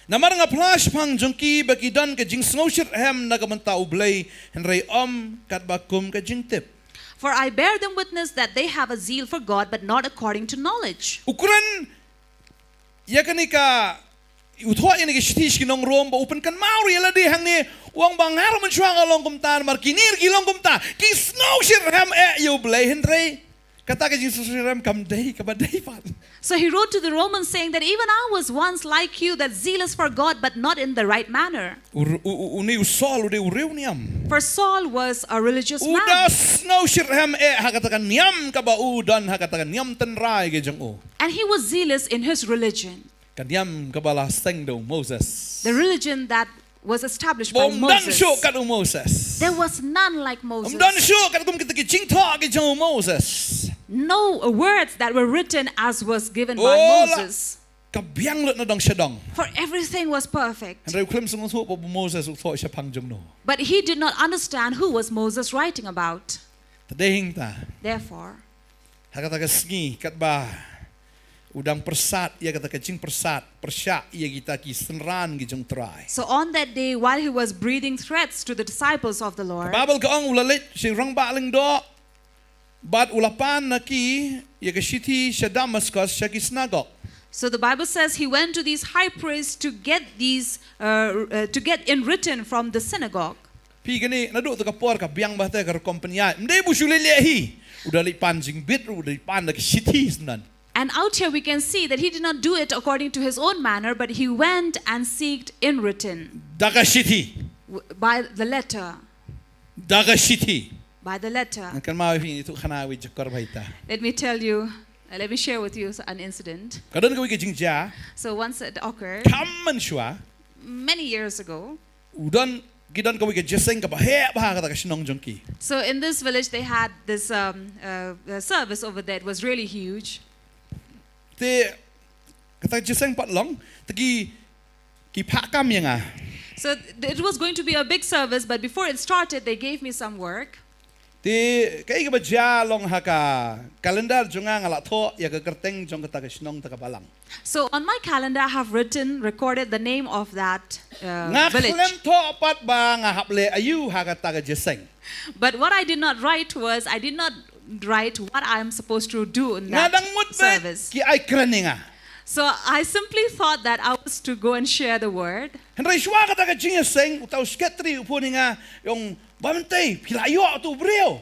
Namar nga phla shaphang jong ki ba ki don ka jingsngewshitrhem na ka bynta U Blei, hynrei ym katba kum ka jingtip. For I bear them witness that they have a zeal for God, but not according to knowledge. U kren ïa kane ka, u thoh ïa kane ka shithi sha ki nong Rom ba u pynkynmaw ïa lade hangne, u ong ba nga ruh mynshuwa nga long kumta, namar kine ruh ki long kumta, ki sngewshitrhem eh ïa U Blei, hynrei kata ka jingsngewshitrhem kam dei kaba dei pat. So he wrote to the Romans saying that even I was once like you, that zealous for God, but not in the right manner. U, u, u, une u Saul u dei u riewniam. For Saul was a religious man. U da sngewshitrhem eh ha kata ka niam kaba u don, ha kata ka niam tynrai ka jong u. And he was zealous in his religion. Ka niam kaba la seng da u Moses. The religion that was established by Moses. Ba ym don shuh kat u Moses. There was none like Moses. Ym don shuh katkum kita ki jingthoh ki jong u Moses. No words that were written as was given by Moses. Ka biang lut na dong sha dong. For everything was perfect. Hynrei u khlem sngewthuh ba u Moses u thoh shaphang jong no. But he did not understand who was Moses writing about. Te dei hangta. Therefore, ha kata ka sngi katba u dang pyrsad ïa kata ka jingpyrsad pyrshah ïa kita ki synran ki jong U Trai. So on that day, while he was breathing threats to the disciples of the Lord, ka Baibl ka ong u la leit sha rangbah lyngdoh bad u la pan na ki ïa ka shithi sha Damaskus sha ki synagog. So the Bible says he went to these high priests to get these, uh, uh, to get in written from the synagogue. Phi, kane naduh tu ka por ka biang bha te ka rukom pynïaid. Ym dei ba u shu leh leh hi. U da leit pan jingbit ruh, u da leit pan da ka shithi shen. And out here we can see that he did not do it according to his own manner, but he went and seeked in written. Da ka shithi. W-, by the letter. Da ka shithi. By the letter. Ngan kynmaw ïa phi, tu khana wi jakor bha ita. Let me tell you, uh, let me share with you an incident. Ka don kawei ka jingjia. So once it occurred, kam mynshuwa, many years ago, u don, ki don kawei ka jingïaseng kaba heh bha ha kata ka shnong jong ki. So in this village, they had this, um, uh, uh, service over there. It was really huge. Te kata ka jingïaseng pat long, te ki, ki phah kam ïa nga. So th-, it was going to be a big service, but before it started, they gave me some work. Te kaei kaba jia long ha ka calendar jong nga, nga la thoh ïa ka kyrteng jong kata ka shnong, kata ka balang. So on my calendar, I have written, recorded the name of that, uh, village. Nga khlem thoh pat ba nga hap leh aïu ha kata ka jingïaseng. But what I did not write was, I did not write what I am supposed to do in that service. Nga dang mut ba ki ai kren ïa nga. So I simply thought that I was to go and share the word. Hynrei shuwa kata ka jingïaseng, uta u secretary u phone ïa nga, u ong, "Bhante, phi la ïoh utu u briew?"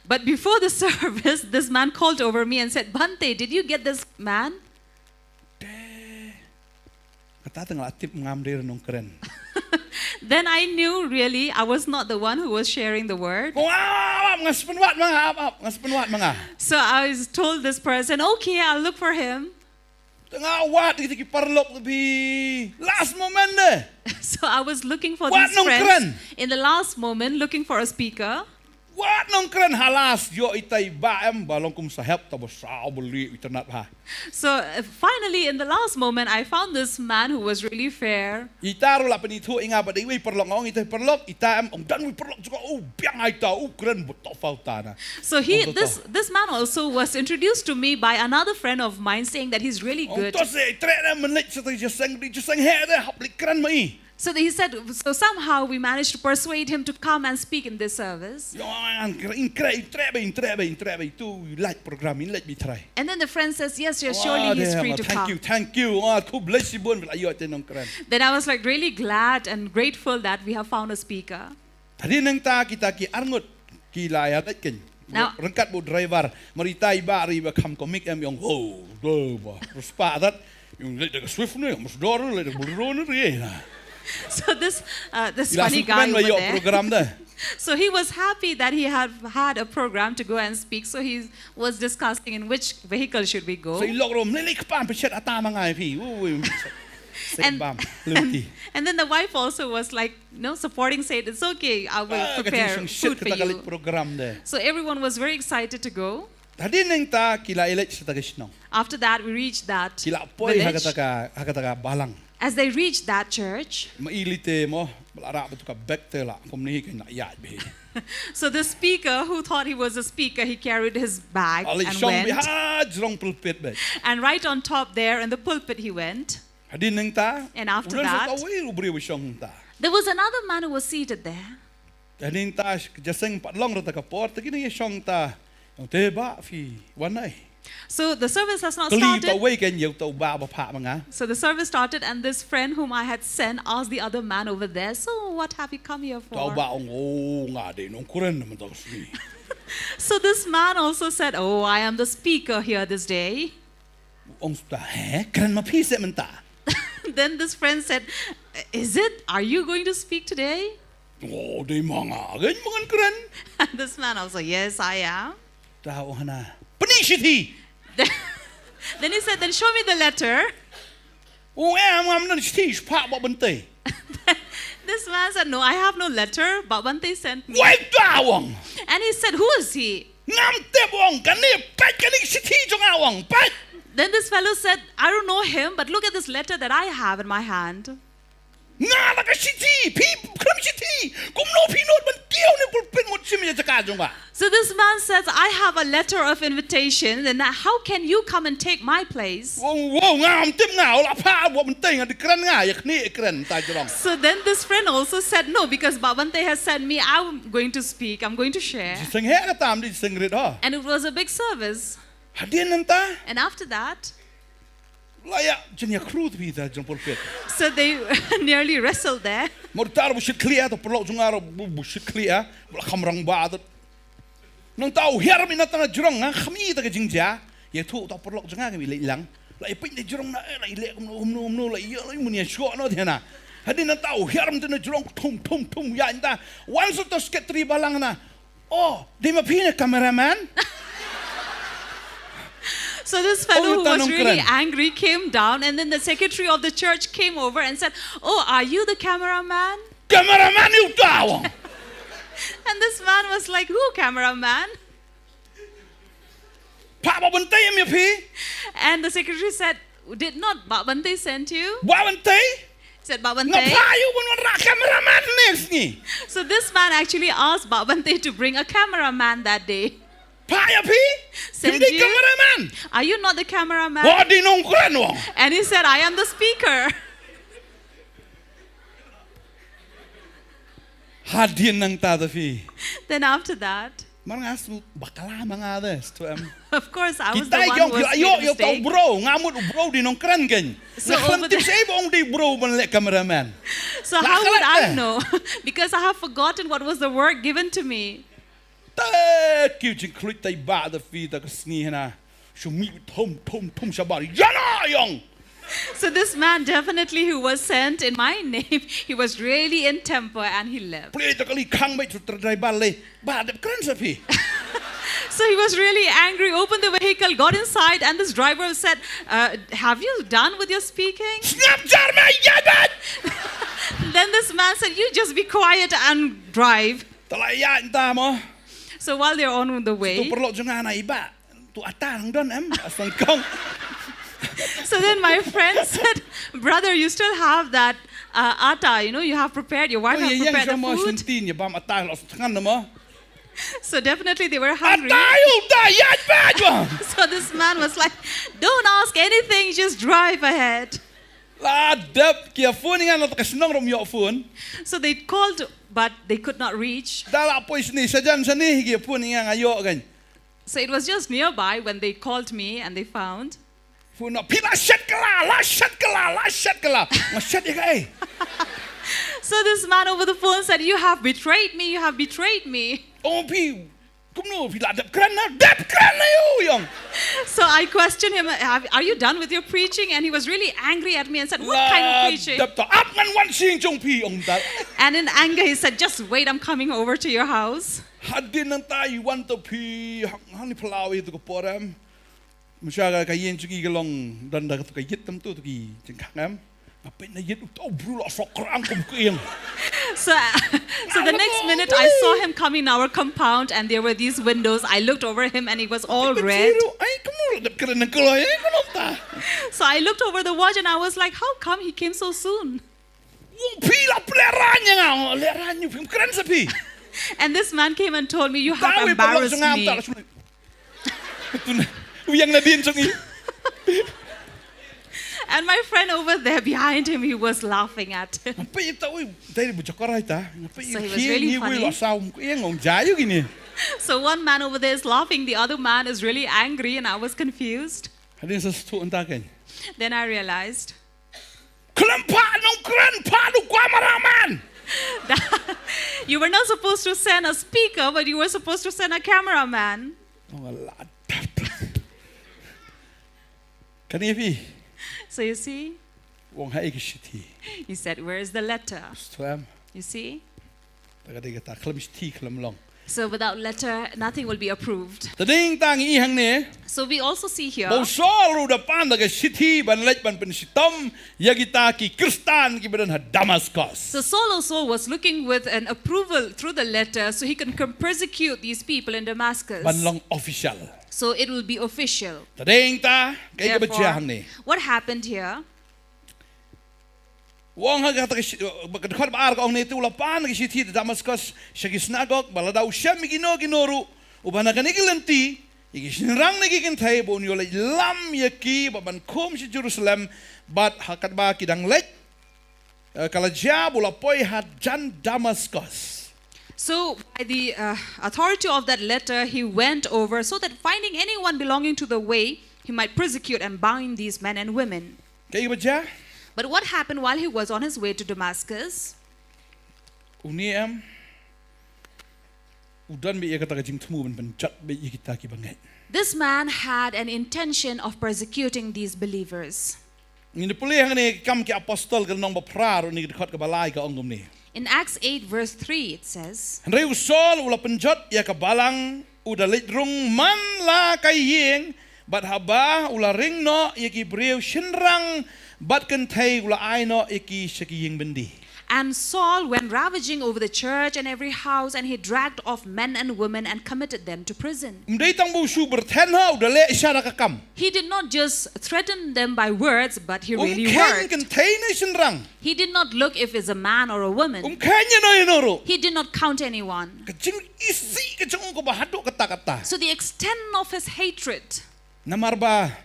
But before the service, this man called over me and said, "Bhante, did you get this man?" Te kata te nga la tip ngam dei nongkren. Then I knew really I was not the one who was sharing the word. Nga ap ap, nga sa pynwad ma nga, ap ap, nga sa pynwad ma nga. So I was told this person, "Okay, I'll look for him." Te nga wad ïa kita ki paralok te phi, last moment de. So I was looking for these friends in the last moment, looking for a speaker. Wat nongkren. Halas, ïoh ita i bah em ba long kum sahep, ta ba saw ba lieh, itynnad bha. So, uh, finally, in the last moment, I found this man who was really fair. Ita ruh la pynithuh ïa nga bad iwei i paralok, nga ong ita i paralok, ita em, ong don iwei i paralok jong nga, u biang ha ita, u kren bha, u tohpha uta na. So he, this, this man also was introduced to me by another friend of mine, saying that he's really good. Ong to se, i treh ne, mynleit sha ta jingïaseng, jingïaseng heh de, hap leit kren ma i. So he said, so somehow we managed to persuade him to come and speak in this service. Ïa, in kre-, in kre-, in treh bha, in treh bha, in treh bha, tu, i lait program, i lait bha i trai. And then the friend says, "Yes, yes, surely he's free to come." Thank you, thank you. Ah, khublei shibun, la ïoh ita i nongkren. Then I was, like, really glad and grateful that we have found a speaker. Hadien nangta kita ki arngut ki la ïa leit kein. Now, ryngkat bad u driver, mar ita i bah ruh i ba kham comic em, i ong, "Wow, da ba, respect that." I ong, "Leit da ka Swift ne, Mercedes ne, leit da ka Bolero ne, ri na." So this, uh, this funny guy over there. I la sngewkmen ba ïoh program de. So he was happy that he had had a program to go and speak. So he was discussing in which vehicle should we go. So i lok ruh, "Mlei lei kpa, pynshit ata ma nga ïa phi." Ui, ui. And, and, and then the wife also was like, you know, supporting, said, "It's okay, I will prepare food for you." Ah, ka jingsngewsih kata ka leit program de. So everyone was very excited to go. Hadien nangta ki la ïaleit sha ta ka shnong. After that, we reached that village. Ki la poi ha kata ka, ha kata ka balang. As they reached that church, ma i lite mo, ba la rah bad tu ka bag te la, kumne hi ka ïaid bha. So the speaker, who thought he was a speaker, he carried his bag and went. Ah, leit shong bha ha jrong pulpit bha. And right on top there in the pulpit he went. Hadien nangta, and after that, u don sa kawei u briew u shong hangta. There was another man who was seated there. Te nangta ka jingïaseng pat long ruh ta ka por, te ki nang ïashong ta. Ong te bah phi wan nai. So the service has not Kylli ta started. Wei kan ïa uta u bah ba phah ma nga. So the service started, and this friend whom I had sent asked the other man over there, "So what have you come here Uta u for?" bah ong, oh, nga dei nongkren mynta ka sngi. So this man also said, "Oh, I am the speaker here this day." Ong uta, he, kren ma phi seh mynta? Then this friend said, "Is it? Are you going to speak today?" Oh, dei ma nga, dei ma ngan kren. And this man also, "Yes, I am." Uta u hana, pyni shithi. Then he said, "Then show me the letter." Oh, em, ngam don shithi, phah Bah Bante. This man said, "No, I have no letter. Bah Bante sent me." Wei, uta u ong. And he said, "Who is he?" Ngam tip, u ong, kane, peit kane shithi jong nga, u ong, peit. Then this fellow said, "I don't know him, but look at this letter that I have in my hand." Nga la ka shithi, phi khlem shithi. Kumno phi nud ban kiew ne pulpit mut shim ïa jaka jong nga? So this man says, "I have a letter of invitation, and how can you come and take my place?" Wow, wow, ngam tip nga, u la phah Bah Bante, nga dei kren, nga ïa kane kren ta jrong. So then this friend also said, "No, because Bah Bante has sent me, I'm going to speak, I'm going to share." Jingïaseng heh katta, ym dei jingïaseng rit ho. And it was a big service. Hadien nangta, And after that, la ïa jingïakhlad phi ta jrong pulpit. So they nearly wrestled there. Mut uta ruh u shit khlieh, uta u paralok jong nga ruh u shit khlieh, u la kham rangbah tut. Nangta u hiar mynta na jrong, nga kham i ta ka jingjia. Ïathuh uta u paralok jong nga, ka mih leit lang. La ïa peit na jrong na, eh, la ïa leh kumno kumno kumno, la ïa, la ïa mun ïa shoh noh te na. Hadien nangta u hiar mynta na jrong, thum thum thum ïa nangta. Wan sa uta u secretary balang na. Oh, dei ma phi ne cameraman? So this fellow Oh, who uta was really nongkren. Angry came down, and then the secretary of the church came over and said, "Oh, are you the cameraman?" Cameraman ïa uta, u ong. And this man was like, "Who cameraman?" Phah Bah Bante em ïa phi? And the secretary said, "Did not Bah Bante send you?" Bah Bante? Said Bah Nga Bante. phah ïa u ban wanrah cameraman ne sngi. So this man actually asked Bah Bante to bring a cameraman that day. Phah ïa phi? Send Phim dei you? Cameraman. Are you not the cameraman? Wa dei nongkren, u ong. And he said, "I am the speaker." Hadien nangta te phi. Then after that, Mar nga shu bakla ma nga te, shu em. Of course, I was the Kita one ïong who was ïa ïoh made a ïa uta u mistake. bro, nga mut u bro dei nongkren kein. So Nga khlem over tip there- shaei ba ong dei bro ban leh cameraman. So La how would khlem I te. Know? Because I have forgotten what was the work given to me. Te kiew jingkhluit tai bah te phi ta ka sngi hana. Shu mih thum thum thum shabar. Ïa na ïong. So this man definitely who was sent in my name, he was really in temper and he left. Plie ta ka li khang beit, shu driver lei. Bah, dep kren sa phi. So he was really angry, opened the vehicle, got inside, and this driver said, uh, "Have you done with your speaking?" Sngap jar me, ïa beit. Then this man said, "You just be quiet and drive." Te la ïa nta mo. So while they're on the Tu way, paralok jong nga na i bah. Tu atta nang don em, asang kong. So then my friend said, "Brother, you still have that uh, atta, you know, you have prepared, your wife Oh, has ïa ïeng prepared the sama food." Shuntin, ïa bam atta la sutngan na mo. So definitely they were hungry. Atta ïa uta, ïa beit mo. So this man was like, "Don't ask anything, just drive ahead." La dep ki ïa phone ïa nga, la ta ka shnong ruh ym ïoh phone. So they called, but they could not reach. Da la poi shane, shajan shane, ki ïa phone ïa nga, nga ïoh kein. So it was just nearby when they called me and they found. Phone na, phi la shet kylla, la shet kylla, la shet kylla. Nga shet ïa kaei? So this man over the phone said, "You have betrayed me, you have betrayed me." Oh, phi, kumno, phi la dep kren na, dep kren na ïa u ïong. So I questioned him, "Have, are you done with your preaching?" And he was really angry at me and said, "What kind of La preaching?" dep ta, ap ngan wan sha ïing jong phi, ong ta. And in anger, he said, "Just wait, I'm coming over to your house." Hadien nangta i wan ta phi, ha, ha ni phyllaw i tu ka por em. Mynshwa ka, ka ïing jong i ka long, don da ka tu ka ïit tam tu, tu ki jingkhang em. Nga peit na ïit, uta u bru la sok krang kum ka ïing. So, so the next minute, I saw him coming in our compound, and there were these windows. I looked over him, and he was all red. Ai, kumno la dep kren nangkyllo, ai, kumno ta. So I looked over the watch, and I was like, "How come he came so soon?" Ong phi la pynlehrain ïa nga, lehrain ïa phi, kren sa phi. And this man came and told me, "You have Tawi paralok embarrassed jong nga, me." ta la shu. Tu na, u ïeng nadien jong i. And my friend over there behind him, he was laughing at him. Nga peit ïa uta, ui, dei ba jakor ïa uta. Nga peit So he was really funny. Ïa uta, ïa uta, ïa uta. So one man over there is laughing, the other man is really angry, and I was confused. Hadien sa sngewthuh mynta kein. Then I realized. Khlem phah nongkren, phah u cameraman. You were not supposed to send a speaker, but you were supposed to send a cameraman. Oh, Allah. Kane phi. So you see? Ong haei ka shithi. He said, "Where is the letter?" Sngewthuh em? You see? Te ka dei kata, khlem shithi khlem long. So without letter, nothing will be approved. Te dei tang i hangne. So we also see here. Ba u Saul ruh u da pan da ka shithi ban leit ban pynshitom ïa kita ki Khristan kiba don ha Damascus. So Saul also was looking with an approval through the letter so he can come persecute these people in Damascus. Ban long official. So it will be official. Te dei ta, kaei kaba jia hangne. Therefore, what happened here? U ong ha kata ka shi-, ka dkhot ba ar ka ong ne, te u la pan ka shithi da Damascus sha ki synagog, ba lada u shem ïa kino kino ruh uba na kane ka lynti, ïa ki shynrang ne ki kynthei, ba un ïoh leit lam ïa ki bad ban khum sha Jerusalem, bad ha katba ki dang leit, eh, ka la jia ba u la poi hajan Damascus. So, by the, uh, authority of that letter, he went over so that finding anyone belonging to the way, he might persecute and bind these men and women. Kaei kaba jia? But what happened while he was on his way to Damascus? Une em, u don beit ïa kata ka jingthmu ban pynjot beit ïa kita kiba ngeit. This man had an intention of persecuting these believers. Ngin pule hangne Ki Kam ki Apostol ka lynnong ba phra ruh, ne ka dkhot kaba lai ka ong kumne. In Acts eight verse three it says, Hynrei u Saul u la pynjot ïa ka balang, u da leit rung man la ka ïing, bad haba u la ring noh ïa ki briew shynrang bad kynthei, u la ai noh ïa ki sha ki ïing byndi. And Saul went ravaging over the church and every house, and he dragged off men and women and committed them to prison. Ym dei tang ba u shu byrthen ha, u da leh sha da ka kam. He did not just threaten them by words, but he really worked. Um kheiñ kynthei ne shynrang. He did not look if it's a man or a woman. Um kheiñ ïano ïano ruh. He did not count anyone. Ka jingisih ka jong u kaba haduh katta katta. So the extent of his hatred. Namar ba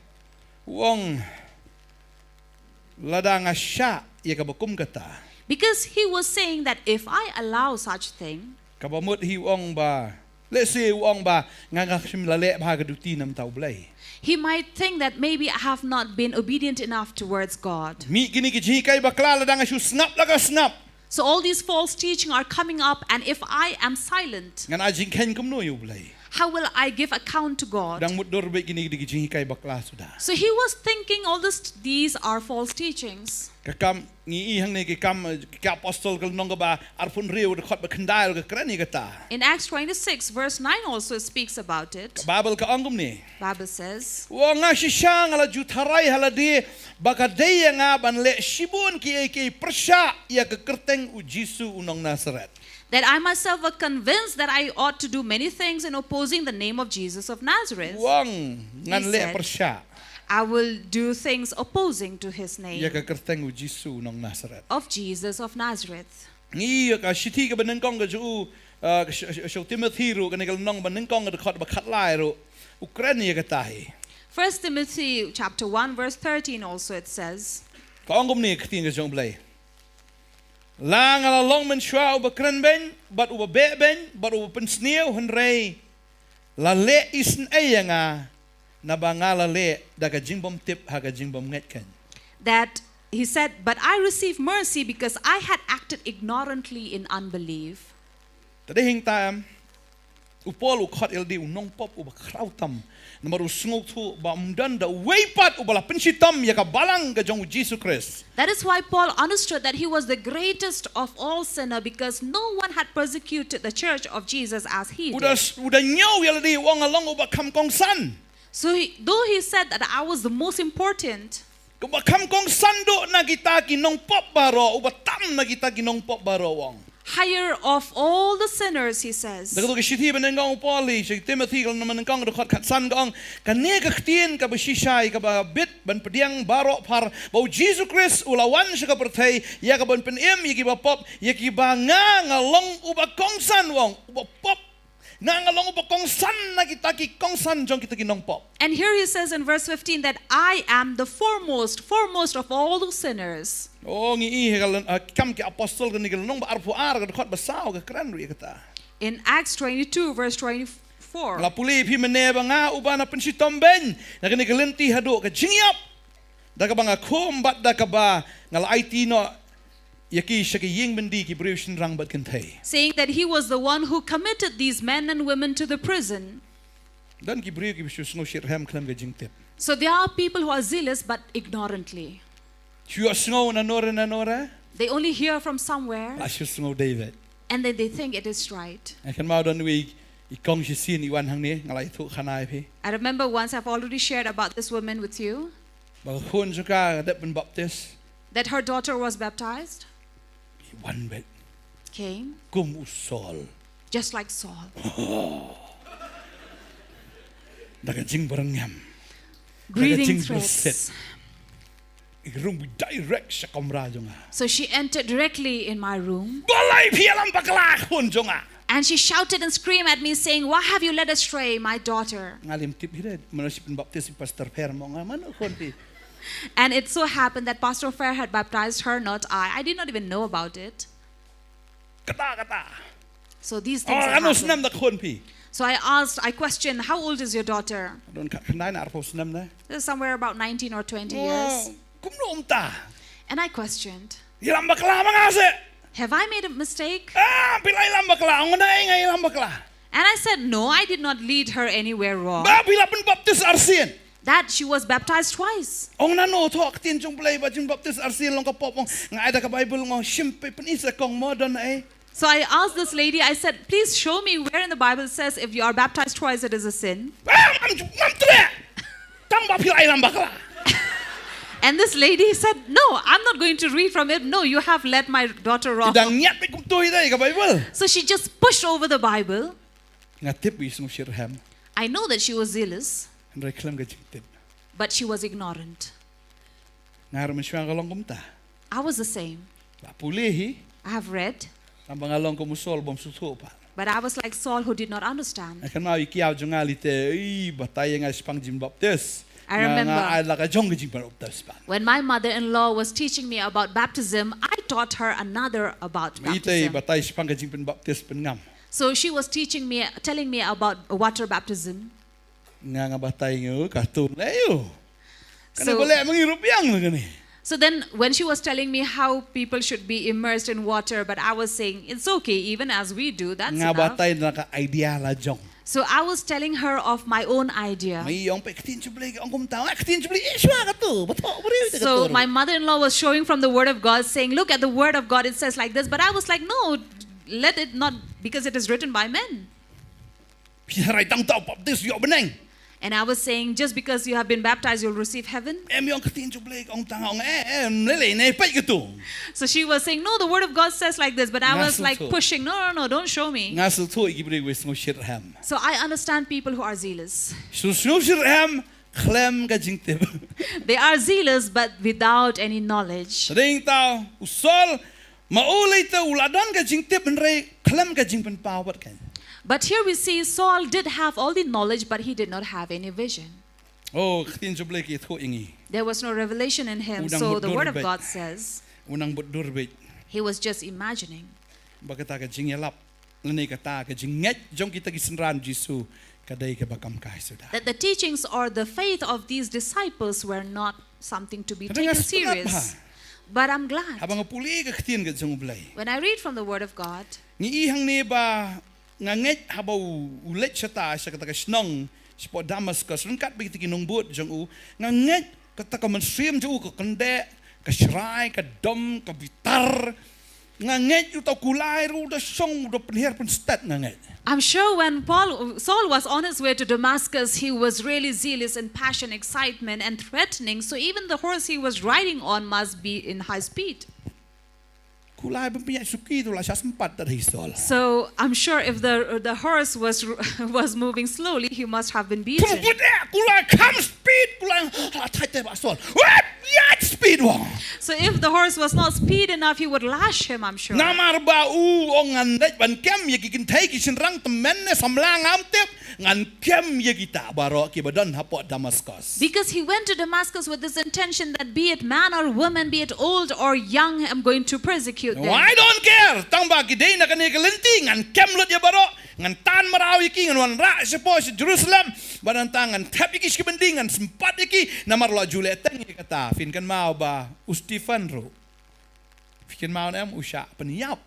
u ong lada nga shah ïa kaba kum kata. Because he was saying that if I allow such thing, kaba mut hi u ong ba, let's say u ong ba nga, nga shym la leh bha ka duty na ka bynta U Blei. He might think that maybe I have not been obedient enough towards God. Mih kine ki jinghikai bakla, lada nga shu sngap la ka sngap. So all these false teaching are coming up, and if I am silent, ngan ai jingkheiñ kumno ïa U Blei? How will I give account to God? Dang mutdur beit kine ki jinghikai bakla suda. So he was thinking all this, these are false teachings. Ka Kam, ngi i hangne Ki Kam, eh, Ki Apostol ka lynnong kaba arphew hynriew, dkhot ba khyndai ruh ka kren ïa kata. In Acts twenty-six verse nine also speaks about it. Ka Baibl ka ong kumne. Bible says, u ong, nga shisha nga la ju tharai ha lade ba ka dei ïa nga ban leh shibun kiei kiei pyrshah ïa ka kyrteng U Jisu u nong Nasareth. That I myself were convinced that I ought to do many things in opposing the name of Jesus of Nazareth. U ong, ngan leh pyrshah. He said, I will do things opposing to his name. Ïa ka kyrteng U Jisu u nong Nasareth. Of Jesus of Nazareth. Ngi ïa ka shithi kaba nyngkong ka jong u, ah, ka sh-, sh-, sha u Timothy ruh, kane ka lynnong ba nyngkong ka dkhot ba khatlai ruh u kren ïa kata hi. First Timothy chapter one verse thirteen also it says, ka ong kumne ka ktien ka jong U Blei. La nga la long mynshuwa uba kren beiñ, bad uba beh beiñ, bad uba pynsniew, hynrei la leh isynei ïa nga, naba nga la leh da ka jingbymtip ha ka jingbymngeit keiñ. That he said, but I received mercy because I had acted ignorantly in unbelief. Te dei hangta em, u Paul u khot ïa lade u nongpop uba khraw tam. Namar u sngewthuh ba ym don da uwei pat uba la pynshitom ïa ka balang ka jong U Jisu Khrist. That is why Paul understood that he was the greatest of all sinner, because no one had persecuted the church of Jesus as he did. U da, u da ñiew ïa lade, u ong nga long uba kham kongsan. So he, though he said that I was the most important, uba kham kongsan duh na kita ki nongpop baroh, uba tam na kita ki nongpop baroh, u ong. Higher of all the sinners, he says. Da kato ka shithi ba nyngkong u Paul hi sha u Timothy ka lynnong ba nyngkong ka dkhot khatsan ka ong, kane ka ktien kaba shisha kaba bit ban pdiang baroh phar, ba U Jisu Khrist u la wan sha ka pyrthei ïa kaban pynim ïa kiba pop, ïa kiba nga nga long uba kongsan, u ong, uba pop. Nga nga long uba kongsan na kita ki kongsan jong kita ki nongpop. And here he says in verse fifteen that I am the foremost, foremost of all those sinners. Oh, ngi i ha ka lyn-, ha Kam ki Apostol kane ka lynnong ba arphew ar ka dkhot ba saw ka kren ruh ïa kata. In Acts twenty-two, verse twenty-four. La pule phi mynne ba nga uba na pynshitom beiñ na kane ka lynti haduh ka jingïap, da kaba nga khum bad da kaba nga la aiti noh ïa ki sha ki ïing byndi ki briew shynrang bad kynthei. Saying that he was the one who committed these men and women to the prison. Don ki briew kiba shu sngew shitrhem khlem ka jingtip. So there are people who are zealous but ignorantly. Shu ïohsngew na nora na nora. They only hear from somewhere La shu sngew David. And then they think it is right. Nga kynmaw don wei i kong shisien i wan hangne, nga la ïathuh khana ïa phi. I remember once, I've already shared about this woman with you, Ba ka khun jong ka ka dep pynbaptis. That her daughter was baptized, I wan beit came, kum u Saul. Just like Saul. Da ka jingbyrngem. Breathing Ka jingbriew threats. I rung beit direct sha kamra jong nga. So she entered directly in my room. Balei phi ïalam bakla khun jong nga? And she shouted and screamed at me, saying, "Why have you led astray my daughter?" Nga lem tip hi de, mano shi pynbaptis i Pastor Pher mo nga, mano khun phi? And it so happened that Pastor Fair had baptized her, not I. I did not even know about it. Kata kata. So these Oh, things had ano snem happened. Da khun phi? So I asked, I questioned, "How old is your daughter?" Don ka khyndai na arphew snem ne. This is somewhere about nineteen or twenty Wow. Years. Kumno um ta? And I questioned, Ïalam bakla ma nga se. "Have I made a mistake?" Ah, phi la ïalam bakla, ong nga ïalam bakla. And I said, "No, I did not lead her anywhere wrong." Ba phi la pynbaptis arsien. That she was baptized twice. Ong nano thoh ka ktien jong Blei ba jingbaptis arsien long ka pop, ong nga ai da ka Bible, ong shim phi pyni sa kong mo don ei. So I asked this lady, I said, "Please show me where in the Bible says if you are baptized twice, it is a sin." Ah, ngam ngam treh. Tang ba phi la ïalam bakla. And this lady said, "No, I'm not going to read from it. No, you have led my daughter wrong." Dang ngiat beit kumto hi de ka Bible. So she just pushed over the Bible. Nga tip i sngew shitrhem. I know that she was zealous, Hynrei khlem ka jingtip. But she was ignorant. Nga ruh mynshuwa nga long kumta. I was the same. La pule hi. I have read, Tang ba nga long kum u Saul bym sngewthuh pat. But I was like Saul who did not understand. Nga kynmaw i kiaw jong nga lei te i batai ïa nga shaphang jingbaptis. I Nga- remember. Nga ai la ka jong ka jingbaptis pat. When my mother-in-law was teaching me about baptism, I taught her another about Ite i baptism. Batai shaphang ka jingpynbaptis pynngam. So she was teaching me, telling me about water baptism. Nga nga batai ngu ka tu le yu. Kana So- bale mangi rupiang na kani. So then, when she was telling me how people should be immersed in water, but I was saying, "It's okay, even as we do, that's Nga enough." Batai na ka idea la jong. So I was telling her of my own idea. Mai ong pe ktien Jubilee ong kumta, ktien Jubilee ishwa ka tu. Batok beri. So my mother-in-law was showing from the Word of God, saying, "Look at the Word of God, it says like this." But I was like, "No, let it not, because it is written by men." Phi rai tang tau baptis ïoh bneng. And I was saying, "Just because you have been baptized, you'll receive heaven." Em ïong ktien Jubilee ong tang ong eh em lele ne peit ka tu. So she was saying, "No, the Word of God says like this." But I Nga was like sngewthuh. Pushing, "No, no, no, don't show me." Nga sngewthuh i ki briew wei sngewshitrhem. So I understand people who are zealous. Sngewshitrhem khlem ka jingtip. They are zealous, but without any knowledge. Dei tau u Saul ma u lei te u la don ka jingtip hynrei khlem ka jingpynpaw wat kan. But here we see Saul did have all the knowledge, but he did not have any vision. Oh, ktien Jubilee ki thoh ïa ngi. There was no revelation in him. U nang So bud the dur Word of beit. God says U nang bud dur beit. He was just imagining. Ba kata ka jingïalap lane kata ka jingngeit jong kita ki synran Jisu ka dei kaba kam kai suda. That the teachings or the faith of these disciples were not something to be Kata nga taken sngewtynnat serious. Bha. But I'm glad. Haba nga pule ka ktien ka jong U Blei. When I read from the Word of God, Ngi i hangne ba nga ngeit haba u, u leit shata sha kata ka shnong shapoh Damascus ryngkat bad kita ki nongbud jong u, nga ngeit kata ka mynsiem jong u ka kyndeh, ka shrai, ka dom, ka bitar. Nga ngeit uta u kulai ruh u da shong u da pynhiar pynstet nga ngeit. I'm sure when Paul, Saul was on his way to Damascus, he was really zealous in passion, excitement, and threatening. So even the horse he was riding on must be in high speed. Kulai bym pynïaid suki tu la shah sympat da hi Saul. So I'm sure if the the horse was was moving slowly, he must have been beaten. Put eh kulai come speed kulai la thait te ba Saul. Wah, ïaid speed. it wrong. So if the horse was not speed enough, he would lash him, I'm sure. Namar ba u ong ngan leit ban kem ïa ki kynthei ki shynrang tymmen ne samla ngam tip, ngan kem ïa kita baroh kiba don hapoh Damascus. Because he went to Damascus with this intention that be it man or woman, be it old or young, I'm going to persecute them. I don't care. Tang ba ki dei na kane ka lynti ngan kem lut ïa baroh, ngan tan mraw ïa ki, ngan wanrah shapoh sha Jerusalem. Bad nangta ngan thep ïa ki sha ki byndi, ngan sympat ïa ki. Namar la ju leh teng ïa kata. Phin kynmaw ba u Stephen ruh, phin kynmaw ne em, u shah pynïap.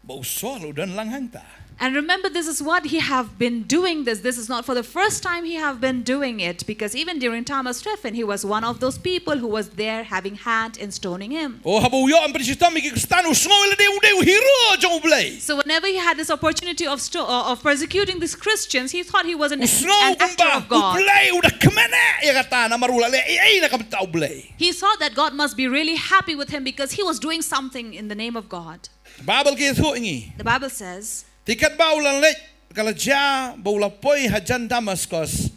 Ba u Saul u don lang hangta. And remember, this is what he have been doing this. This is not for the first time he have been doing it, because even during time of Stephen, he was one of those people who was there having hand in stoning him. Oh, haba u ïoh ban pynshitom ïa ki Khristan, u sngew lade u dei u hero jong U Blei. So whenever he had this opportunity of sto- uh, of persecuting these Christians, he thought he was an, U sngew an actor kumba of God. U Blei u da kmen ïa kata namar u la leh ei ei na ka bynta U Blei. He thought that God must be really happy with him because he was doing something in the name of God. Bible ka ïathuh ïa ngi. The Bible says, Te katba u la leit ka la jia ba u la poi hajan Damascus.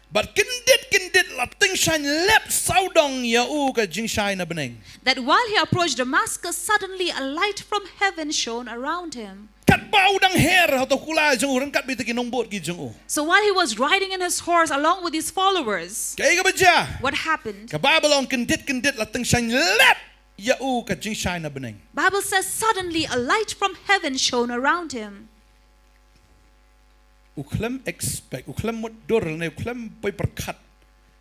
Bad kyndit kyndit la tyngshaiñ lep sawdong ïa u ka jingshai na bneng. That while he approached Damascus, suddenly a light from heaven shone around him. Katba u dang her ha uta u kular jong u ryngkat bad kita ki nongbud ki jong u. So while he was riding in his horse along with his followers, Kaei kaba jia? What happened? Ka Bible ong kyndit kyndit la tyngshaiñ lep ïa u ka jingshai na bneng. Bible says suddenly a light from heaven shone around him. U khlem expect, u khlem mutdur ne u khlem poi pyrkhat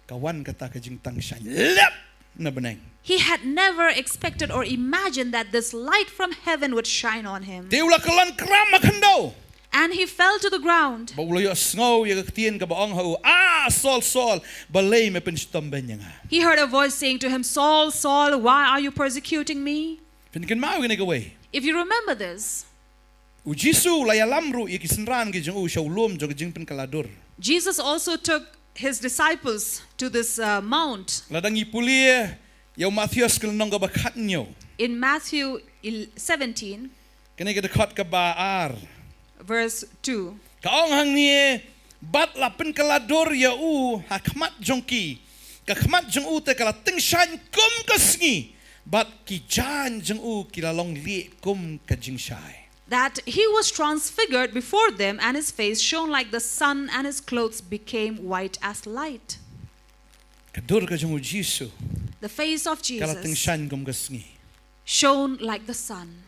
ka wan kata ka jingtyngshaiñ lep na bneng. He had never expected or imagined that this light from heaven would shine on him. Te u la kyllon kram ha khyndew. And he fell to the ground. Ba u la ïohsngew ïa ka ktien kaba ong ha u, "Ah, Saul, Saul, balei me pynshitom beiñ ïa nga?" He heard a voice saying to him, "Saul, Saul, why are you persecuting me?" Phin kynmaw ïa kane kawei. If you remember this, U Jisu u la ïalam ruh ïa ki synran ki jong u sha u lum jong ka jingpynkylla dur. Jesus also took his disciples to this uh, mount. Lada ngi pule ïa u Mathaios ka lynnong kaba khathynñiew. In Matthew el- seventeen, Kane ka dkhot kaba ar. Verse two. Ka ong hangne, bad la pynkylla dur ïa u ha khmat jong ki. Ka khmat jong u te ka la tyngshaiñ kum ka sngi. Bad ki jaiñ jong u ki la long lieh kum ka jingshai. That he was transfigured before them, and his face shone like the sun, and his clothes became white as light. Ka dur ka jong u Jisu. The face of Ka la Jesus tyngshaiñ kum ka sngi. Shone like the sun,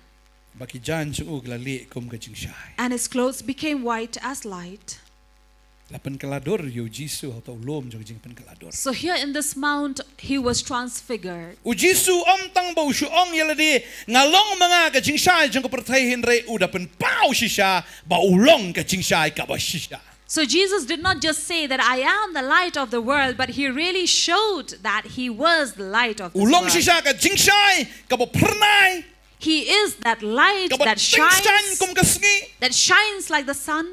Ba ki jaiñ jong u ki la lieh kum ka jingshai. And his clothes became white as light. La pynkylla dur ïa u Jisu ha uta u lum jong ka jingpynkylla dur. So here in this mount, he was transfigured. U Jisu ym tang ba u shu ong ïa lade, nga long ma nga ka jingshai jong ka pyrthei, hynrei u da pynpaw shisha ba u long ka jingshai kaba shisha. So Jesus did not just say that I am the light of the world, but he really showed that he was the light of U this long world. Shisha ka jingshai kaba phyrnai. He is that light Kaba that tyngshaiñ shines, kum ka sngi. That shines like the sun,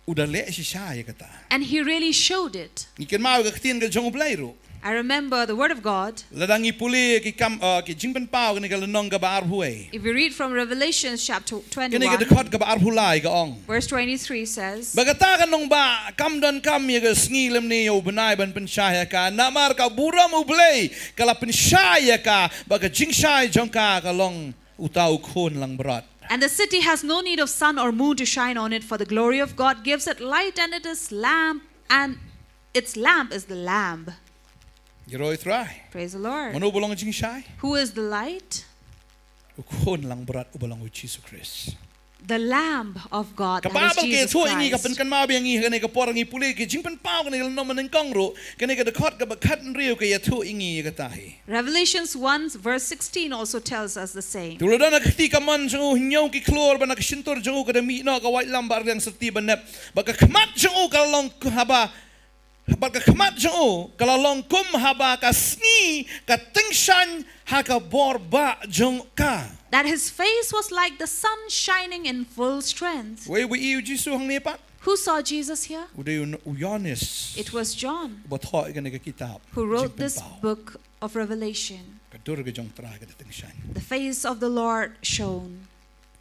U da leh shisha ïa kata. And he really showed it. Ngi kynmaw ka ktien ka jong U Blei ruh. I remember the word of God. Lada ngi pule ki kam, uh, ki Jingpynpaw kane ka lynnong kaba arphew wei. If we read from Revelation chapter Kane ka twenty-one, dkhot kaba arphew lai ka ong. Verse twenty-three says, Ba kata ka nongbah kam donkam ïa ka sngi lymne ïa u bnai ban pynshai ïa ka, namar ka burom U Blei ka la pynshai ïa ka, ba ka jingshai jong ka ka long uta u khun langbrot. And the city has no need of sun or moon to shine on it, for the glory of God gives it light, and it is lamp, and its lamp is the Lamb. Ïaroh ïa U Trai. Praise the Lord. Mano ba long jingshai? Who is the light? U khun langbrot uba long u Jisu Khrist. The Lamb of God. Ka That is Bible ka Jesus ïathuh ïa ngi, ka Christ. pynkynmaw biang ïa ngi ha kane ka por, ngi pule ki Jingpynpaw kane ka lynnong mynnyngkong ruh, kane ka dkhot kaba khathynriew ka ïathuh ïa ngi ïa kata hi. Revelations one verse sixteen also tells us the same. Te u la don ha ka kti kamon jong u hynñiew ki khlur, bad na ka shyntur jong u ka da mih noh ka waitlam ba arliang syrti ba nep, bad ka khmat jong u ka la long haba, bad ka khmat jong u ka la long kum haba ka sngi ka tyngshaiñ ha ka bor bah jong ka. That his face was like the sun shining in full strength. Wei ba i ïa u Jisu hangne pat? Who saw Jesus here? U dei u, u Ïoannis. It was John Uba thoh ïa kane ka kitab. Who wrote this Jingpynpaw. Book of Revelation. Ka dur ka jong U Trai ka da tyngshaiñ. The face of the Lord shone.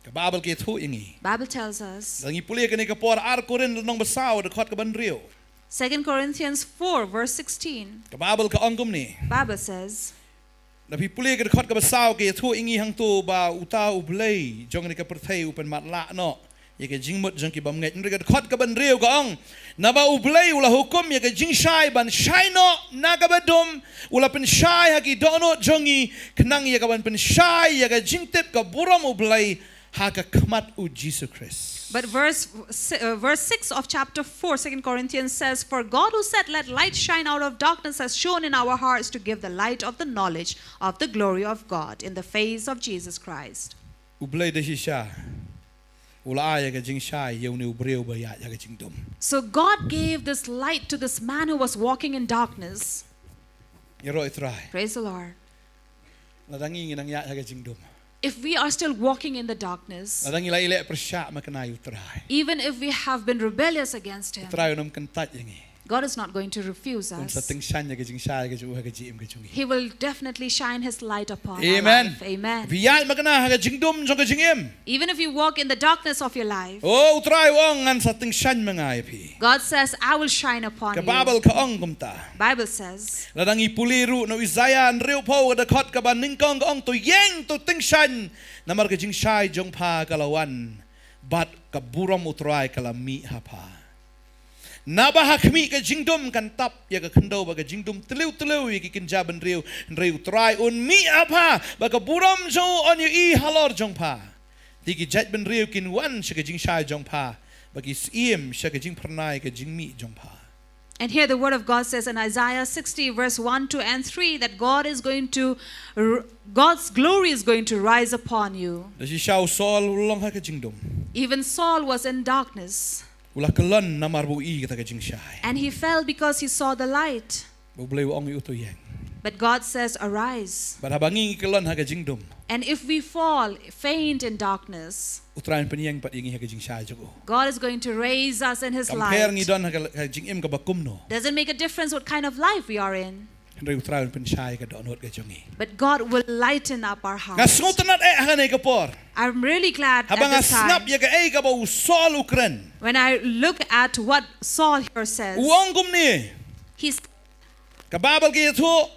Ka Bible ka ïathuh ïa ngi. Bible tells us, Lada ngi pule ïa kane ka por, Ar Korinth lynnong ba saw dkhot kaba hynriew. Second Corinthians four verse sixteen, Ka Bible ka ong kumne. Bible says, Lada phi pule ka dkhot kaba saw ka ïathuh ïa ngi hangto ba uta U Blei jong kane ka pyrthei u pynmatlah noh ïa ka jingmut jong ki bymngeit. Hynrei ka dkhot kaba hynriew ka ong, naba U Blei u la hukum ïa ka jingshai ban shai noh na kaba dum, u la pynshai ha ki dohnud jong ngi, khnang ïa kaban pynshai ïa ka jingtip ka burom U Blei ha ka khmat U Jisu Khrist. But verse, si- uh, verse six of chapter four, Second Corinthians says, "For God who said, 'Let light shine out of darkness,' has shone in our hearts to give the light of the knowledge of the glory of God in the face of Jesus Christ." U Blei da shisha u la ai ïa ka jingshai ïa une u briew ba ïaid ha ka jingdum. So God gave this light to this man who was walking in darkness. Ïaroh ïa U Trai. Praise the Lord. Lada ngi ngi nang ïaid ha ka jingdum, If we are still walking in the darkness, lada ngi la ïaleh pyrshah makna ïa U Trai, even if we have been rebellious against Him, U Trai un ym kyntait ïa ngi. God is not going to refuse Un sa us. tyngshaiñ ïa ka jingshai ka jong u ha ka jingim ka jong ngi. He will definitely shine His light upon our Amen. Life. Amen. Phi ïaid makna ha ka jingdum jong ka jingim. Even if you walk in the darkness of your life, Oh, U Trai u ong, ngan sa tyngshaiñ ma nga ïa phi. God says, "I will shine upon Ka you." Baibl ka ong kumta. Bible says, Lada ngi pule ruh na u Isaiah hynriewphew, ka dkhot kaba nyngkong ka ong, to ïeng to tyngshaiñ, namar ka jingshai jong pha ka la wan, bad ka burom U Trai ka la mih ha pha. Naba ha khmih ka jingdum kan tap ïa ka khyndew bad ka jingdum tliw tliw ïa ki kynja bynriew, hynrei U Trai un mih ha pha, bad ka burom jong u un ïohi halor jong pha. Te ki jait bynriew kin wan sha ka jingshai jong pha, bad ki syiem sha ka jingphyrnai ka jingmih jong pha. And here the word of God says in Isaiah sixty, verse one, two, and three, that God is going to, r- God's glory is going to rise upon you. Da shisha u Saul u long ha ka jingdum. Even Saul was in darkness, U la kyllon namar ba u i kata ka jingshai. And he fell because he saw the light. Ba U Blei u ong ïa u, to ïeng. But God says, "Arise." Bad haba ngi ngi kyllon ha ka jingdum, And if we fall, faint in darkness, U Trai un pynïeng pat ïa ngi ha ka jingshai jong u. God is going to raise us in His Kam pher ngi light. don ha ka, ha ka jingim kaba kumno, Doesn't make a difference what kind of life we are in, hynrei U Trai un pynshai ka dohnud ka jong ngi. But God will lighten up our Nga hearts. sngewtynnat eh ha kane ka por. I'm really glad Haba at nga this sngap time ïa kaei kaba u Saul u kren. When I look at what Saul here says. U ong kumne. He's Ka Baibl ka ïathuh,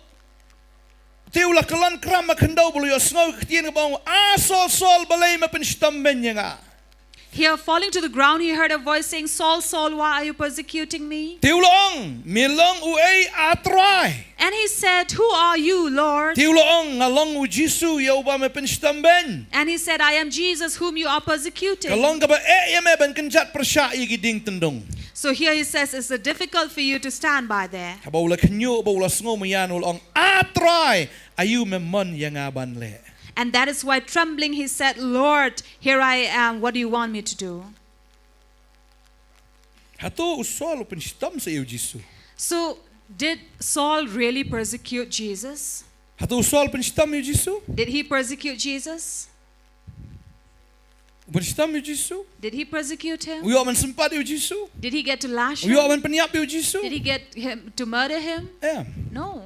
te u la kyllon kram ha khyndew bad u la ïohsngew ka ktien kaba ong, "A Saul, Saul, balei me pynshitom beiñ ïa nga?" Here, falling to the ground, he heard a voice saying, "Saul, Saul, why are you persecuting me?" Te u la ong, "Me long uei, A Trai?" And he said, "Who are you, Lord?" Te u la ong, "Nga long u Jisu ïa uba me pynshitom beiñ." And he said, "I am Jesus whom you are persecuting." Ka long kaba eh ïa me ban kynjat pyrshah ïa ki dieng tyndong. So here he says, "Is it difficult for you to stand by there?" Haba u la khñiuh bad u la sngewmaian, u la ong, "A Trai, aïu me mon ïa nga ban leh?" And that is why, trembling, he said, "Lord, here I am. What do you want me to do?" Hato u Saul u pynshitom sa ïa u Jisu? So, did Saul really persecute Jesus? Hato u Saul u pynshitom ïa u Jisu? Did he persecute Jesus? U pynshitom ïa u Jisu? Did he persecute him? U ïoh ban sympat ïa u Jisu? Did he get to lash U ïoh him? Ban pynïap ïa u Jisu? Did he get him to murder him? Em. No.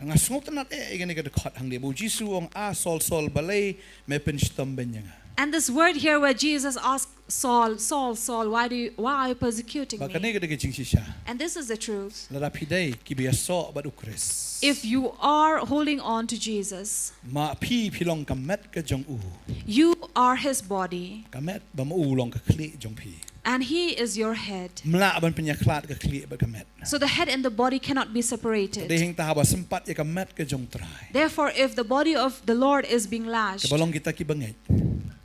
Nga sngewtynnat eh ïa kane ka dkhot hangne ba u Jisu u ong, "A Saul, Saul, balei me pynshitom beiñ ïa nga?" And this word here where Jesus asked Saul, "Saul, Saul, why do you, why are you persecuting Ba kane me?" ka dei ka jingshisha. And this is the truth. Lada phi dei kiba ïasoh bad u Khrist, If you are holding on to Jesus, ma phi phi long ka met ka jong u. You are his body, Ka met ba ma u long ka khlieh jong phi. And he is your head. Ym lah ban pynïakhlad ka khlieh bad ka met. So the head and the body cannot be separated. Dei hangta haba sympat ïa ka met ka jong u Trai, Therefore, if the body of the Lord is being lashed, kaba long kita kiba ngeit,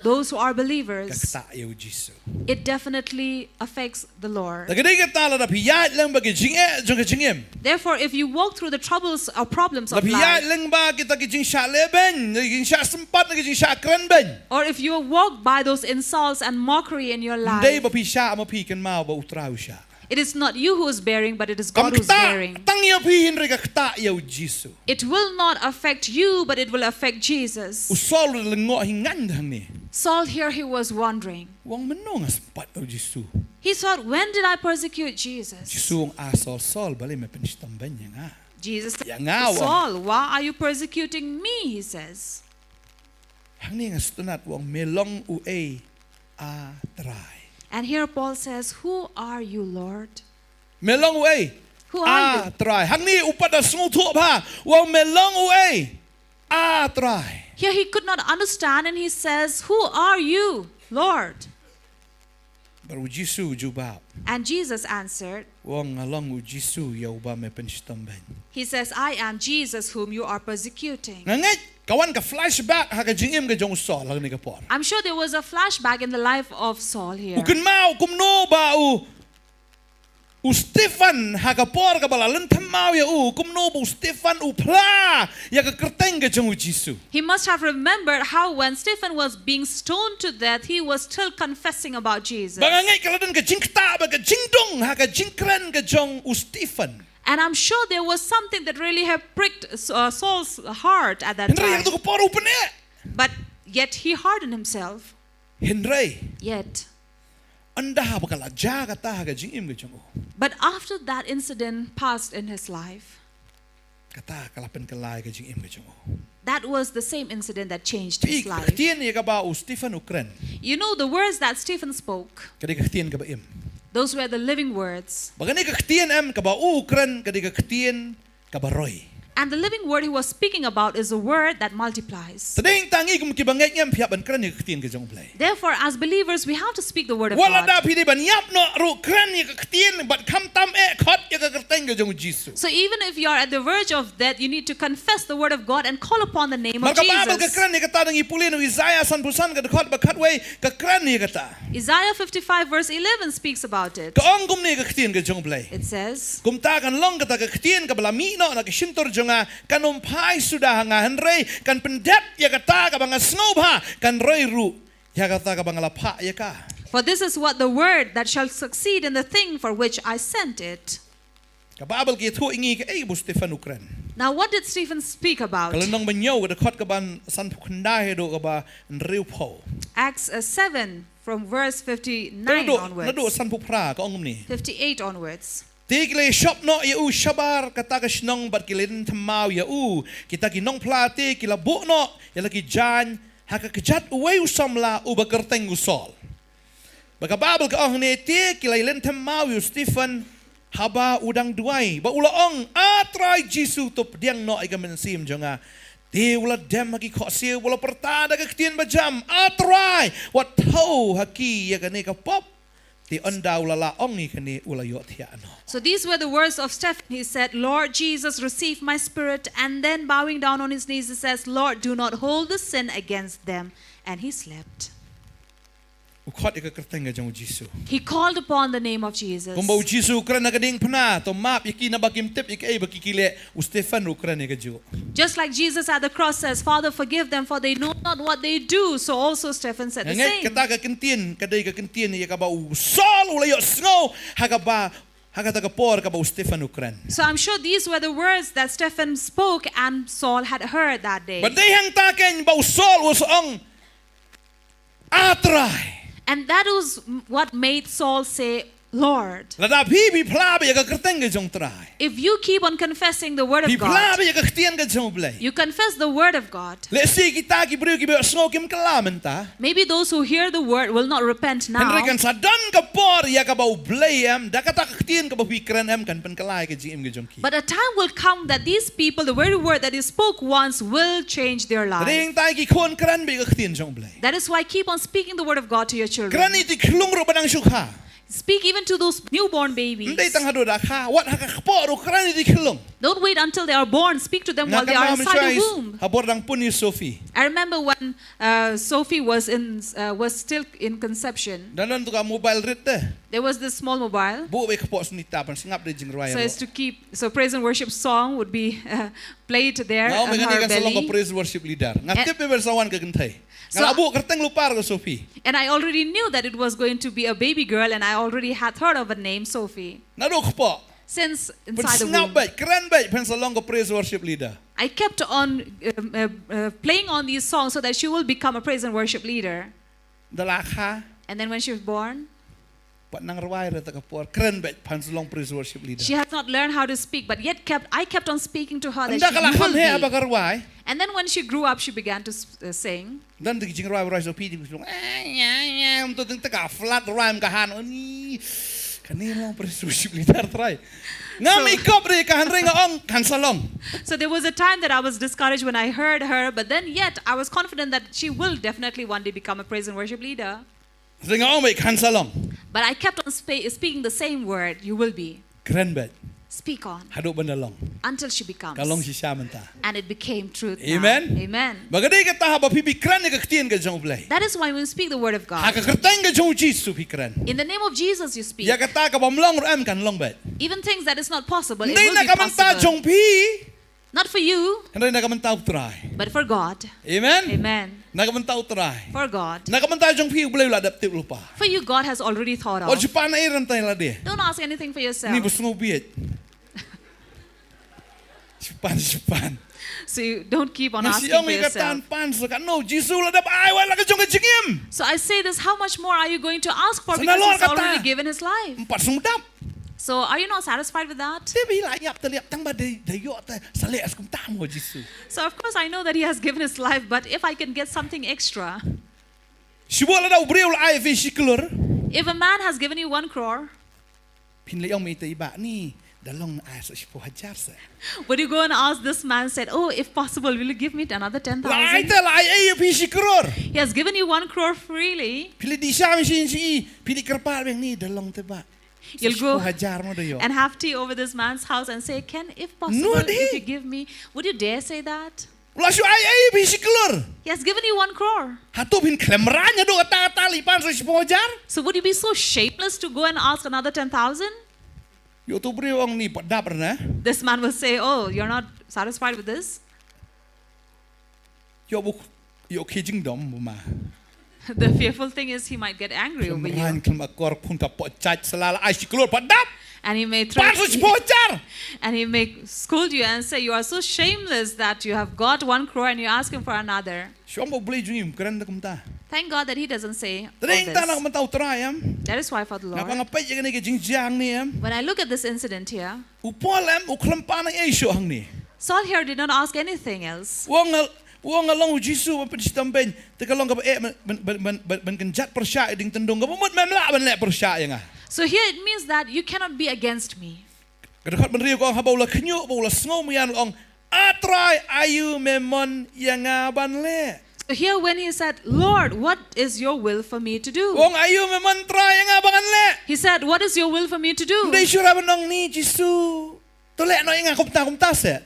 those who are ka believers, ktah ïa u Jisu. It definitely affects the Lord. Da ka dei kata, lada phi ïaid lyngba ki jingeh jong ka jingim, Therefore, if you walk through the troubles or problems lada of phi ïaid life, lyngba kita ki jingshah lehbeiñ, ki jingshah sympat, ki jingshah kren beiñ, or if you walk by those insults and mockery in your ym dei ba life, phi shah, ma phi, kynmaw ba u Trai u shah. It is not you who is bearing, but it is Kam God who is ktah bearing. tang ïa phi, hynrei ka ktah ïa u Jisu. It will not affect you, but it will affect U Jesus. Saul u la lyngngoh hi ngaiñ hangne. Saul here, he was wondering. U ong, mynno nga sympat ïa u Jisu? He thought, "When did I persecute Jesus?" Jisu u ong, "A Saul, Saul, balei me pynshitom beiñ ïa nga?" Jesus said, Ïa nga, u ong. "Saul, why are you persecuting me?" He says. Hangne nga sngewtynnat, u ong, "Me long uei, A Trai?" And here Paul says, "Who are you, Lord?" Me long uei? Who are you? Ah, Trai. Hangne u pat da sngewthuh bha, u ong me long uei? Ah, Trai. Here he could not understand and he says, "Who are you, Lord?" Bad u Jisu u jubab. And Jesus answered, u ong nga long u Jisu ïa uba me pynshitom beiñ. He says, "I am Jesus whom you are persecuting." Nga ngeit ka wan ka flashback ha ka jingim ka jong u Saul ha kane ka por. I'm sure there was a flashback in the life of Saul here. U kynmaw kumno ba u u Stephen ha ka por kaba la lynthem maw ïa u, kumno ba u Stephen u phla ïa ka kyrteng ka jong u Jisu. He must have remembered how when Stephen was being stoned to death, he was still confessing about Jesus. Ba nga ngeit ka la don ka jingktah bad ka jingdung ha ka jingkren ka jong u Stephen. And I'm sure there was something that really have pricked, uh, Saul's heart at that time. Hynrei ha kato ka por u pyneh. But yet he hardened himself. Hynrei. Yet. Ynda ba ka la jia kata ha ka jingim ka jong u. But after that incident passed in his life, kata ka la pynkylla ïa ka jingim ka jong u. That was the same incident that changed his life. Phi ktien ïa kaba u Stephen u kren. You know the words that Stephen spoke. Ka dei ka ktien kaba im. Those were the living words. Ba kane ka ktien em kaba u kren ka dei ka ktien kaba roi. And the living word he was speaking about is a word that multiplies. Te dei tang ngi kum kiba ngeit ngim phi hap ban kren ïa ka ktien ka jong u Blei. Therefore, as believers, we have to speak the word of God. Wat lada phi dei ban ïap noh ruh kren ïa ka ktien bad khamtam eh khot ïa ka kyrteng ka jong u Jisu. So even if you are at the verge of death, you need to confess the word of God and call upon the name of Jesus. Mar ka Baibl ka kren ïa kata, ngi pule na u Isaiah sanphew san ka dkhot ba khatwei ka kren ïa kata. Isaiah fifty-five verse eleven speaks about it. Ka ong kumne ka ktien ka jong u Blei. It says, kumta kan long kata ka ktien kaba la mih noh na ka shyntur jong nga, kan ym phai suda ha nga, hynrei kan pyndep ïa kata kaba nga sngewbha, kan roi ruh ïa kata kaba nga la phah ïa ka. For this is what the word that shall succeed in the thing for which I sent it. Ka Baibl ka ïathuh ïa ngi kaei ba u Stephen u kren. Now, what did Stephen speak about? Ka lynnong ba hynñiew, ka dkhot kaba sanphew khyndai haduh kaba hynriewphew. Acts, uh, seven, from verse fifty-nine onwards. Naduh, naduh sanphew phra, ka ong kumne. Fifty-eight onwards. Te ki la ïashop noh ïa u shabar kata ka shnong bad ki la ïathymmai ïa u. Kita ki nongphla te ki la buh noh ïa la ki jaiñ ha ka kjat uwei u samla uba kyrteng u Saul. Bad ka Baibl ka ong hangne, te ki la ïalynthem maw ïa u Stephen haba u dang duwai, bad u la ong, "A Trai Jisu, to pdiang noh ïa ka mynsiem jong nga." Te u la dem ha ki khohsiew bad u la pyrta da ka ktien bajam, "A Trai, wat thew ha ki ïa kane ka pop." Te ynda u la lah ong ïa kane, u la ïohthiah noh. So these were the words of Stephen. He said, "Lord Jesus, receive my spirit." And then bowing down on his knees, he says, "Lord, do not hold this sin against them." And he slept. U khot ïa ka kyrteng ka jong u Jisu. He called upon the name of Jesus. Kumba u Jisu u kren ha ka diengphna, "To map ïa ki naba kim tip ïa kaei ba ki ki leh," u Stephen u kren ïa kajuh. Just like Jesus at the cross says, "Father, forgive them, for they know not what they do," so also Stephen said the same. Nga ngeit kata ka ktien, ka dei ka ktien ïa kaba u Saul u la ïohsngew ha kaba, ha kata ka por kaba u Stephen u kren. So I'm sure these were the words that Stephen spoke and Saul had heard that day. Bad dei hangta keiñ ba u Saul u sa ong, "A Trai." And that was what made Saul say, "Lord." Lada phi, phi phla beit ïa ka kyrteng ka jong u Trai. If you keep on confessing the word of God, phi phla beit ïa ka ktien ka jong u Blei, you confess the word of God, lehse kita ki briew kiba ïohsngew kim kylla mynta. Maybe those who hear the word will not repent now. Hynrei kan sa don ka por ïa kaba u Blei em, da kata ka ktien kaba phi kren em, kan pynkylla ïa ka jingim ka jong ki. But a time will come that these people, the very word that he spoke once, will change their life. Te dei tang ngi ki khun, kren beit ïa ka ktien jong u Blei. That is why keep on speaking the word of God to your children. Kren ïa ki khyllung ruh ba dang shu kha. Speak even to those newborn babies. Ym dei tang haduh da kha, wat ha ka kpoh ruh kren ïa ki khyllung. Don't wait until they are born. Speak to them while they are inside the womb. Nga kynmaw mynshwa, ha bor dang pun ïa u Sophie. I remember when, uh, Sophie was in, uh, was still in conception. Don, don tu ka mobile rit te. There was this small mobile. Buh beit kpoh Sunita, ban sngap da jingrwai. So as to keep, so praise and worship song would be, uh, played there on her belly. Nga ong ba kane kan sa long ka praise worship leader. Nga tip ba sa wan ka kynthei. Nga la buh kyrteng lypa ruh ka Sophie. And I already knew that it was going to be a baby girl, and I already had thought of a name, Sophie. Naduh kpoh. Since inside the womb. Pynsngap beit, kren beit, phin sa long ka praise worship leader. I kept on, um, uh, uh, playing on these songs so that she will become a praise and worship leader. Ynda la kha. And then when she was born, pat nang rwai ruh ta ka por, kren beit, phin sa long praise worship leader. She has not learned how to speak, but yet kept, I kept on speaking to her that she will be. Ynda ka la kham heh ba ka rwai. And then when she grew up, she began to s-, uh, sing. Don tu ki jingrwai ba rwai Sophie, ki song, "Ah, nya, nya," ym to teng te ka flat rwai, ym ka han, "Ani, Kane long praise worship leader, Trai. Nga So- mih kop re ka hynrei nga ong kan sa long. So there was a time that I was discouraged when I heard her, but then yet I was confident that she will definitely one day become a praise and worship leader. Hynrei nga ong beit kan sa long. But I kept on spa- speaking the same word, "You will be." Kren beit. Speak on Haduh ban da long. Until she becomes. Ka long shisha mynta. And it became truth. Now. Amen. Amen. Ba ka dei kata haba phi bi kren ïa ka ktien ka jong U Blei. That is why when we speak the word of God, Ha ka kyrteng ka jong U Jisu phi kren. In the name of Jesus you speak. Ïa kata kaba ym long ruh em kan long beit. Even things that is not possible, it Hynrei will na be ka bynta possible. Jong phi. Not for you, Hynrei na ka bynta U Trai. But for God. Amen. Amen. Na ka bynta U Trai. For God. Na ka bynta jong phi U Blei u la dep tip lypa. For you, God has already thought of. Wat shu pan ei ryntei lade. Don't ask anything for yourself. Ni ba sngew bieit. Shu pan, shu pan. So you don't keep on Nga asking shu ong for ïa kata yourself. Pan sa ka no Jisu la dep ai wat la ka jong ka jingim. So I say this, how much more are you going to ask for Sa because nalor he's already kata. Given his life? Em pat sngewdap. So are you not satisfied with that? Te ba hi la ïap te la ïap tang ba dei dei ïoh te sa leh skum tam ho Jisu. So of course I know that he has given his life, but if I can get something extra, Shu ba la da u briew la ai phi shi klur. If a man has given you one crore, Phin leh ong mei te i ba ni da long ai sa shiphew hajar sa. Would you go and ask this man, said, "Oh, if possible, will you give me another La ai ten thousand?" te la ai ei phi shi klur. He has given you one crore freely. Phi leh di sha mi shi shi phi leh kyrpad beng ni da long te ba. You'll go Shiphew hajar mo da ïoh. And have tea over this man's house and say, "Can, if possible, No, di. If you give me," would you dare say that? La shu ai ei phi shi klur. He has given you one crore. Hato phin khlem rang ïa do kata kata leh pan sa shiphew hajar. So would you be so shameless to go and ask another ten thousand? Ïoh tu briew ong ni pat dap rna. This man will say, "Oh, you're not satisfied with this?" Ïoh buk ïoh ki jingdom bu ma. The fearful thing is he might get angry over you. Ran khlem akor phun ka po chach sa la la ai shi klur pat dap. And he may throw Pan sa shiphew hajar. And he may scold you and say, "You are so shameless that you have got one crore and you're asking for another." Shong ba u Blei jong ngi um kren da kumta. Thank God that he doesn't say all Tring ta na this. Kumta U Trai em. That is why for the Nga pa Lord. Nga peit ïa kane ka jingjia hangne em. When I look at this incident here, U Paul em u khlem pan ei shuh hangne. Saul here did not ask anything else. U ong nga u ong nga long U Jisu ban pynshitom beiñ. Te ka long kaba eh ban ban ban ban ban kynjat pyrshah ïa ding tyndong kaba mut mem lah ban leh pyrshah ïa nga. So here it means that you cannot be against me. Ka dkhot ban riu ka ong haba u la khñiuh ba u la sngew mian u ong A Trai aïu me mon ïa nga ban leh. So here when he said, "Lord, what is your will for me to do?" U ong aïu me mon Trai ïa nga ban leh. He said, "What is your will for me to do?" Dei shu ra ban ong ni Jisu. To leh noh ïa nga kumta kumta se.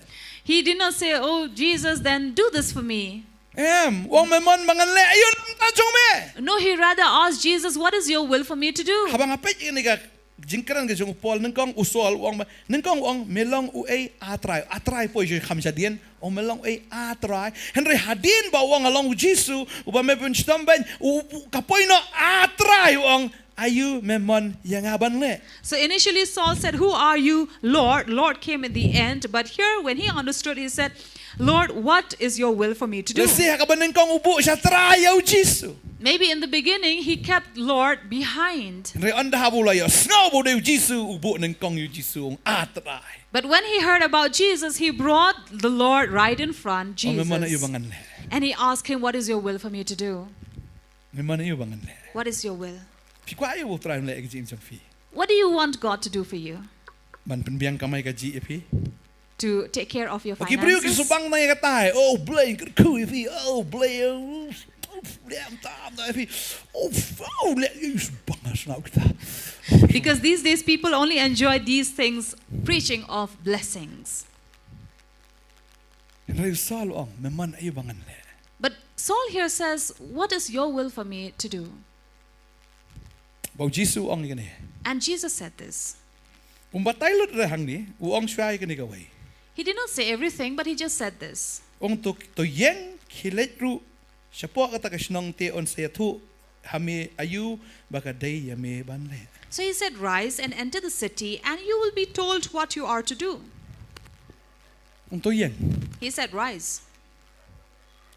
He did not say, "Oh, Jesus, then do this for me." Em, u ong me mon ban leh aïu na ka bynta jong me. No, he rather asked Jesus, "What is your will for me to do?" Haba nga peit ïa kane ka jingkren ka jong u Paul nyngkong u Saul u ong ba nyngkong u ong me long uei A Trai. A Trai poi shu kham shadien. U ong me long uei A Trai. Hynrei hadien ba u ong nga long U Jisu uba me pynshitom beiñ u u- ka poi noh A Trai u ong aïu me mon ïa nga ban leh. So initially Saul said, "Who are you, Lord?" Lord came in the end, but here when he understood, he said, "Lord, what is your will for me to do?" Lehse ha kaba nyngkong u buh sha Trai ïa U Jisu. Maybe in the beginning he kept Lord behind. Hynrei ynda haba u la ïohsngew ba u dei U Jisu u buh nyngkong ïa U Jisu u ong A Trai. But when he heard about Jesus, he brought the Lord right in front, U ong me mon aïu Jesus. Ban leh. And he asked him, "What is your will for me to do?" Me mon aïu Ban leh. What is your will? Phi kwah aïu ba U Trai un leh ïa ka jingim jong phi. What do you want God to do for you? Ban pynbiang kamai kajih ïa phi. To take care of your Ba ki briew ki finances? Subang na ïa kata eh. Oh Blei kyrkhu ïa phi. Oh Blei. Oh, oh, Blei am tam na ïa phi. Oh, oh, Blei ïa Subang na sna kita. Because these days people only enjoy these things, preaching of blessings. Hynrei u Saul u ong me mon aïu Ban leh. But Saul here says, "What is your will for me to do?" Ba U Jisu u ong ïa kane. And Jesus said this. Um batai lut re hangne, u ong shuwa ïa kane kawei. He did not say everything, but he just said this. U ong to to ïeng khie leit ruh shapoh kata ka shnong te un sa ïathuh ha me aïu ba ka dei ïa me ban leh. So he said, "Rise and enter the city, and you will be told what you are to do." U ong to ïeng. He said, "Rise."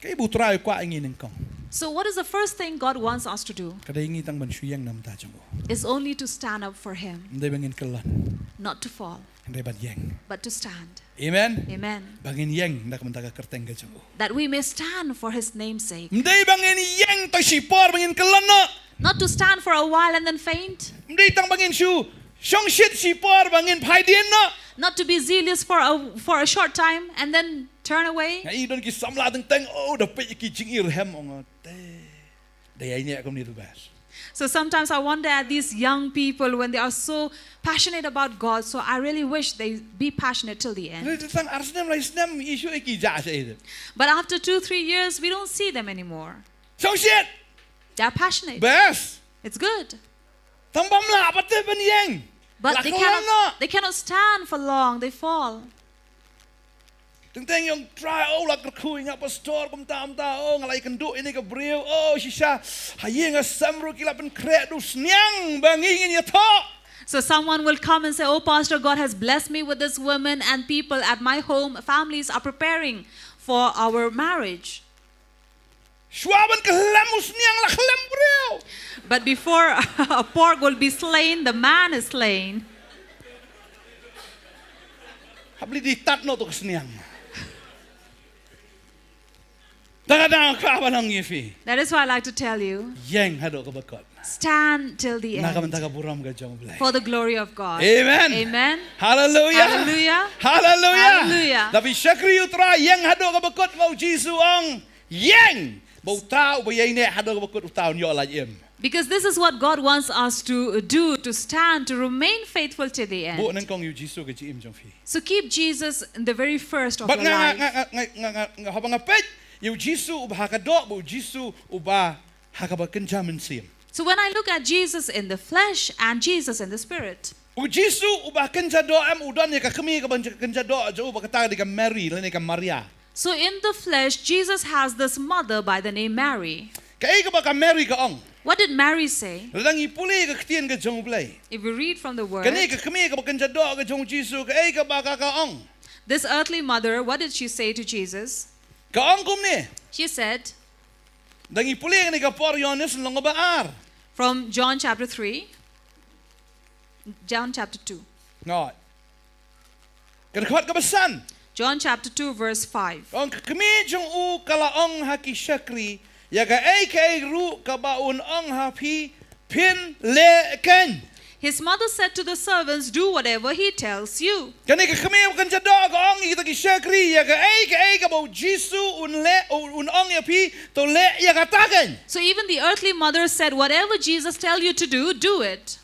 Kaei ba U Trai u kwah ïa ngi nyngkong. So what is the first thing God wants us to do? Ka dei ngi tang ban shu ïeng na ka bynta jong u. Is only to stand up for him, Ym dei ba ngin kyllon. Not to fall, Ym dei ban ïeng. But to stand. Amen. Amen. Ba ngin ïeng na ka bynta ka kyrteng ka jong u. That we may stand for his name's sake. Ym dei ba ngin ïeng to shipor ba ngin kyllon noh. Not to stand for a while and then faint. Ym dei tang ba ngin shu Shongshit shi por ba ngin phai dien noh. Not to be zealous for a, for a short time and then turn away. Nga i don ki samla teng teng, oh, da peit ki jingir hem, ong te. Da ïai ne kumne tu bas. So sometimes I wonder at these young people when they are so passionate about God. So I really wish they be passionate till the end. Re tang ar snem lai snem i shu i ki ja sa i. But after two, three years, we don't see them anymore. Shongshit. They're passionate. Bas. It's good. Tang bam la pat te ban ïeng. But La they ka cannot, wan noh. They cannot stand for long. They fall. Teng teng ïong trai, oh, la kyrkhu ïa nga pastor, kumta kumta, oh, nga la ïakynduh ïa kane ka briew, oh, shisha ha ïing ha sem ruh ki la pynkhreh, da u sniang ba ngi ngin ïathoh. So someone will come and say, "Oh, Pastor, God has blessed me with this woman, and people at my home, families are preparing for our marriage." Shuwa ban khlem u sniang, la khlem briew. But before a pork will be slain, the man is slain. Hap leit di tad noh to ka sniang. Da ka dang ka ba nang ïa phi. That is why I like to tell you, Ïeng haduh kaba kut. Stand till the Na ka end bynta ka burom ka jong U Blei. For the glory of God. Amen. Amen. Hallelujah. Hallelujah. Hallelujah. Hallelujah. Da phi shakri ïa U Trai, ïeng haduh kaba kut, ba U Jisu u ong, ïeng. Ba uta uba ïaineh haduh kaba kut, uta un ïoh lait im. Because this is what God wants us to do, to stand, to remain faithful to the end. Buh nyngkong ïa U Jisu ha ka jingim jong phi. So keep Jesus in the very first of Bad your nga, life. Nga, nga, nga, nga, nga, haba nga peit ïa U Jisu uba ha ka doh, ba U Jisu uba ha kaba kynja mynsiem. So when I look at Jesus in the flesh and Jesus in the spirit, U Jisu uba kynja doh em, u don ïa ka kmie kaba kynja doh jong u, ba kata ka dei ka Mary lane ka Maria. So in the flesh, Jesus has this mother by the name Mary. Kaei kaba ka Mary ka ong? What did Mary say? Lada ngi pule ka ktien ka jong U Blei. If we read from the word, Kane ka kmie kaba kynja doh ka jong U Jisu, kaei kaba ka ka ong? This earthly mother, what did she say to Jesus? Ka ong kumne. She said, Da ngi pule kane ka por Ïoannis lynnong ba ar. From John chapter three, John chapter two. Ngot. Ka dkhot kaba san. John chapter two, verse five. Ong ka kmie jong u ka la ong ha ki shakri, ïa kaei kaei ruh kaba un ong ha phi, phin leh keiñ. His mother said to the servants, "Do whatever he tells you." Kane ka kmie ba kynja doh ka ong ïa kita ki shakri, ïa kaei kaei kaba U Jisu un leh, un ong ïa phi, to leh ïa kata keiñ. So even the earthly mother said, "Whatever Jesus tell you to do, do it."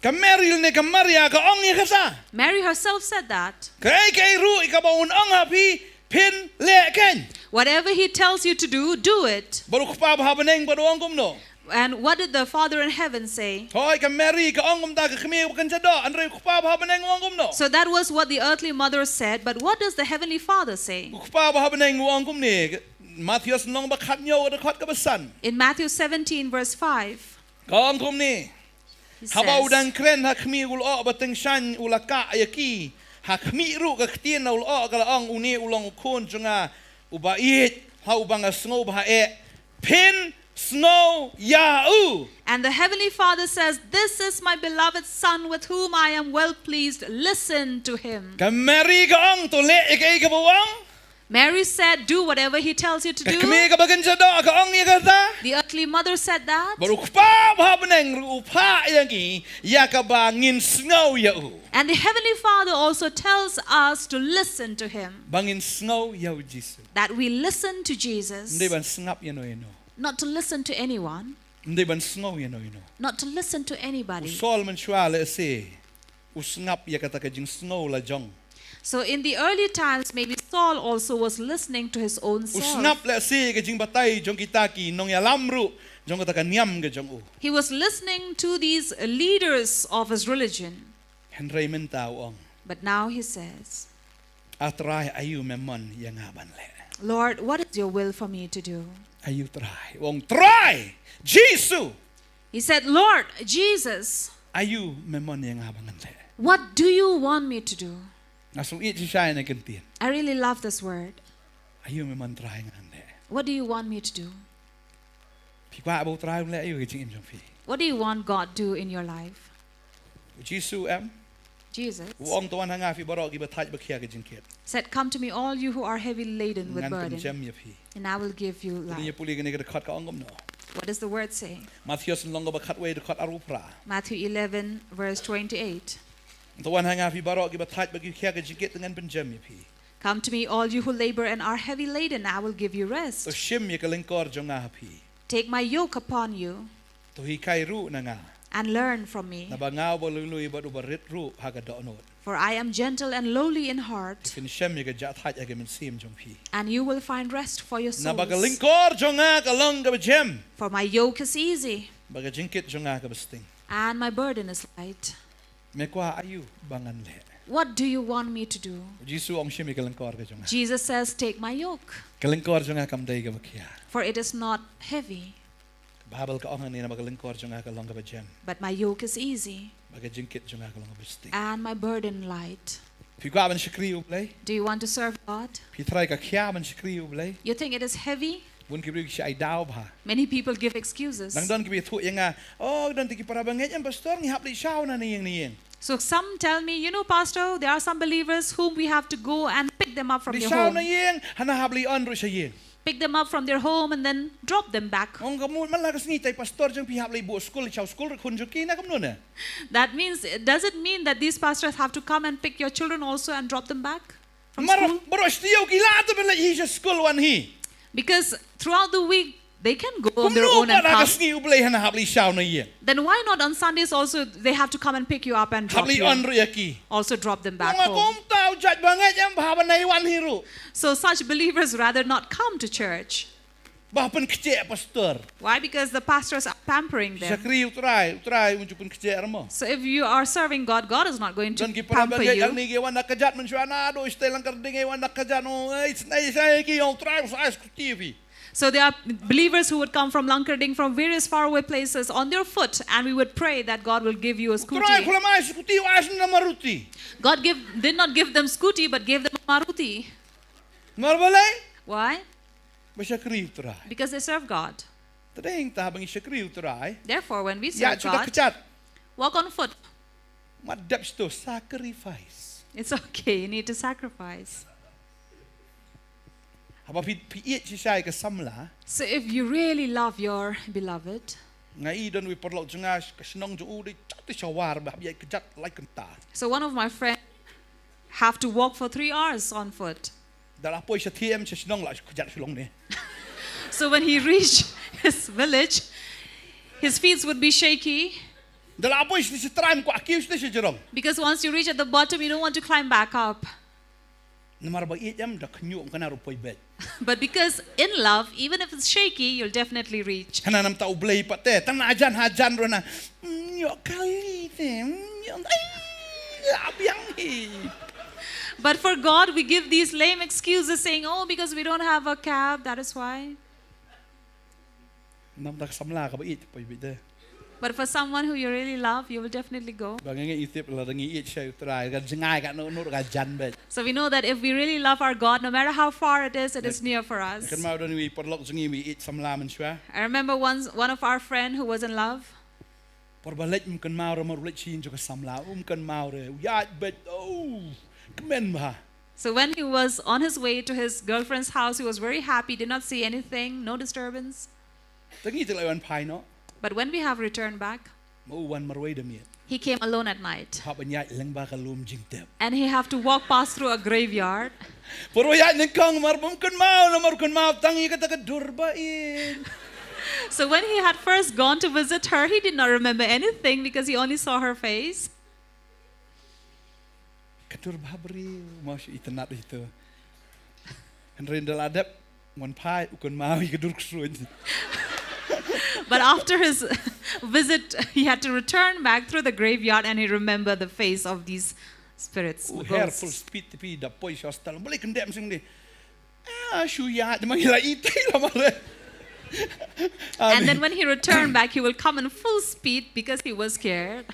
Ka Mary lane ka Maria ka ong ïa kata. Mary herself said that. Kaei kaei ruh kaba un ong ha phi, phin leh keiñ. Whatever he tells you to do, do it. Bad u Kpa ba ha bneng bad u ong kumno? And what did the Father in heaven say? Hooid, ka Mary ka ong kumta, ka kmie ba kynja doh, hynrei u Kpa ba ha bneng u ong kumno? So that was what the earthly mother said, but what does the heavenly Father say? U Kpa ba ha bneng u ong kumne, Mathaios lynnong ba khathynñiew, ka dkhot kaba san. In Matthew seventeen, verse five, Ka ong kumne. he Haba u says, dang kren ha khmih u lyoh, ba tyngshaiñ u la kah ïa ki. Ha khmih ruh ka ktien u lyoh ka la ong, une u long u khun jong nga uba ïeit, ha uba nga sngew bha eh. Phin sngew ïa u. And the heavenly Father says, "This is my beloved Son with whom I am well pleased. Listen to him." Ka Mary ka ong, to leh ïa kaei kaba u ong. Mary said, "Do whatever he tells you to Ka do." kmie kaba kynja doh ka ong ïa kata. The earthly mother said that. Bad u Kpa ba ha bneng ruh u phah ïa ngi ïa kaba ngin sngew ïa u. And the heavenly Father also tells us to listen to him, Ba ngin sngew ïa u Jisu. that we listen to Jesus, Ym dei ban sngap ïano ïano. Not to listen to anyone, Ym dei ban sngew ïano ïano. Not to listen to U anybody. Saul mynshuwa lehse u sngap ïa kata ka jingsngew la jong. So in the early times, maybe Saul also was listening to his own U soul. sngap lehse ka jingbatai jong kita ki nongïalam ruh jong kata ka niam ka jong u. He was listening to these leaders of his religion. Hynrei mynta u ong, But now he says, "A Trai, aïu me mon ïa nga ban leh?" "Lord, what is your will for me to do?" Aïu Trai? U ong, "Trai Jisu, He said, "Lord Jesus, aïu me mon ïa nga ban leh?" What do you want me to do?" Nga sngew ïeit shisha ïa kane ka ktien. I really love this word. "Aïu me mon Trai ngan leh?" "What do you want me to do?" Phi kwah ba u Trai un leh aïu ha ka jingim jong phi? What do you want God do in your life? U Jisu em, Jesus u ong, "To wan ha nga phi baroh kiba thait ba khia ka jingkit, said, 'Come to me, all you who are heavy laden with ngan burden, pynjem ïa phi." And I will give you Te ngin ïa life." pule kane ka dkhot ka ong kumno. What does the word say? Mathaios lynnong kaba khatwei dkhot arphew phra. Matthew eleven, verse twenty-eight. To wan ha nga phi baroh kiba thait bad ki khia ka jingkit te ngan pynjem ïa phi. Come to me, all you who labor and are heavy laden, I will give you rest. To shim ïa ka lyngkor jong nga ha phi. Take my yoke upon you To hikai ruh na nga. and learn from me. Naba nga uba lui lui bad uba rit ruh ha ka dohnud. For I am gentle and lowly in heart, Phin shim ïa ka jahthait ha ka mynsiem jong phi. and you will find rest for your Naba ka souls. lyngkor jong nga ka long kaba jem. For my yoke is easy, Bad ka jingkit jong nga kaba sting. and my burden is light. Me kwah aïu ba ngan leh. What do you want me to do? Jisu ong shim ïa ka lyngkor ka jong nga. Jesus says, take my yoke, Ka lyngkor jong nga kam dei kaba khia. For it is not heavy, Ka Baibl ka ong hangne naba ka lyngkor jong nga ka long kaba jem. But my yoke is easy, Bad ka jingkit jong nga ka long kaba sting. And my burden light. Phi kwah ban shakri U Blei? Do you want to serve God? Phi trai ka khia ban shakri U Blei? You think it is heavy? Bun ki briew ki shu ai daw bha. Many people give excuses. Nang don ki briew thuh ïa nga. Oh, don te ki para bangeit em pastor ngi hap leit shaw na ïing na ïing. So some tell me, you know, Pastor, there are some believers whom we have to go and pick them up from Leit their shaw na home. Ïing, hana hap leit on ruh sha ïing. Pick them up from their home and then drop them back. Ong ka mut man la ka sngi tai pastor jong phi hap leit buh skul, leit shaw skul ruh khun jong ki na kumno ne. That means, does it mean that these pastors have to come and pick your children also and drop them back from Mar school? Baroh shi taïew ki lah te ban leit hi sha skul wan hi. Because throughout the week, they can go on their Kumno own and pat ha ka come. Sngi U Blei hana hap leit shaw na ïing. Then why not on Sundays also they have to come and pick you up and drop Hap leit you? on ruh ïa ki. Also drop them back Ong nga home. kumta u jait bangeit em bha ban ai wan hi ruh. So such believers rather not come to church. Ba pynkhiah pastor. Why? Because the pastors are pampering them. Shakri U Trai, U Trai un ju pynkhiah ruh mo. So if you are serving God, God is not going to Don ki para pamper bangeit you. Lang Karding wan na kajat man shwa na do stai Lang Karding wan na kajat no. Ai snai sai ki ong Trai sai skuti phi. So there are believers who would come from Lang Karding, from various faraway places on their foot, and we would pray that God will give you a Trai scooty. Khulam ai skuti wa ai na Maruti. God give, did not give them scooty, but gave them a Maruti. Mar balei? Why? Ba shakri U Trai. Because they serve God. Tadeng ta ba ngi shakri U Trai. Therefore, when we Ïa serve chu da God, kajat. Walk on foot. Mat dep sto sacrifice. It's okay. You need to sacrifice. Haba phi phi ïeit shisha ïa ka samla. So if you really love your beloved, Nga i don wi paralok jong nga ka shnong jong u dei chati shawar ba hap ïa kajat lai kynta. So one of my friends have to walk for three hours on foot. Da la poi sha thiem sha shnong la kajat shlong ne. So when he reached his village, his feet would be shaky. Da la poi sha trai kwah kiew sha jrong. Because once you reach at the bottom, you don't want to climb back up. Namar ba ïeit em da khñiuh kana ruh poi beit. But because in love, even if it's shaky, you'll definitely reach. Hana namta U Blei pat te tang na jan ha jan ruh na. Ñiuh kali te ñiuh ai la biang hi. But for God, we give these lame excuses saying, oh, because we don't have a cab, that is why. Namta ka samla kaba ïeit poi beit te. But for someone who you really love, you will definitely go. Ba ngi ngi itip la da ngi ïeit sha U Trai ka jngai ka no no ka jan beit. So we know that if we really love our God, no matter how far it is, it is near for us. Kan ma don wi paralok jong ngi wi ïeit samla man shwa. I remember once one of our friend who was in love. Por ba leit um kan mau re mar leit shin jong ka samla um kan mau re ïa bet oh kmen ba. So when he was on his way to his girlfriend's house, he was very happy, did not see anything, no disturbance. Tangi te lai wan phai no. But when we have returned back, Ma u wan marwei da miet. He came alone at night. Hap ban ïaid lyngba ka lum jingtep. And he have to walk past through a graveyard. Por ba ïaid nyngkong mar bym kynmaw na mar kynmaw tang ïa kata ka dur ba ïeit. So when he had first gone to visit her, he did not remember anything because he only saw her face. Ka dur ba briew ma shu itynnad ïa to. Hynrei ynda la dep wan phai u kynmaw ïa ka dur ksuid. But after his visit, he had to return back through the graveyard and he remembered the face of these spirits. U The her ghosts. Full speed te phi da poi sha hostel. Balei kyndem sing de. Ah, shu ïa, de ma ïa la i te la mare. And then when he returned back, he will come in full speed because he was scared.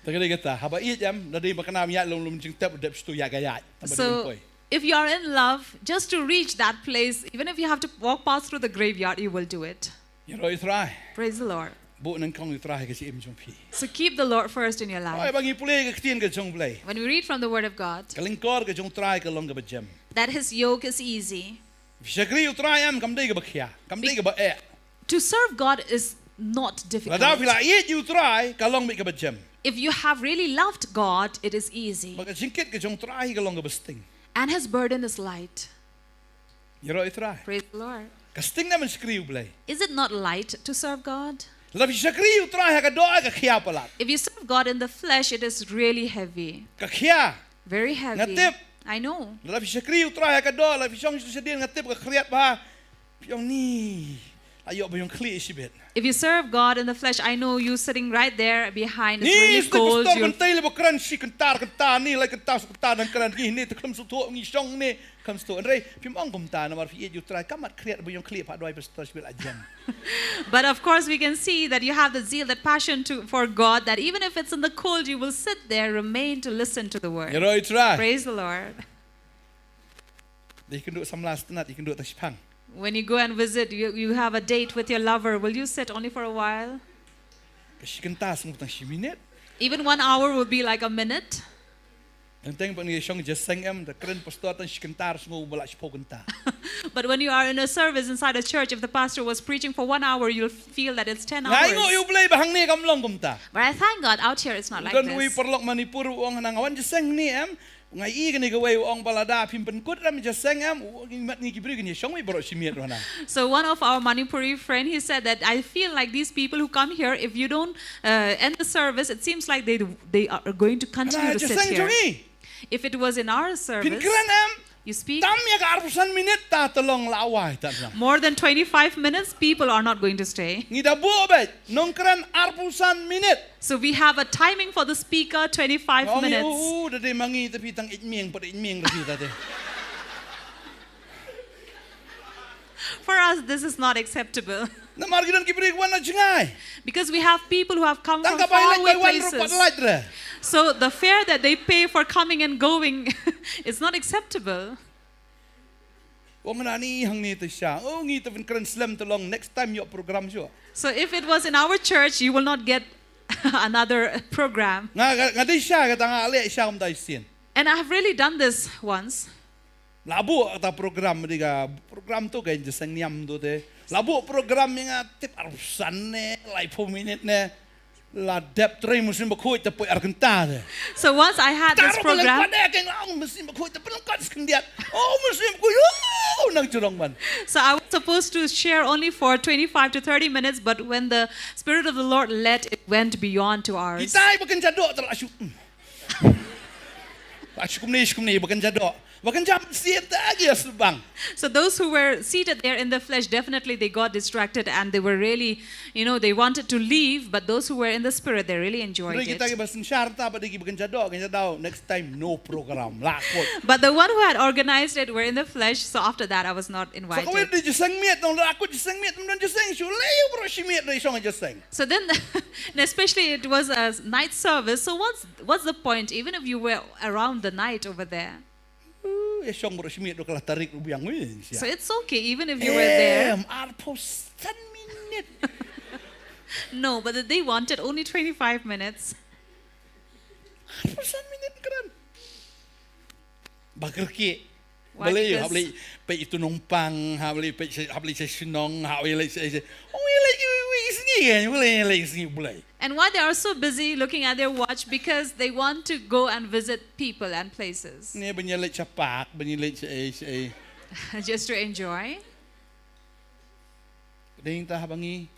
Ta ka dei kata, haba ïeit em, da dei ba ka nam ïaid lum lum jingtep dep stu ïa ka ïaid. Haba dei So, poi. If you are in love, just to reach that place, even if you have to walk past through the graveyard, you will do it. Ïaroh ïa u Trai. Praise the Lord. Buh nyngkong ïa u Trai ha ka jingim jong phi. So keep the Lord first in your Oi, life. ba ngi pule ka ktien ka jong u Blei. When we read from the Word of God, Ka lyngkor ka jong u Trai ka long kaba jem. that his yoke is easy. Shakri u Trai em kam dei kaba khia, kam dei kaba eh. To serve God is not difficult. Lada phi la ïeit ïa U Trai, ka long beit kaba jem. If you have really loved God, it is easy. Ba ka jingkit ka jong U Trai ka long kaba sting. And his burden is light. Ïaroh ïa U Trai. Praise the Lord. Ka sting ne em ban shakri U Blei? Is it not light to serve God? Lada phi shakri U Trai ha ka doh ka khia palat. If you serve God in the flesh, it is really heavy. Ka khia. Very heavy. Nga tip. I know. Lada phi shakri U Trai ha ka doh, lada phi shong sha shadien, nga tip ka khriat bha. Phi ong ni, la ïoh ba ïong khlieh shibit. If you serve God in the flesh, I know you sitting right there behind. It's really cold. Ni, pastor, you're kynthei leh ba kren, shi kynta ar kynta, ni lai kynta saw kynta dang kren, ngi ne te khlem sngewthuh, ngi shong ne khlem sngewthuh. Hynrei phim ong kumta namar phi ïeit ïa U Trai, ka mat khriat ba ïong khlieh pat, duwai pastor shibit la jem. But of course, we can see that you have the zeal, that passion to, for God, that even if it's in the cold, you will sit there, remain to listen to the word. Ïaroh ïa U Trai. Praise the Lord. Dei kynduh samla sngewtynnat, dei kynduh tang shipang. When you go and visit, you, you have a date with your lover. Will you sit only for a while? Ka shi kynta sngew tang shi minit. Even one hour will be like a minute. Teng teng ba ngi shong jingïaseng em, da kren pastor tang shi kynta sngew ba la shiphew kynta. But when you are in a service inside a church, if the pastor was preaching for one hour, you'll feel that it's ten hours. Nga ainguh ïa U Blei ba hangne kam long kumta. But I thank God, out here it's not like this. Don uwei paralok Manipur u ong, hana nga wan jingïaseng ne em, nga ïohi kane kawei u ong ba lada phim pynkut rem jingïaseng em, u ong, ngi mat ngi ki briew kin ïashong wei baroh shi miet ruh hana. So one of our Manipuri friend, he said that, "I feel like these people who come here, if you don't, uh, end the service, it seems like they, they are going to continue to sit here." Hana jingïaseng jong ngi. If it was in our service, phin kren em, you speak. Tam ïa ka arphew san minit ta te long la wai ta lang. More than twenty-five minutes, people are not going to stay. Ngi da buh beit, nongkren arphew san minit. So we have a timing for the speaker, twenty-five minutes. Nga ong ïa u, da dei ma ngi te phi tang ïeit mieng, pat ïeit mieng da phi ta te. For us, this is not acceptable. Namar ki don ki briew ki wan na jngai. Because we have people who have come from faraway places. Tang ka bai leit bai wan ruh pat lait re. So the fare that they pay for coming and going is not acceptable. Ong na ni hangne te sha. Oh, ngi te phin kren slem te long, next time ïoh program shuh. So if it was in our church, you will not get another program. Nga, nga, nga dei sha kata, nga leh sha kumta shisien. And I have really done this once. La buh kata program, dei ka program to ka jingïaseng niam to te. La buh program ïa nga tip arphew san ne, laiphew minit ne. La dep trei mynsiem bakhuid te poi ar kynta te. So once I had this program. Tang ruh ba leng pat de, ka ong mynsiem bakhuid te pynlong kat skhyndiat. Oh, mynsiem bakhuid, oh, nang jrong ban. So I was supposed to share only for twenty-five to thirty minutes, but when the Spirit of the Lord led, it went beyond two hours. Kitai ba kynja doh te la shu. Ba shu kumne, shu kumne, ba kynja doh. Ba kynja mynsiem te agi sbang. So those who were seated there in the flesh, definitely they got distracted and they were really, you know, they wanted to leave, but those who were in the spirit, they really enjoyed it. Hynrei kita kiba synshar ta, ba dei kiba kynja doh, kynja doh, next time no program. La kut. But the one who had organized it were in the flesh, so after that I was not invited. Sa kawei dei jingïaseng miet, nang la kut jingïaseng miet, nang don jingïaseng shuh, lei baroh shi miet dei shong jingïaseng. So then, and especially it was a night service. So what's, what's the point, even if you were around the night over there? Uh, ïa shong baroh shi miet ruh ka la tarik ruh biang wi. So it's okay, even if you were there. Em, arphew san minit. No, but they wanted only twenty-five minutes. Arphew san minit kren. Ba kyrkieh. Why? Balei, because hap leit peit ïa utu u nongpang, hap leit peit sha, hap leit sha shnong, hap leit sha, sha, oh, leit ïa, ïa, ïa sngi kan, balei leit ïa sngi, balei. And why they are so busy looking at their watch? Because they want to go and visit people and places. Ne ban ïa leit sha park, ban ïa leit sha, sha. Just to enjoy. Dei nangta haba ngi,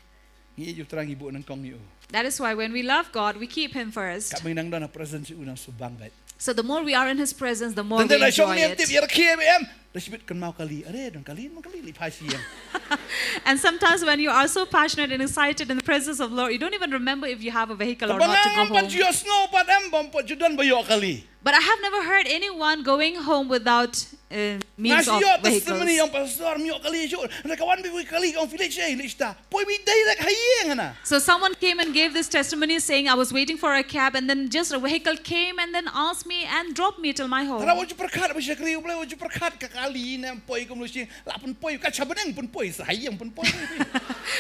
ngi ïeit ïa U Trai ngi buh nyngkong ïa u. That is why when we love God, we keep Him first. Katba ngi nang don ha presence u nang shu bang beit. So the more we are in His presence, the more we enjoy it. Tang da la shong niam tip ïa rakhe em. Da shibit kynmaw kali. Are don kali, mon kali leit phai sha ïing. And sometimes when you are so passionate and excited in the presence of Lord, you don't even remember if you have a vehicle or not to go home. Tang ba nga ngam pat ju ïohsngew pat em, bym pat ju don ba ïoh kali. But I have never heard anyone going home without, uh, means of vehicles. Nga shu ïoh testimony ong pastor, ym ïoh kali shuh. Hynrei ka wan beit kali, ong phi leit shaei, leit shata. Poi beit direct ha ïing hana. So someone came and gave this testimony saying, "I was waiting for a cab and then just a vehicle came and then asked me and dropped me till my home." Tara wat ju pyrkhat ba shakri U Blei, wat ju pyrkhat ka kali ne em poi kumno shi. La pynpoi, ka cha bneng pynpoi, sa ha ïing pynpoi.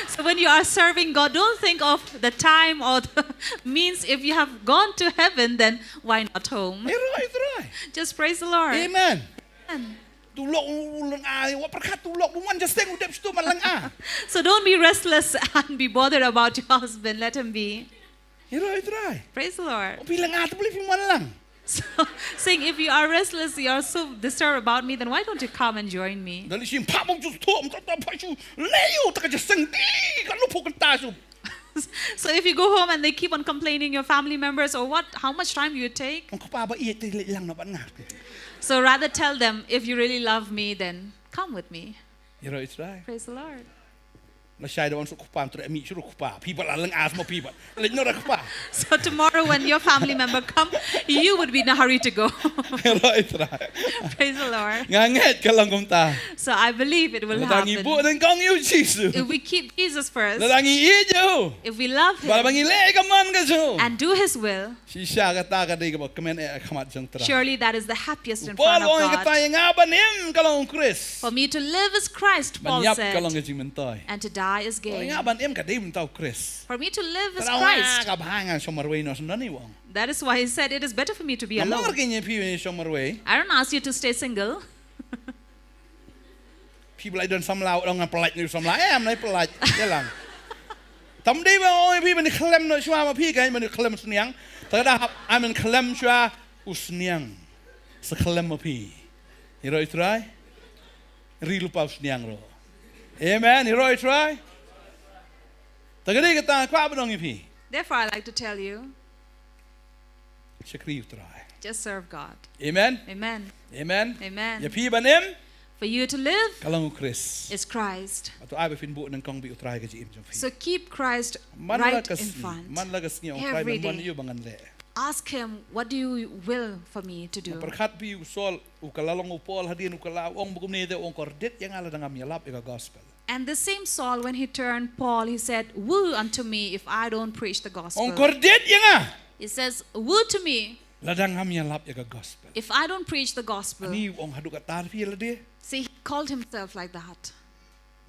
So when you are serving God, don't think of the time or the means. If you have gone to heaven, then why not home? Ïaroh ïa U Trai. Just praise the Lord. Amen. Amen. Tu lok u leng a, wat pyrkhat tu lok, bun wan ja seng u dep sha tu man leng a. So don't be restless and be bothered about your husband. Let him be. Ïaroh ïa U Trai. Praise the Lord. Phi leng a, te balei phi man lang. So, saying, if you are restless, you are so disturbed about me, then why don't you come and join me? Da lei shim pha bom ju tu, ta ta pha ju. Lei u ta ka ja seng di, ka nu pho kan ta ju. So if you go home and they keep on complaining, your family members, or what, how much time do you take? Ong ko pa ba i te lei lang na ban nga. So rather tell them, if you really love me, then come with me. Ïaroh U Trai. Praise the Lord. Na shai da wan su ko pa, tre mi su ko pa. Phi ba la leng a, mo phi ba. Lei no ra ko pa. So tomorrow, when your family member come, you would be in a hurry to go. Ïaroh U Trai. Praise the Lord. Nga ngeit ka long kumta. So I believe it will Lada ngi happen. Buh nyngkong ïa U Jisu. If we keep Jesus first, Lada ngi ïeit ïa U. If we love Bad ba Him ngi leh ka mon ka jong U. And do His will, Shisha kata ka dei kaba kmen eh ha khmat jong U Trai. Surely that is the happiest in Paul front of ong ïa kata, God. ïa nga ban im ka long U Khrist. For me to live is Christ, Ban Paul ïap ka long ka said, jingmyntoi. And to die is Ong ïa gain. nga ban im ka dei mynta U Khrist. For me to live is Tara ong ïa Christ. Ka bha nga shong marwei noh shen nani wong. That is why he said, it is better for me to be Namar alone. Ka ïa phi ïa shong marwei. I don't ask you to stay single. Phi ba la don samla, ong nga pynlait ni samla. Eh, am nai pynlait. Ïa lang. Tam dei ba ong ïa phi ban khlem noh shuwa ma phi, ka ban khlem sniang. Ta da hap, am khlem shuwa u sniang. Sa khlem ma phi. Ïaroh U Trai. Ri lypa u sniang ruh. Amen. Ïaroh U Trai. Ta ka dei kata kwah ban ong ïa phi. Therefore, I like to tell you, Shakri U Trai. Just serve God. Amen. Amen. Amen. Amen. Ïa phi ban im. For you to live Ka long U Khrist. Is Christ. Atu ai ba phin buh nyngkong bad U Trai ka jingim jong phi. So keep Christ Man la right ka in sngi. front. Man la ka sngi ong Trai Every ban mon day. ïa U ba ngan leh. Ask Him, what do you will for me to do? Pyrkhat phi u Saul, u ka la long u Paul hadien u ka la ong ba kumne te ong kordit ïa nga lada ngam ïalap ïa ka gospel. And the same Saul, when he turned Paul, he said, woe unto me if I don't preach the gospel. Ong kordit ïa nga. He says, woe to me Lada ngam ïalap ïa ka gospel. If I don't preach the gospel. Ani u ong haduh katta phi ïa lade. See, he called himself like that.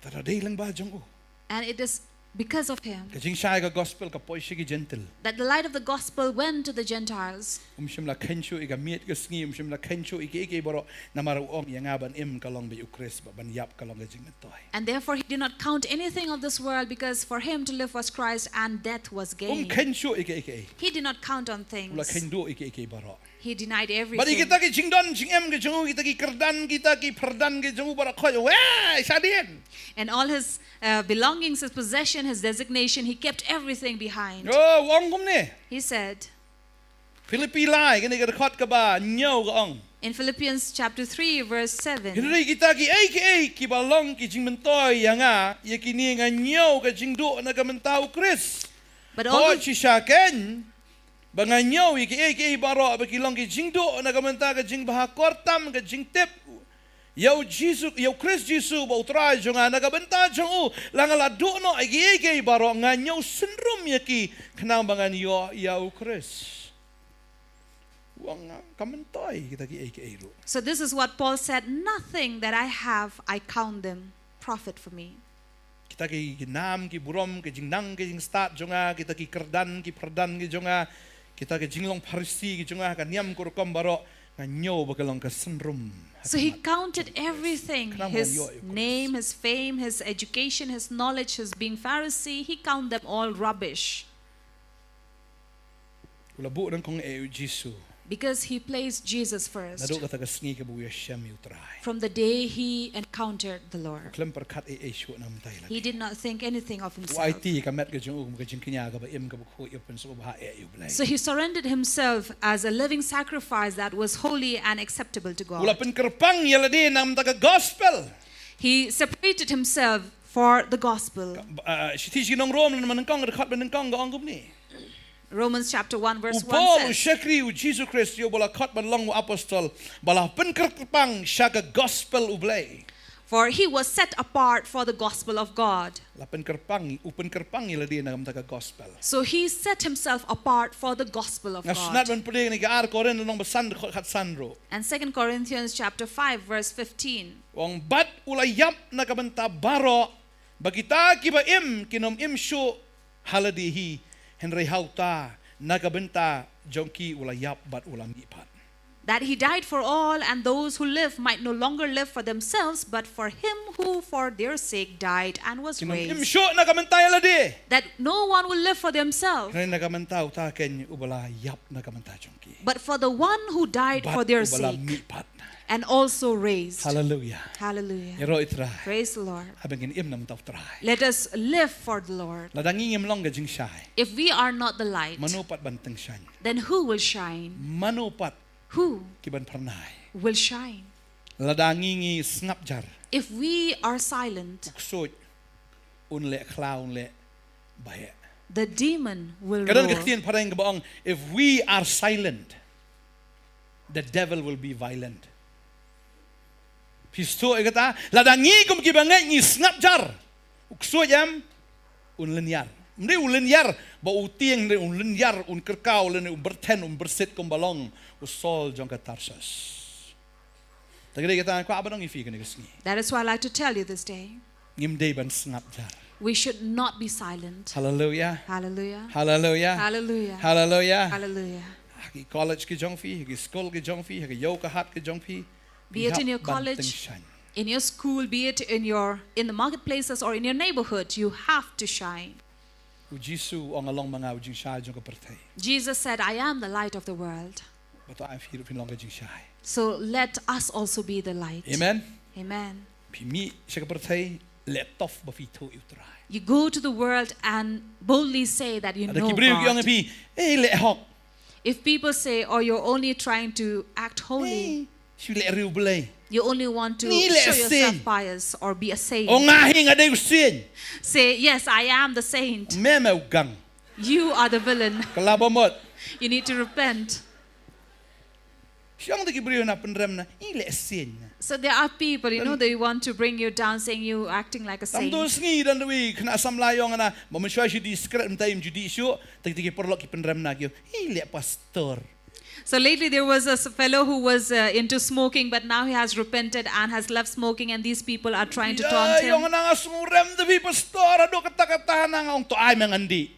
Tara dei lyngba jong u. And it is because of him Ka jingshai ka gospel ka poi sha ki Jentil. That the light of the gospel went to the Gentiles. Um shym la kheiñ shuh ïa ka miet ka sngi, um shym la kheiñ shuh ïa kiei kiei baroh, namar u ong ïa nga ban im ka long bad U Khrist, bad ban ïap ka long ka jingmyntoi. And therefore he did not count anything of this world, because for him to live was Christ and death was Um gain. kheiñ shuh ïa kiei kiei. He did not count on U things. La kheiñ duh ïa kiei kiei baroh. He denied Bad ïa everything. kita ki jingdon jingem ki jong u, kita ki kyrdan, kita ki pyrdan ki jong u baroh khoit, wei, shadien. And all his uh, belongings, his possession, his designation, he kept everything behind. Oh, u ong kumne. He said, Philippi lai, kane ka dkhot kaba hynñiew ka ong. In Philippians chapter three, verse seven. Hynrei kita kiei kiei kiba long ki jingmyntoi ïa nga, ïa kine nga ñiew ka jingduh na ka bynta U Khrist. But all Hooid, the, shisha kein ba nga ñiew ïa kiei kiei baroh ba ki long ki jingduh na ka bynta ka jingbha kyrtam, ka jingtip ïa U Jisu, ïa U Khrist Jisu ba U Trai jong nga, na ka bynta jong u la nga la duh noh ïa kiei kiei baroh, nga ñiew synrum ïa ki khnang ba ngan ïoh ïa U Khrist. U ong, nga kam myntoi kita kiei kiei ruh. So this is what Paul said, nothing that I have I count them profit for me. Kita ki, ki nam, ki burom, ki jingnang, ki jingstad jong nga, kita ki kyrdan, ki pyrdan ki jong nga, kita ki jinglong Pharisi ki jong nga, ka niam ka rukom baroh, nga ñiew ba ka long ka synrum. So he counted everything, Khnang ba his ngan ïoh ïa U Khrist. Name, his fame, his education, his knowledge, his being Pharisee, he count them all rubbish. U la buh nyngkong eh ïa U Jisu. Because he placed Jesus first. Naduh kata ka sngi kaba u ïashem ïa U Trai. From the day he encountered the Lord. Khlem pyrkhat ei ei shuh na ka bynta ïa lade. He did not think anything of U himself. aiti ïa ka met ka jong u kum ka jingkñia kaba im, kaba khuid, ïa u pynsuh, ba ha eh ïa U Blei. So he surrendered himself as a living sacrifice that was holy and acceptable to U la God. pynkyrpang ïa lade na ka bynta ka gospel. He separated himself for the gospel. Ah, shithi sha ki nong Rom lynnong ba nyngkong, dkhot ba nyngkong ka ong kumne. Romans chapter one, verse U Paul, one u says, shakri U Jisu Khrist, ïa uba la khot ban long u apostol, ba la pynkyrpang sha ka gospel U Blei. For he was set apart for the gospel of God. La pynkyrpang, u pynkyrpang ïa lade na ka bynta ka gospel. So he set himself apart for the gospel of Nga sngewtynnat God. ban pule ïa kane ka ar Korinth lynnong ba san, dkhot khatsan ruh. And Second Corinthians chapter five, verse fifteen. U ong, bad u la ïap na ka bynta baroh, ba kita kiba im kin ym im shuh ha lade hi, hynrei ha uta na ka bynta jong ki u la ïap bad u la mihpat. That he died for all, and those who live might no longer live for themselves, but for him who for their sake died and was raised. Im shuh na ka bynta ïa lade. That no one will live for themselves. Hynrei na ka bynta uta ken uba la ïap na ka bynta jong ki. But for the one who died for their sake. Bad uba la mihpat. And also raised. Hallelujah. Hallelujah. Ïaroh ïa U Trai. Praise the Lord. Haba ngin im na ka bynta U Trai. Let us live for the Lord. Lada ngi ngim long ka jingshai. If we are not the light, mano pat ban tyngshaiñ? Then who will shine? Mano pat Who ki ban phyrnai? Will shine? Lada ngi ngi sngap jar. If we are silent, u ksuid un leh khlaw, un leh baieh. The demon will roar. Ka don ka ktien phareng kaba ong, if we are silent, the devil will be violent. Phi sngewthuh ïa kata? Lada ngi kum ki bangeit ngi sngap jar, u ksuid em, un lynñiar. Ym dei un lynñiar ba u tieng, ym dei un lynñiar, un kyrkhu, lane un byrthen, un byrsit kumba long u Saul jong ka Tarsus. Te ka dei kata nga kwah ban ong ïa phi kane ka sngi. That is why I like to tell you this day. Ngim dei ban sngap jar. We should not be silent. Hallelujah. Hallelujah. Hallelujah. Hallelujah. Hallelujah. Hallelujah. Ha ki college ki jong phi, ha ki skul ki jong phi, ha ki ïew ka hat ki jong phi. Be it in your college, in your school, be it in your, in the marketplaces or in your neighborhood, you have to shine. U Jisu u ong, nga long ma nga u jingshai jong ka pyrthei. Jesus said, "I am the light of the world." Bad to ai phi ruh phin long ka jingshai. So let us also be the light. Amen. Amen. Phi mih sha ka pyrthei, leh tough ba phi ithuh ïa U Trai. You go to the world and boldly say that you know God. Lada ki briew ki ong ïa phi, eh, leh hok. If people say, "Oh, you're only trying to act holy," eh, shu leh riewblei, you only want to show yourself pious or be a saint. Ong nga hi, nga dei u saint. Say, "Yes, I am the saint." Me me u gang. You are the villain. Kylla ba mut. You need to repent. Shong te ki briew na pynrem na, i leh saint na. So there are people, you know, they want to bring you down, saying you acting like a saint. Tam tu sngi don uwei khynnah samla ïong na, ba mynshuwa shu dih sikret, mynta im ju dih shuh, te ki paralok ki pynrem na ki ong, i leh pastor. So lately there was a s-, fellow who was, uh, into smoking, but now he has repented and has left smoking, and these people are trying to taunt him. Ïa, ïong na nga sngewrem te phi pastor, haduh katta katta na nga ong to ai me ngan dih.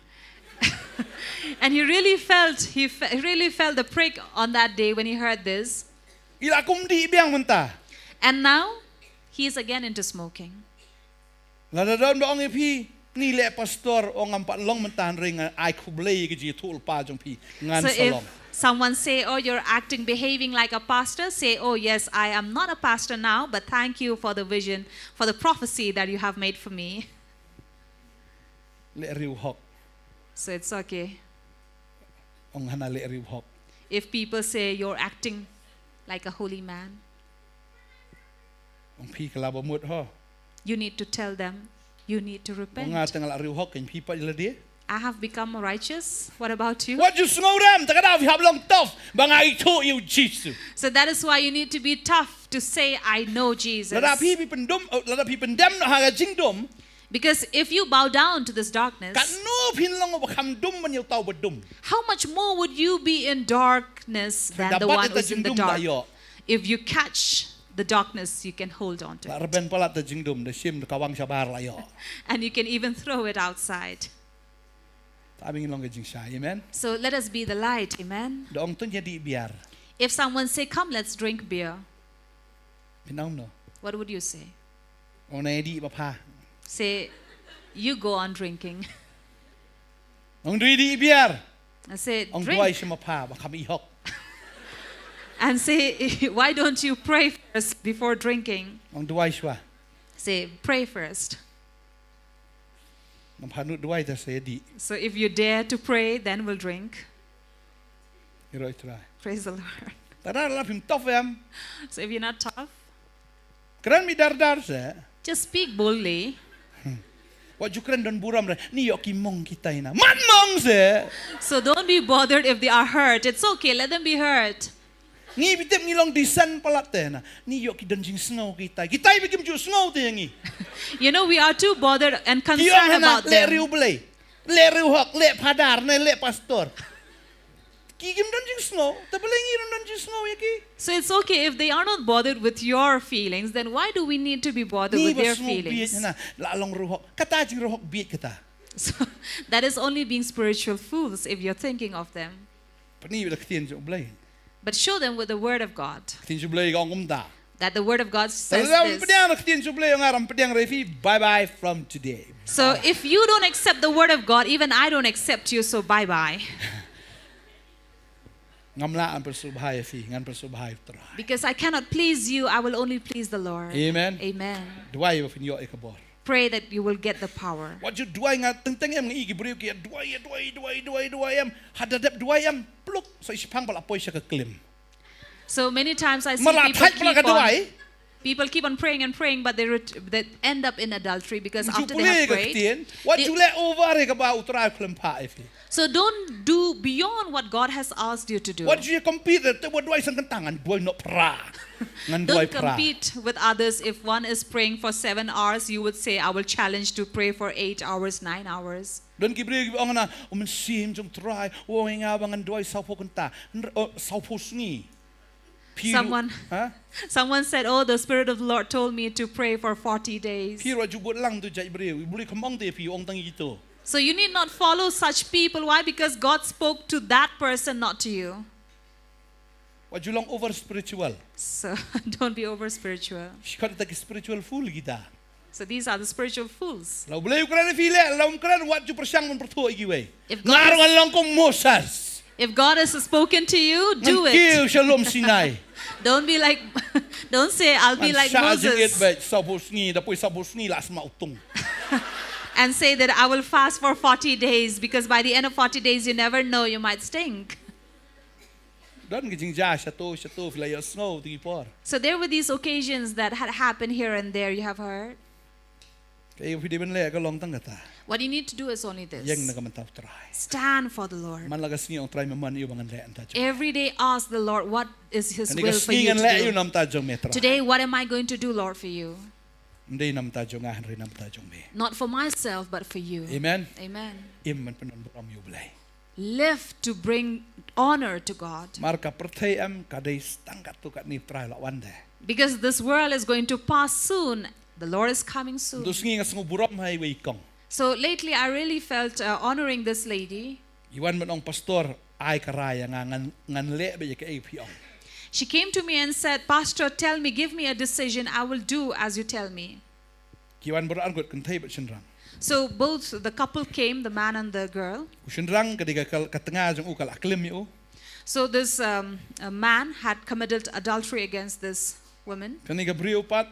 And he really felt, he fe-, he really felt the prick on that day when he heard this. I la kum dih biang mynta. And now he is again into smoking. Lada don ba ong ïa phi, ngi leh pastor, ong ngam pat long mynta, hynrei nga ai khublei ïa ka jingïathuhlypa jong phi, ngan sa long. So if someone say, "Oh, you're acting, behaving like a pastor," say, "Oh yes, I am not a pastor now, but thank you for the vision, for the prophecy that you have made for me." Leh riewhok. So it's okay. Ong hana leh riewhok. If people say you're acting like a holy man, ong phi kylla ba mut ho. You need to tell them, you need to repent. Ong nga te nga la riewhok, kein phi pat ïa lade. I have become righteous. What about you? Wat ju sngewrem, te ka daw phi hap long tough ba nga ithuh ïa u Jisu. So that is why you need to be tough to say, "I know Jesus." Lada phi, phi pyndum, oh, lada phi pyndem noh ha ka jingdum. Because if you bow down to this darkness, katno phin long uba kham dum ban ïa uta uba dum? How much more would you be in darkness than the one who's in the dark? If you catch the darkness, you can hold on to it. La rben palat te jingdum, da shim da kawang shabar la ïoh. And you can even throw it outside. Te ai ba ngin long ka jingshai, amen. So let us be the light, amen. Da ong to ngi ïa dih biar. If someone say, "Come, let's drink beer," phin ong kumno? What would you say? Ong nang ïa dih ba pha. Say, "You go on drinking." Ong to ïa dih biar. I say, "Drink." Ong duwai sha ma pha ba kham ihok. And say, "Why don't you pray first before drinking?" Ong duwai shuwa. Say, "Pray first." Nang pha nud duwai te sa ïa dih. So if you dare to pray, then we'll drink. Ïaroh ïa U Trai. Praise the Lord. Te lada phim tough em. So if you're not tough, kren mih dar dar se. Just speak boldly. Wat ju kren don burom re. Ngi ïoh ki mong kitai na. Mat mong se. So don't be bothered if they are hurt. It's okay, let them be hurt. Ngi bym tip, ngi long disen palat te na. Ngi ïoh ki don jingsngew kitai. Kitai ba kim ju sngew te ïa ngi. You know, we are too bothered and concerned about them. Ki ong hana leh riewblei, leh riewhok, leh phadar ne leh pastor. Ki kim don jingsngew, te balei ngi ruh don jingsngew ïa ki? So it's okay if they are not bothered with your feelings, then why do we need to be bothered with their feelings? Ngi ba sngew bieit hana, la long riewhok. Kata jingriewhok bieit kata. So that is only being spiritual fools if you're thinking of them. Pyni ïa ka ktien jong U Blei. But show them with the word of God. Ktien jong U Blei ka ong kumta. That the word of God says this. Lada ym pdiang ïa ka ktien jong U Blei, nga ym pdiang ruh ïa phi, bye bye from today. So if you don't accept the word of God, even I don't accept you, so bye bye. Ngam lah ban pynsngewbha ïa phi, ngan pynsngewbha ïa U Trai. Because I cannot please you, I will only please the Lord. Amen. Amen. Duwai ba phin ïoh ïa ka bor. Pray that you will get the power. Wat ju duwai, nga teng teng em nga i ki briew ki duwai, duwai, duwai, duwai, duwai em. Haba dep duwai em, pluk, sa i shiphang ba la poi sha ka klim. So many times I see people keep on, people keep on praying and praying, but they, ret- they end up in adultery because after they have prayed, wat ju leh over ïa kaba U Trai u khlem phah ïa phi. So don't do beyond what God has asked you to do. Wat ju compete, te wat duwai sangkynta, ngan duwai noh phra. Ngan duwai phra. Don't compete with others. If one is praying for seven hours, you would say, I will challenge to pray for eight hours, nine hours. Don ki briew kiba ong na, u Mynsiem jong U Trai u ong ïa nga ba ngan duwai sawphew kynta, sawphew sngi. Someone, someone said, oh, the Spirit of the Lord told me to pray for forty days. Phi ruh ju bud lang tu jait briew, U Blei kam ong te phi, u ong tang ïa kito. So you need not follow such people. Why? Because God spoke to that person, not to you. Wat ju long over spiritual. So don't be over spiritual. Shi khot kita ki spiritual fool kita. So these are the spiritual fools. La U Blei u kren ïa phi, leh, la um kren, wat ju pyrshang ban pyrthuh ïa kiwei. Nga ruh ngan long kum Moses. If God has spoken to you, do it. Ngan kiew sha lum Sinai. Don't be like, don't say, I'll be like Moses. Ngan shah jingit beit sawphew sngi, da poi sawphew sngi la sma u tung. And say that I will fast for forty days, because by the end of forty days, you never know, you might stink. Don ki jingjia shato shato, phi la ïohsngew tu ki por. So there were these occasions that had happened here and there, you have heard. Kaei ba phi dei ban leh ka long tang kata. What you need to do is only this. Ïeng na ka bynta U Trai. Stand for the Lord. Man la ka sngi ong Trai, mano ba ngan leh na ka bynta jong me. Every day ask the Lord what is His will for you to do. Kane ka sngi ngan leh aïu na ka bynta jong me Trai. Today, what am I going to do, Lord, for you? Ym dei na ka bynta jong nga hynrei na ka bynta jong me. Not for myself, but for you. Amen. Amen. Im ban pyndonburom ïa U Blei. Live to bring honor to God. Namar ka pyrthei em ka dei tang katto katne, U Trai u la wan de. Because this world is going to pass soon. The Lord is coming soon. Mynta u sngi nga sngew burom ha iwei i kong. So lately I really felt uh, honoring this lady. I wan ban ong, Pastor, ai ka rai ïa nga, ngan, ngan leh beit ïa kaei ba phi ong. She came to me and said, Pastor, tell me, give me a decision, I will do as you tell me. Ki wan baroh arngut, kynthei bad shynrang. So both the couple came, the man and the girl. U shynrang ka dei ka, ka tnga jong u ka la klim ïa u. So this um, a man had committed adultery against this woman. Kane ka briew pat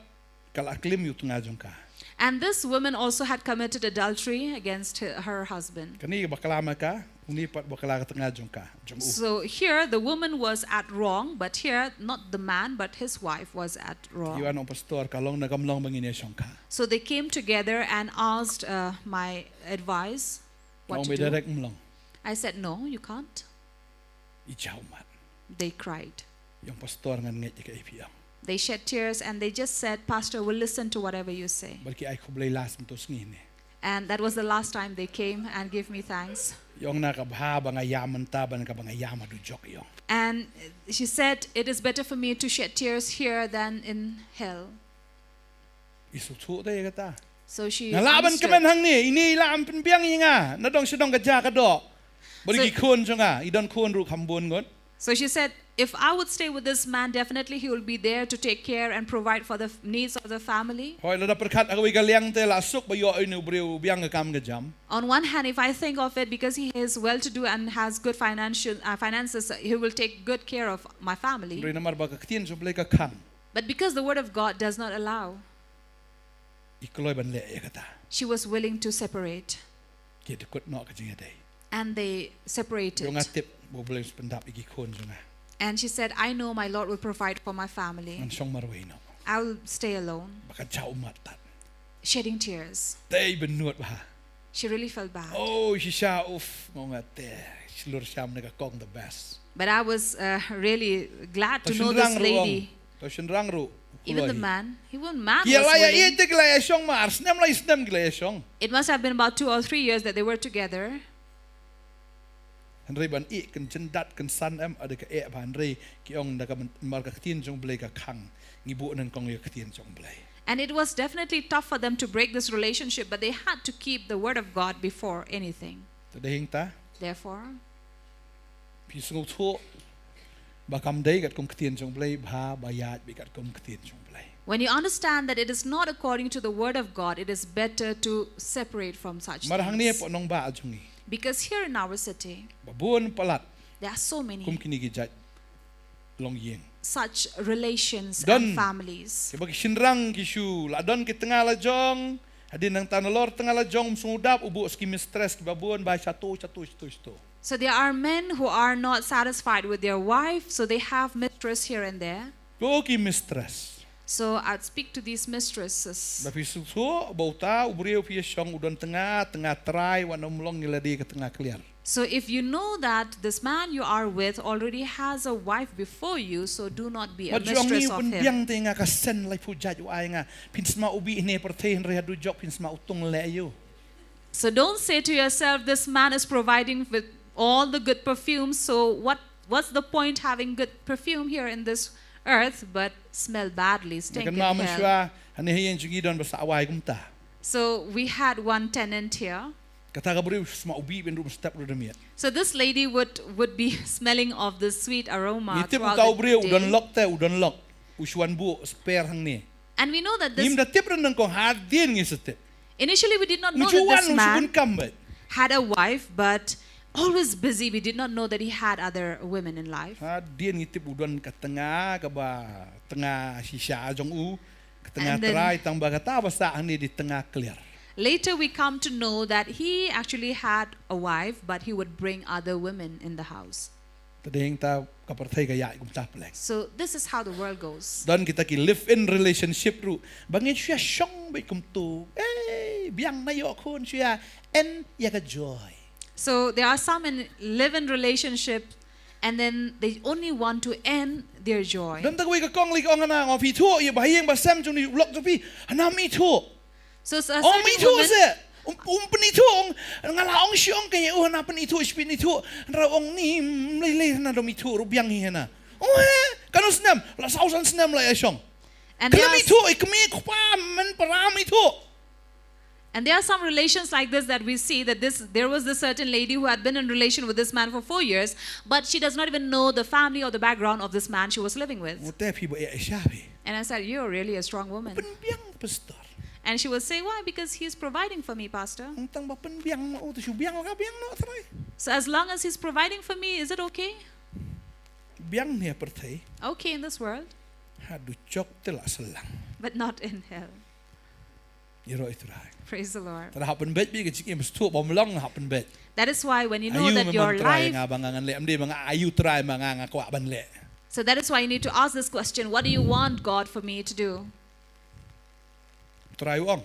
ka la klim ïa u tnga jong ka. And this woman also had committed adultery against her, her husband. Kane ka bakla ma ka, une pat bakla ka tnga jong ka, jong u. So here the woman was at wrong, but here not the man, but his wife was at wrong. Ki wan ong, Pastor, ka long ne kam long ba ngin ïashong ka. So they came together and asked uh, my advice. What to do? Direct, ym long. I said, no, you can't. I jaw ummat. They cried. I ong, Pastor, ngan ngeit ïa kaei ba phi ong. They shed tears and they just said, Pastor, we'll listen to whatever you say. Bad ki ai khublei last mynta u sngi ne. And that was the last time they came and gave me thanks. I ong, na ka bha ba nga ïam mynta ban kaba nga ïam ha dujok, i ong. And she said, it is better for me to shed tears here than in hell. I sngewthuh te ïa kata. So she Nga lah ban understood. kmen hangne, ine i lah ban pynbiang ïa nga. Na dong sha dong ka jaka doh. Bad ki khun jong nga, i don khun ruh kham bun ngut. So she said, if I would stay with this man, definitely he will be there to take care and provide for the f- needs of the family. Hooid, lada pyrkhat ha kawei ka liang te, la suk ba ïoh ïa une u briew u biang ka kam ka jam. On one hand, if I think of it, because he is well to do and has good financial uh, finances, he will take good care of my family. Hynrei namar ba ka ktien jong U Blei ka khang. But because the word of God does not allow, i kloi ban leh ïa kata. She was willing to separate. Ki dkut noh ka jingïadei. And they separated. Ïoh nga tip ba U Blei un pyndap ïa ki khun jong nga. And she said, I know my Lord will provide for my family. Ngan shong marwei noh. I will stay alone. Ba ka jaw ummat tad. Shedding tears. Dei bynnud bha. She really felt bad. Oh, shisha, uff, nga ong, te shlur sham ne ka kong the best. But I was uh, really glad to know this lady. To shynrang ruh. Even the man, even man was willing. Ki la ïa ïeit te ki la ïa shong, mar snem lai snem ki la ïa shong. It must have been about two or three years that they were together. Hynrei ban ïeh kan jyndat kan san em, ade ka eh ba hynrei ki ong da ka mar ka ktien jong Blei ka khang, ngi buh nyngkong ïa ka ktien jong Blei. And it was definitely tough for them to break this relationship, but they had to keep the word of God before anything. Te dei hangta. Therefore, phi sngewthuh, Ba kam dei katkum ktien jong Blei, bha ba ïaid beit katkum ktien jong Blei. When you understand that it is not according to the word of God, it is better to separate from such Mar hangne things. Hapoh nongbah jong ngi, Because here in our city, ba bun palat there are so kum many kine ki jait longïing. Such relations Don. And families. Kiba ki shynrang ki shu la don ki tnga la jong. Hadien nangta nalor tnga la jong, um sngewdap, u buh ski mistress kiba bun ba shato shato shato shato. So there are men who are not satisfied with their wife, so they have mistress here and there. Ko ki mistress. So I'd speak to these mistresses. Ba phi sngewthuh ba uta u briew phi ïa shong u don tnga, tnga trai, wat nym long ïa lade ka tnga kliar. So if you know that this man you are with already has a wife before you, so do not be a Wat ju ong mistress ngi, of u him. Pynbiang te nga ka sen laiphew jait u ai nga. Phin sma u bih ne pyrthei, hynrei haduh jok phin sma u tung leh ïa u. So don't say to yourself, "This man is providing with all the good perfumes, so what, what's the point having good perfume here in this earth, but smell badly, Nga stink kan in ma man hell?" shwa, hangne ha ïing jong ngi don ba sah wai kumta. So we had one tenant here. Kata ka briew sma u bih ban ruh step ruh da miet. So this lady would, would be smelling of the sweet aroma Ngi tip u throughout ka u the briew u don day. Lok te, u don Lok. U shu wan buh spare hangne. And we know that this, Ngim da tip, ryngkong hadien ngi sa tip. Initially we did not U know ju that wan, this u shu man bun kam beit. Had a wife, but always busy. We did not know that he had other women in life. Hadien ngi tip u don ka tnga kaba tnga shisha jong u, ka tnga And then trai, tang ba kata ba sah hangne dei tnga kliar. Later we come to know that he actually had a wife, but he would bring other women in the house. Te dei hangta ka pyrthei ka ïaid kumta pleng. So this is how the world goes. Don kita ki live in relationship ruh ba ngin shu ïa shong beit kumto. Eh, biang na ïoh khun, shu ïa en ïa ka joy. So there are some in live in relationship, and then they only want to end their joy. Don ta kawei ka kong lei ka ong, hana, ong phi ithuh ïa ba ha ïing ba sem jong ngi, u lok jong phi, hana, ym ithuh. So s- a Ong ym certain ithuh woman se. Um, um pynithuh, ong, nga la ong shi ong ka ïa u, hana, pynithuh shi pynithuh. Hynrei ong ni, mm, lei lei, hana, dom ithuh ruh, biang hi, hana. Oh he, katno snem? La saw san snem la ïa shong. And there Khlem are, ithuh i kmie kpa, men para, ym ithuh. And there are some relations like this that we see, that this, there was this certain lady who had been in relation with this man for four years, but she does not even know the family or the background of this man she was living with. Ong te phi ba ïa sha phi. And I said, "You're really a strong woman." Pynbiang, pastor. And she would say, "Why? Because he's providing for me, Pastor." Ong tang ba pynbiang, oh, te shu biang la ka biang noh, Trai. So as long as he's providing for me, is it okay? Biang ne pyrthei. Okay in this world, Haduh jok te la sah lang. But not in hell. Ïaroh ïa u Trai. Praise the Lord. Te hap pynbeit beit ka jingim, sngewthuh ba ym long, hap pynbeit. That is why when you know Aïu that me your mon Trai ïa life, nga ba nga ngan leh, ym dei ba nga aïu Trai ma nga, nga kwah ban leh. So that is why you need to ask this question, "What do you want God for me to do?" Trai u ong.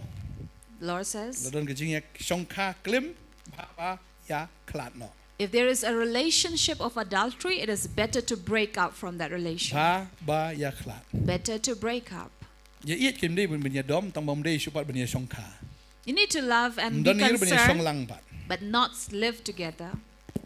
The Lord La says, don ka jingïashongkha klim, bha ba ïakhlad noh. "If there is a relationship of adultery, it is better to break up from that relation." Bha ba ïakhlad. Better to break up. Ïa ïeit kim dei ban ïadom, tang ba ym dei shuh pat ban ïashongkha. You need to love and Ym be don ïa ruh ban ïashong concerned, lang pat. But not live together.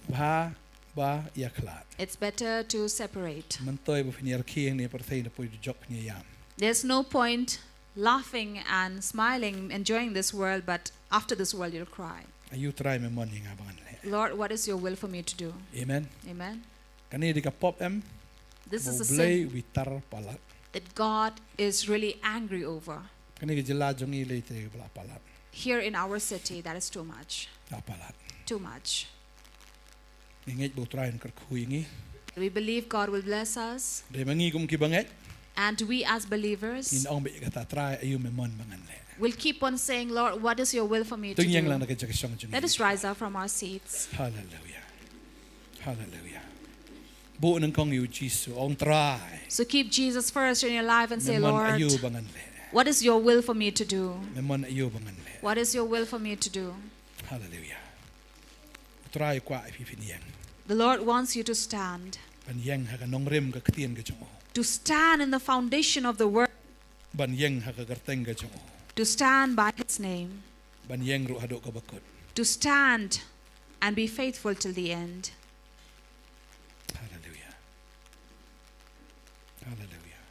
Bha ba ïakhlad. It's better to separate. Myntoi ba phin ïa rkhie ne pyrthei, na poi jok phin ïa ïam. There's no point laughing and smiling, enjoying this world, but after this world you'll cry. Aïu Trai me mon ïa nga ba ngan leh. "Lord, what is your will for me to do?" Amen. Amen. Kane dei ka pop em. This Ba is a u Blei sin u bitar palat. That God is really angry over. Kane ka jylla jong ngi lei te ka la palat. Here in our city, that is too much. La palat. Too much. Ngi ngeit ba u Trai un kyrkhu ïa ngi. We believe God will bless us. Dei ma ngi kum ki bangeit. And we as believers Ngin ong beit ïa kata, Trai, aïu me mon ba ngan leh. Will keep on saying, "Lord, what is your will for me to To ïeng lang do?" na ka jaka shong jong ngi. Let us rise up from our seats. Hallelujah. Hallelujah. Buh nyngkong ïa u Jisu, ong, Trai. So keep Jesus first in your life and say, Me mon aïu "Lord, ba ngan leh. What is your will for me to do? Me mon aïu ba ngan leh. What is your will for me to do?" Hallelujah. U Trai u kwah ïa phi phin ïeng. The Lord wants you to stand. Ban ïeng ha ka nongrim ka ktien ka jong u. To stand in the foundation of the word. Ban ïeng ha ka kyrteng ka jong u. To stand by his name. Ban ïeng ruh haduh kaba kut. To stand and be faithful till the end. Hallelujah. Hallelujah.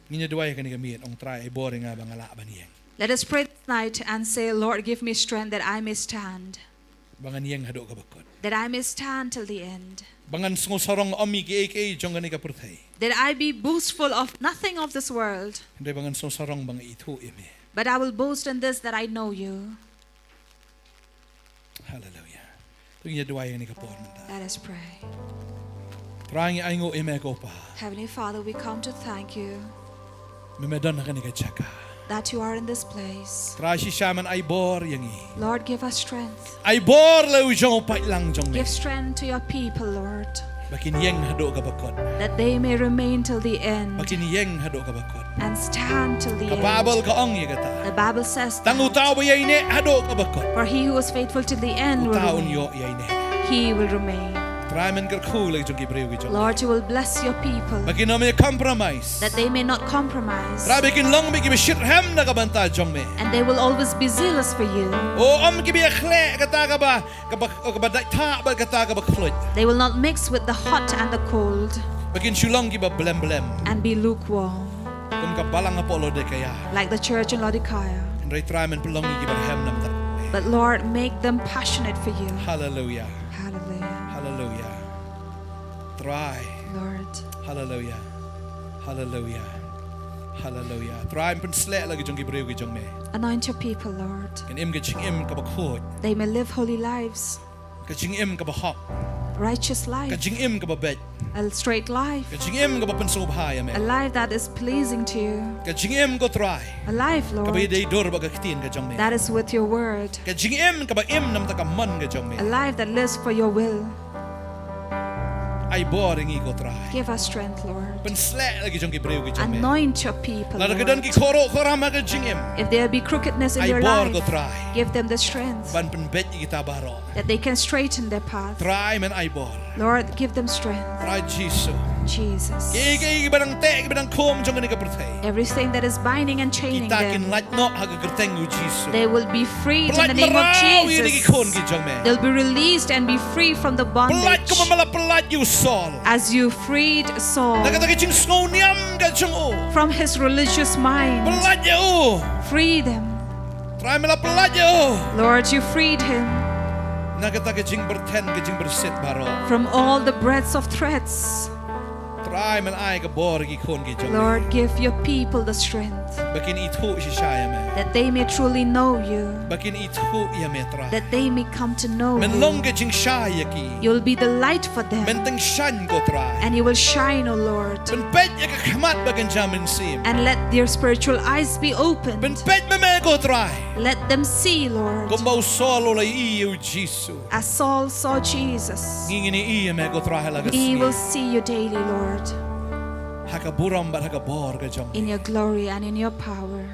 Ngin ïa duwai kane ka miet, ong, Trai, ai bor ïa nga ba nga lah ban ïeng. Let us pray this night and say, "Lord, give me strength that I may stand." Ba ngan ïeng haduh kaba kut. That I may stand till the end. Ba ngan sngewsarong ym ïa kiei kiei jong kane ka pyrthei. That I be boastful of nothing of this world. Hynrei ba ngan sngewsarong ba nga ithuh ïa me. But I will boast in this, that I know you. Haleluia. To ngin ïa duwai ha kane ka por mynta. Let us pray. Trai, ngi ainguh ïa me ko Pa. Heavenly Father, we come to thank you. Me, me don ha kane ka jaka. That you are in this place. Trai, shisha men ai bor ïa ngi. Lord, give us strength. Ai bor la u jong u paidlang jong me. Give strength to your people, Lord. Ba kin ïeng haduh kaba kut. That they may remain till the end. Ba kin ïeng haduh kaba kut. And stand till the end. Ka Baibl ka ong ïa kata. The Bible says that. Tang uta uba ïaineh haduh kaba kut. For he who is faithful till the end will remain. Uta un ïoh ïaineh. He will remain. Trai, men kyrkhu ïa la ki jong ki briew ki jong me. Lord, you will bless your people. Ba kin ym ïa compromise. That they may not compromise. Trai, ba kin long beit kiba shitrhem na ka bynta jong me. And they will always be zealous for you. Oh, ym kiba ïakhleh kata kaba, kaba, kaba dait thah bad kata kaba khluit. They will not mix with the hot and the cold. Ba kin shu long kiba blem blem. And be lukewarm. Kum ka balang hapoh Laodikaia. Like the church in Laodicea. Hynrei Trai, men pynlong ïa ki kiba rhem na ka bynta. But Lord, make them passionate for you. Haleluia. Hallelujah. Haleluia. Trai. Lord. Haleluia. Haleluia. Haleluia. Trai, men pynsleh la ki jong ki briew ki jong me. Anoint your people, Lord. Kin im ka jingim kaba khuid. They may live holy lives. Ka jingim kaba hok. Righteous life. Ka jingim kaba beit. A straight life. Ka jingim kaba pynsngewbha ïa me. A life that is pleasing to you. Ka jingim, ko Trai. A life, Lord. Kaba ïadei dur bad ka ktien ka jong me. That is with your word. Ka jingim kaba im namar ka mon ka jong me. A life that lives for your will. Ai bor ïa ngi, ko Trai. Give us strength, Lord. Pynsleh la ki jong ki briew ki jong me. Anoint your people, Lord. Lada ka don ki khuid khram ha ka jingim. If there be crookedness in your life, ai bor, ko Trai, give them the strength. Ban pynbeit ïa kita baroh. That they can straighten their path. Trai, men ai bor. Lord, give them strength. Trai Jisu. Jesus. Kiei kiei kiba dang teh, kiba dang khum jong kane ka pyrthei. Everything that is binding and chaining them. Kita kin lait noh ha ka kyrteng u Jisu. They will be freed in the name of Jesus. Pyllait mraw ïa ki khun ki jong me. They'll be released and be free from the bondage. Pyllait kumba me la pyllait ïa u Saul. As you freed Saul. Na kata ka jingsngewniam ka jong u. From his religious mind. Pyllait ïa u. Free them. Trai, me la pyllait ïa u. Lord, you freed him. Na kata ka jingbyrthen, ka jingbyrshet baroh. From all the breaths of threats. Trai, men ai ka bor ïa ki khun ki jong me. Lord, give your people the strength. Ba kin ithuh shisha ïa me. That they may truly know you. Ba kin ithuh ïa me, Trai. That they may come to know you. Men long ka jingshai ïa ki. You'll be the light for them. Men tyngshaiñ, ko Trai. And you will shine, O Lord. Pynpeit ïa ka khmat ba kynja mynsiem. And let their spiritual eyes be opened. Pynpeit ma me, ko Trai. Let them see, Lord. Kumba u Saul u la ïohi ïa u Jisu. As Saul saw Jesus. Ngi ngin ïohi ïa me, ko Trai, ha la ka sngi. We will see you daily, Lord. Ha ka burom bad ha ka bor ka jong me. In your glory and in your power.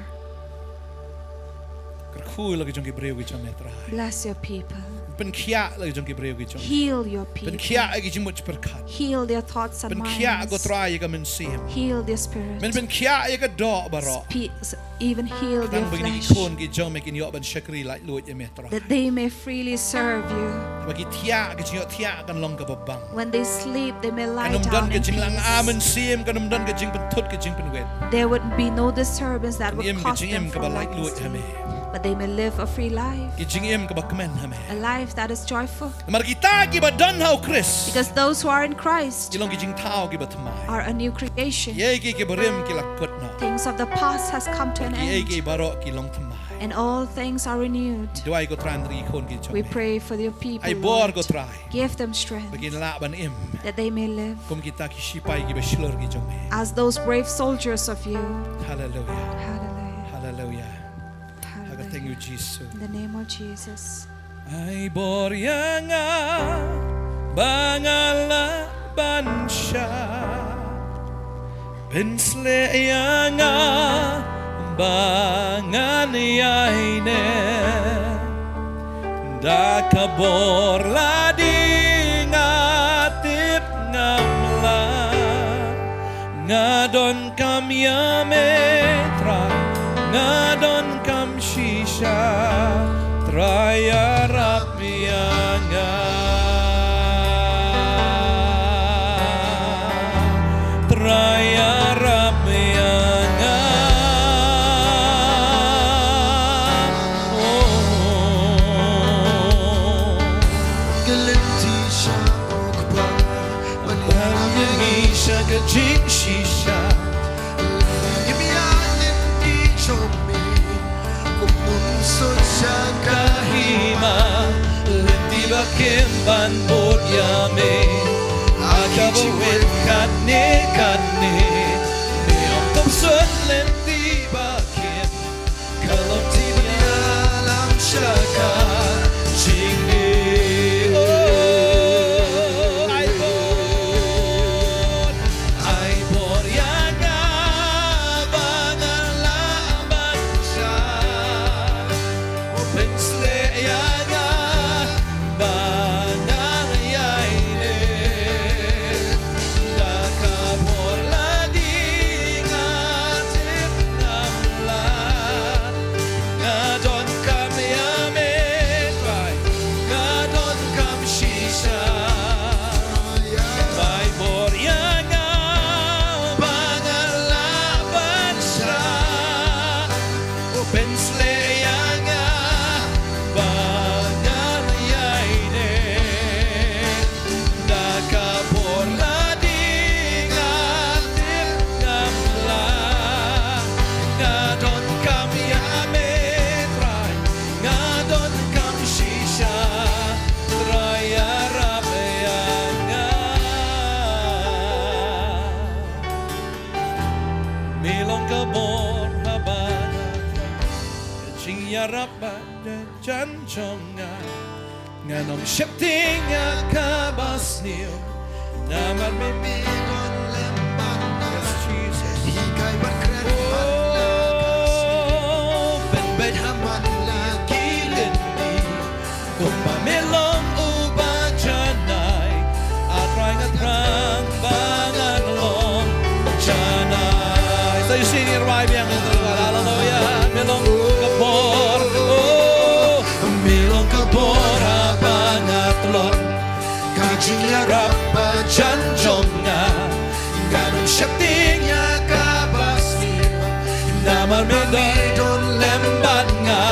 Kyrkhu ïa la ki jong ki briew ki jong me, Trai. Bless your people. Pynkhiah la ki jong ki briew ki jong me. Heal your people. Pynkhiah ïa ki jingmut jingpyrkhat. Heal their thoughts and minds. Pynkhiah, ko Trai, ïa ka mynsiem. Heal their spirit. Men pynkhiah ïa ka doh baroh. Spe-, s-, even heal their flesh. Khnang ba kine ki khun ki jong me kin ïoh ban shakri laitluid ïa me, Trai. That they may freely serve you. Ba ki thiah, ka jingïohthiah kan long kaba bang. When they sleep, they may lie down in peace. Kan ym don ka jinglang ar mynsiem, kan ym don ka jingpynthut, ka jingpynwit. There would be no disturbance that would cause them from lack of sleep. Kin im ka jingim kaba laitluid ha me. But they may live a free life. Ka jingim kaba kmen ha me. A life that is joyful. Namar kita kiba don ha u Khrist. Because those who are in Christ. Ki long ki jingthaw kiba thymmai. Are a new creation. Kiei kiei kiba rim ki la kut noh. Things of the past has come to an end. Kiei kiei baroh ki long thymmai. And all things are renewed. Duwai, ko Trai, na ki khun ki jong me. We pray for your people, Lord. Ai bor, ko Trai. Give them strength. Ba kin lah ban im. That they may live. Kum kita ki shipai kiba shlur ki jong me. As those brave soldiers of you. Hallelujah. Hallelujah. Hallelujah. Hallelujah. Ha ka kyrteng u Jisu. In the name of Jesus. Ai bor ïa nga ba nga lah ban shah. Pynshlur ïa nga ba ngan ïaineh. Da ka bor lade nga tip ngam lah. Nga donkam ïa me Trai, nga donkam shisha, Trai ïarap ïa nga. Trai ïarap ïa nga. Oh. Lynti sha u Kpa ban ïa ngi sha ka jingshisha. Ngim ïa lynti jong me, kum un sut sha ka hima. Lynti ba kim ban bud ïa me, ha kaba wit katne katne. Me ong kum sut lynti ba kim. Ka long tip ïalam sha ka jingim. Oh, ai bor, ai bor ïa nga ba ngan lah ban shah. Pynshlur ïa nga ba ngan ïaineh. Da ka bor lade nga tip ngam lah. Nga donkam ïa me Trai, nga donkam shisha. Ai bor ïa nga ba ngan lah ban shah. Pynshlur ïa nga ba ngan ïaineh. Da ka bor lade nga tip ngam lah. Nga donkam ïa me Trai, nga donkam shisha. Trai ïarap ïa nga. Me long ka bor haba nga, ka jingïarap bad ka jan jong nga. Ngan ym sheptieng ïa kaba sniew, namar me, me don lem bad nga. Yes, Jesus. Hikai bad kren bad nga. Oh, pynbeit ha man la ki lynti. Kumba me long uba janai, A Trai nga thrang ba ngan long janai. Sa ïohi ïa ngi rwai biang ïa ngi, haleluya. Me long ka bor, oh, me long ka bor haba nga tlot. Ka jingïarap ba jan jong nga. Ngan ym sheptieng ïa kaba sniew, namar me don lem bad nga.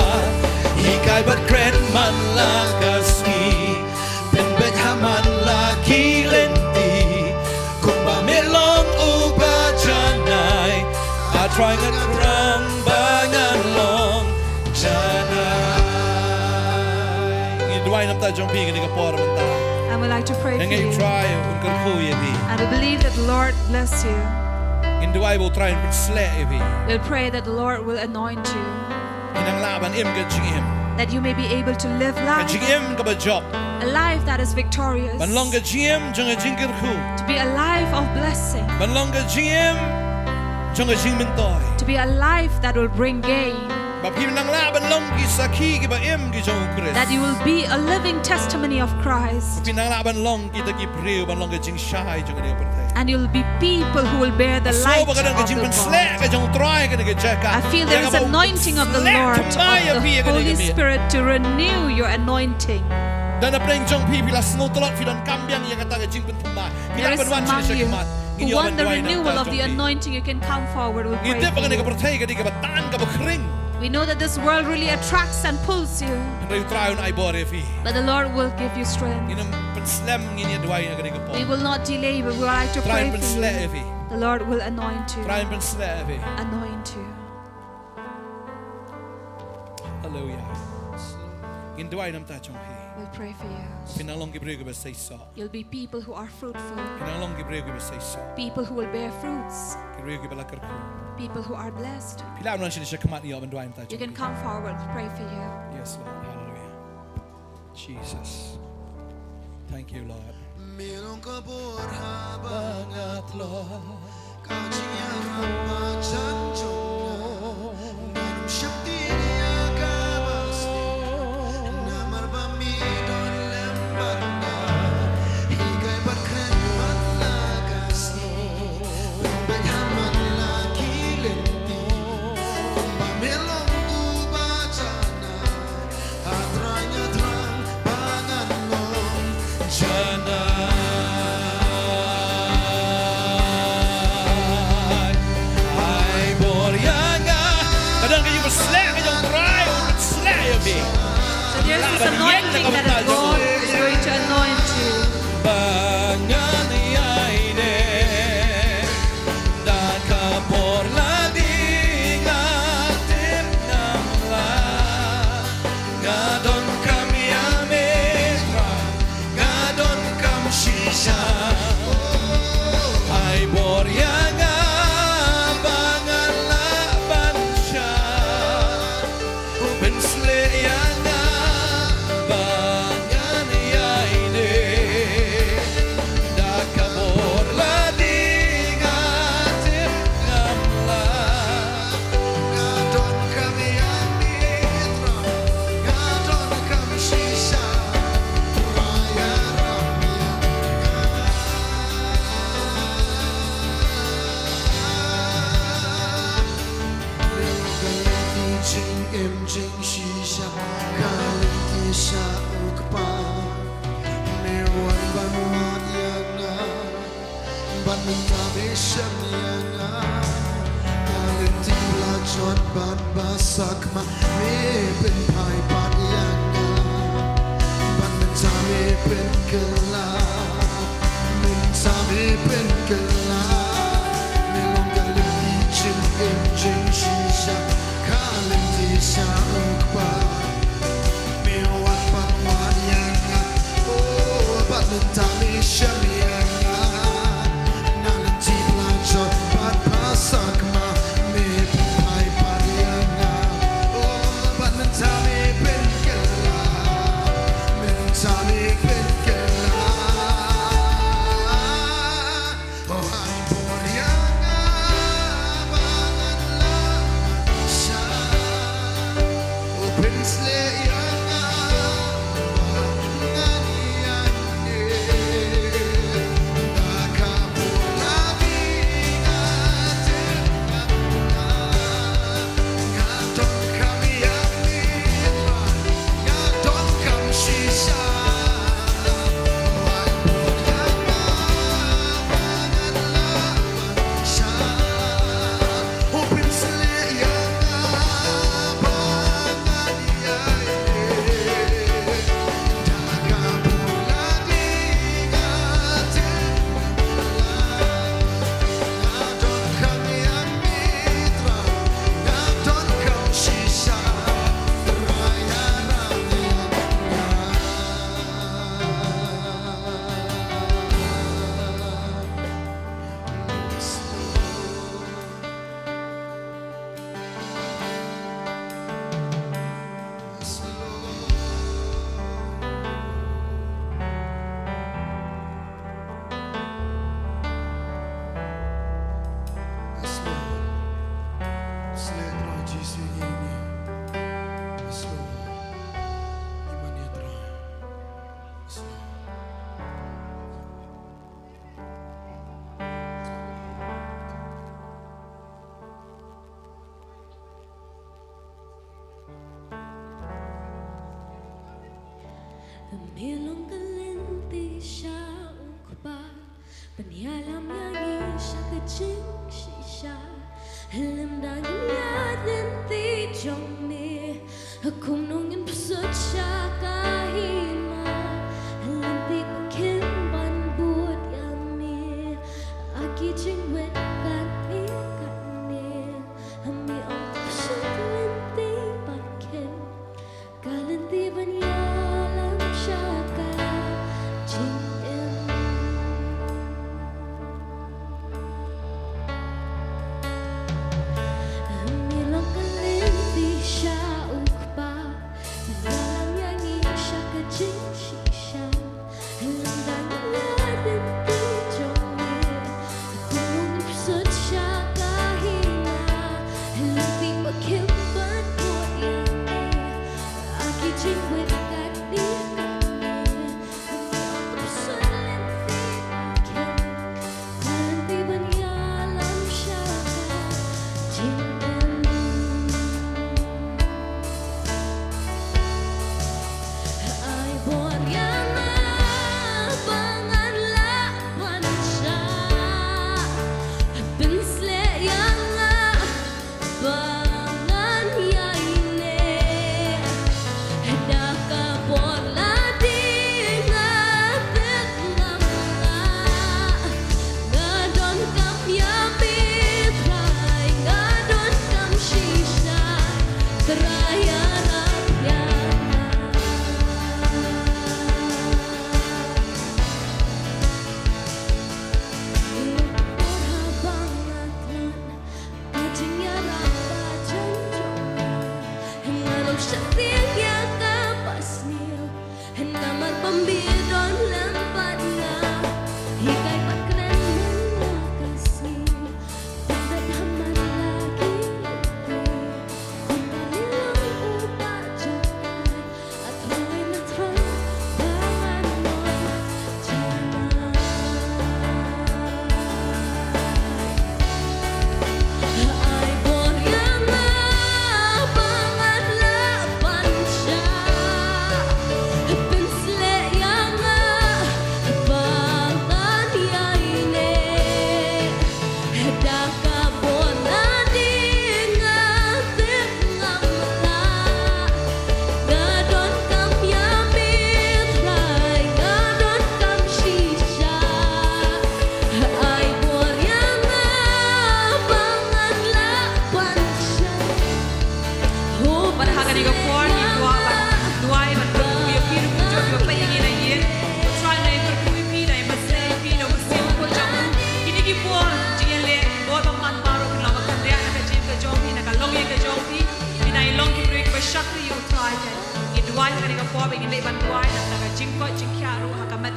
Hikai bad kren man la ka sngi. Pynbeit ha man la ki lynti. Kumba me long uba janai, A Trai nga thrang ba ngan long janai. Ngi duwai namar jong phi kane ka por mynta. I would like to pray for you. Nga ngeit U Trai un kyrkhu ïa phi. And I believe that the Lord bless you. Ngin duwai ba U Trai un pynshlur ïa phi. We'll pray that the Lord will anoint you. Phin nang lah ban im ka jingim, that you may be able to live life, ka jingim kaba jop, a life that is victorious, ban long ka jingim jong ka jingkyrkhu, to be a life of blessing, ban long ka jingim jong ka jingmyntoi, to be a life that will bring gain, ba phin nang lah ban long ki sakhi kiba im ki jong U Khrist, that you will be a living testimony of Christ, phin nang lah ban long kita ki briew ban long ka jingshai jong kane ka pyrthei. And you'll be people who will bear the light of the God. Ka sngewbha ka don ka jingpynsleh ka jong U Trai ha kane ka jaka. I feel there is anointing of the Lord, of the Holy Spirit to renew your anointing. Don na pdeng jong phi, phi la sngew tlot, phi donkam biang ïa kata ka jingpynthymmai. Phi lah ban wan sha khmat. There is among you who want the renewal of the anointing, you can come forward, we'll pray for you. Ngi tip ba kane ka pyrthei ka dei kaba tan kaba khring. We know that this world really attracts and pulls you. Hynrei U Trai un ai bor ïa phi. But the Lord will give you strength. Ngin ym pynslem, ngin ïa duwai ha kane ka por. We will not delay, but we would like to pray for you. U Trai un pynshlur ïa phi. The Lord will anoint you. U Trai un pynshlur ïa phi. Anoint you. Hallelujah. Ngin duwai namar jong phi. We'll pray for you. Phin nang long ki briew kiba seisoh. You'll be people who are fruitful. Phin nang long ki briew kiba seisoh. People who will bear fruits. Ki briew kiba la kyrkhu. People who are blessed. Phi lah ban wan sha khmat, ïa, ban duwai namar jong phi. You can come forward, pray for you. Yes, Lord. Hallelujah. Jesus. Thank you, Lord. Me long ka bor haba nga tlot. Ka jingïarap ba jan jong nga. Ngam sheptieng ïa kaba sniew. Namar ba me don lem bad nga. Hikai bad kren man la ka sngi. Pynbeit ha man la ki lynti. Kumba me long uba janai. A Trai nga thrang ba ngan long janai. Ai bor ïa nga. Ka don ka jingpynsleh ka jong U Trai, un pynshlur ïa phi. So there's this anointing that is God is going to anoint. Bad ba sakma me pynphai pat ïa nga. Bad mynta me pynkylla. Mynta me pynkylla. Me long ka lynti jingim jingshisha. Ka lynti sha u Kpa. Me wan pat wad ïa nga. Oh, bad mynta me shem ïa nga. Na lynti la jot bad ba sakma me pynphai pat ïa nga. Oh, bad mynta me pynkylla. Mynta me pynkylla. Oh, ai bor ïa nga ba ngan lah ban shah. Oh, pynsleh ïa nga ba ngan ïaid ne. Da ka bor la dei nga te nga Nga donkam ïa me Trai, nga donkam shisha. Wai bor ïa nga ba ngan lah ban shah. Oh, pynsleh ïa nga ba ngan ïaid ne. Da ka bor la dei nga te nga lah. Yes, Lord. Sleh Trai Jisu ïa ngi. Yes, Lord. Ïa ngi man ïa Trai. Yes, Lord. Me long ka lynti sha u Kpa, pynïalam ïa ngi sha ka jingshisha. Lymda ngin ïaid lynti jong me, kumno ngin pynshoi sha ka hima. Lynti ba kin ban bud ïa me, ha ki jingwit kane kane. Me ong to pynshoi lynti ba kin, ka lynti ban ïalam sha ka jingim.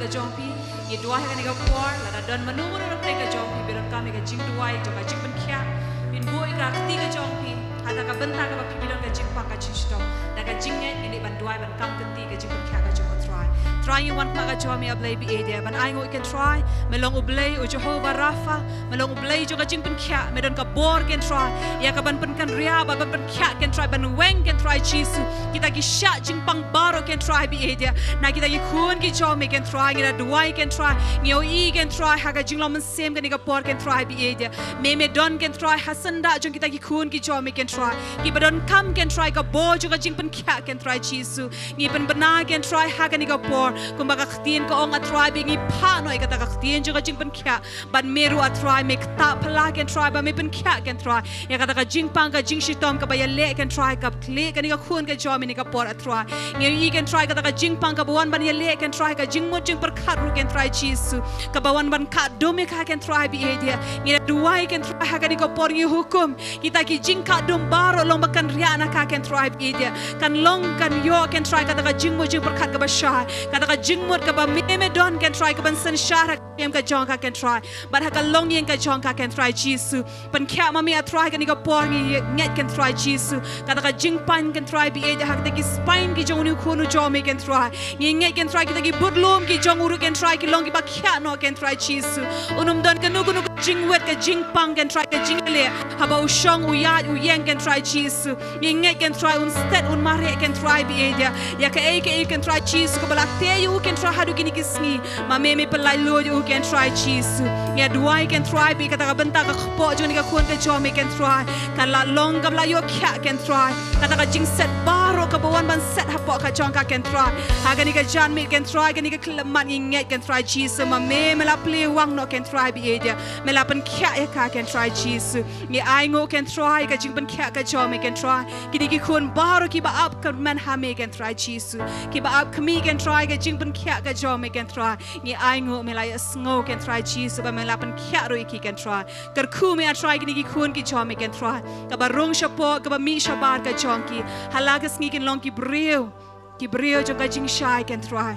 jong phi. Ngi duwai ha kane ka por, lada don mano mano na pdeng ka jong phi ba donkam ïa ka jingduwai jong ka jingpynkhiah, phin buh ïa ka kti ka jong phi ha kata ka bynta kaba phi ba don ka jingpang ka jingshitom. Da ka jingngeit ngi leit ban duwai ban kam kti ka jingpynkhiah ka jong U Trai. Trai, ngi wan khmat ka jong me, A Blei ba ïeit, ban ai nguh ïa U Trai. Me long U Blei, U Jehovah Rapha. Me long U Blei jong ka jingpynkhiah, me don ka bor, U Trai, ïa ka ban pynkynriah bad ban pynkhiah, U Trai, ban weng, U Trai Jisu, kita ki shah jingpang baroh, U Trai ba ïeit. Na kita ki khun ki jong me, U Trai, ngi da duwai, U Trai, ngi ïohi, U Trai, ha ka jinglong mynsiem kane ka por, U Trai ba ïeit. Me, me don, U Trai, ha syndah jong kita ki khun ki jong me, U Trai, kiba donkam, U Trai, ka bor jong ka jingpynkhiah, U Trai Jisu. Ngi pynbna, U Trai, ha kane ka por, kumba ka ktien ka ong, A Trai, ba ngi phah noh ïa kata ka ktien jong ka jingpynkhiah. Bad me ruh, A Trai, me ktah phylla, U Trai, ba me pynkhiah, U Trai, ïa kata ka jingpang ka jingshitom kaba ïaleh, U Trai, ka pyrthei, kane ka khun ka jong me kane ka por, A Trai. Ngi ïohi, U Trai, kata ka jingpang kaba wan ban ïaleh, U Trai, ka jingmut jingpyrkhat ruh, U Trai Jisu, kaba wan ban kah dum ïa ka, U Trai ba ïeit. Ngi da duwai, U Trai, ha kane ka por ngi hukum kita ki jingkah dum baroh long ba kynriah na ka, U Trai ba ïeit. Kan long kan ïoh, U Trai, kata ka jingmut jingpyrkhat kaba shai, kata ka jingmut kaba me, me don, U Trai, kaban synshar ha ka jingim ka jong ka, U Trai, bad ha ka longïing ka jong ka, U Trai Jisu. Pynkhiah ma me, A Trai, kane ka por ngi ngeit, U Trai Jisu, kata ka jingpang, U Trai ba ïeit, ha kita ki spine ki jong une u khun u jong me, U Trai. Ngi ngeit, U Trai, kita ki budlum ki jong u ruh, U Trai, ki long kiba khiah noh, U Trai Jisu. Un ym don kano kano ka jingwit ka jingpang, U Trai, ka jingïaleh haba u shong u ïaid u ïeng, U Trai Jisu. Ngi ngeit, U Trai, un stet, un mareh, U Trai ba ïeit, ïa kaei kaei, U Trai Jisu, kaba la tei ïa u, U Trai, haduh kine ki sngi. Ma me, me pyllait lut ïa u, U Trai Jisu. Ngi duwai, U Trai, ba kata ka bynta ka kpoh jong kane ka khun ka jong me, U Trai, kan lah long kaba la ïoh khiah, U Trai. Kata ka jingset baroh kaba wan ban set hapoh ka jong ka, U Trai, ha kane ka janmiet, U Trai, kane ka khyllipmat ma ngi ngeit, U Trai Jisu, ma me, me la plie wang noh, U Trai ba ïeit, me la pynkhiah ïa ka, U Trai Jisu. Ngi ai nguh, U Trai, ka jingpynkhiah ka jong me, U Trai. Kine ki khun baroh kiba ap kyrmen ha me, U Trai Jisu, kiba ap khmih, U Trai, ka jingpynkhiah ka jong me, U Trai. Ngi ai nguh, me la ïohsngew, U Trai Jisu, ba me la pynkhiah ruh ïa ki, U Trai. Kyrkhu me, A Trai, kine ki khun ki jong me, U Trai, kaba rung shapoh, kaba mih shabar ka jong ki. Ha la ka sngi kin long ki briew, ki briew jong ka jingshai, U Trai,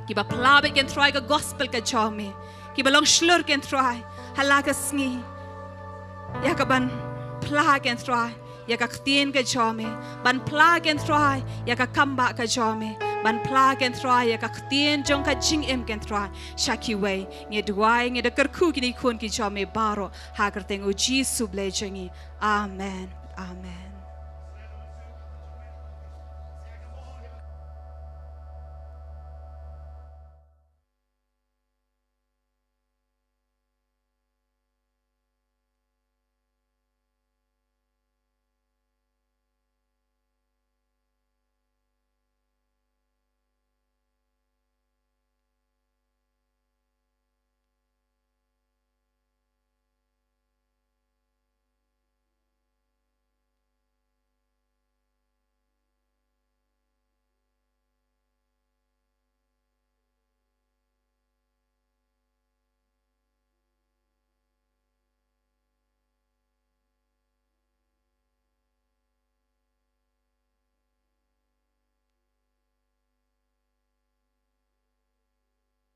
kiba phla beit, U Trai, ka gospel ka jong me, kiba long shlur, U Trai, ha la ka sngi, ïa kaban phla, U Trai, ïa ka ktien ka jong me, ban phla, U Trai, ïa ka kambah ka jong me, ban phla, U Trai, ïa ka ktien jong ka jingim, U Trai, sha kiwei. Ngi duwai, ngi da kyrkhu kine ki khun ki jong me baroh ha ka kyrteng U Jisu Blei jong ngi. Amen. Amen.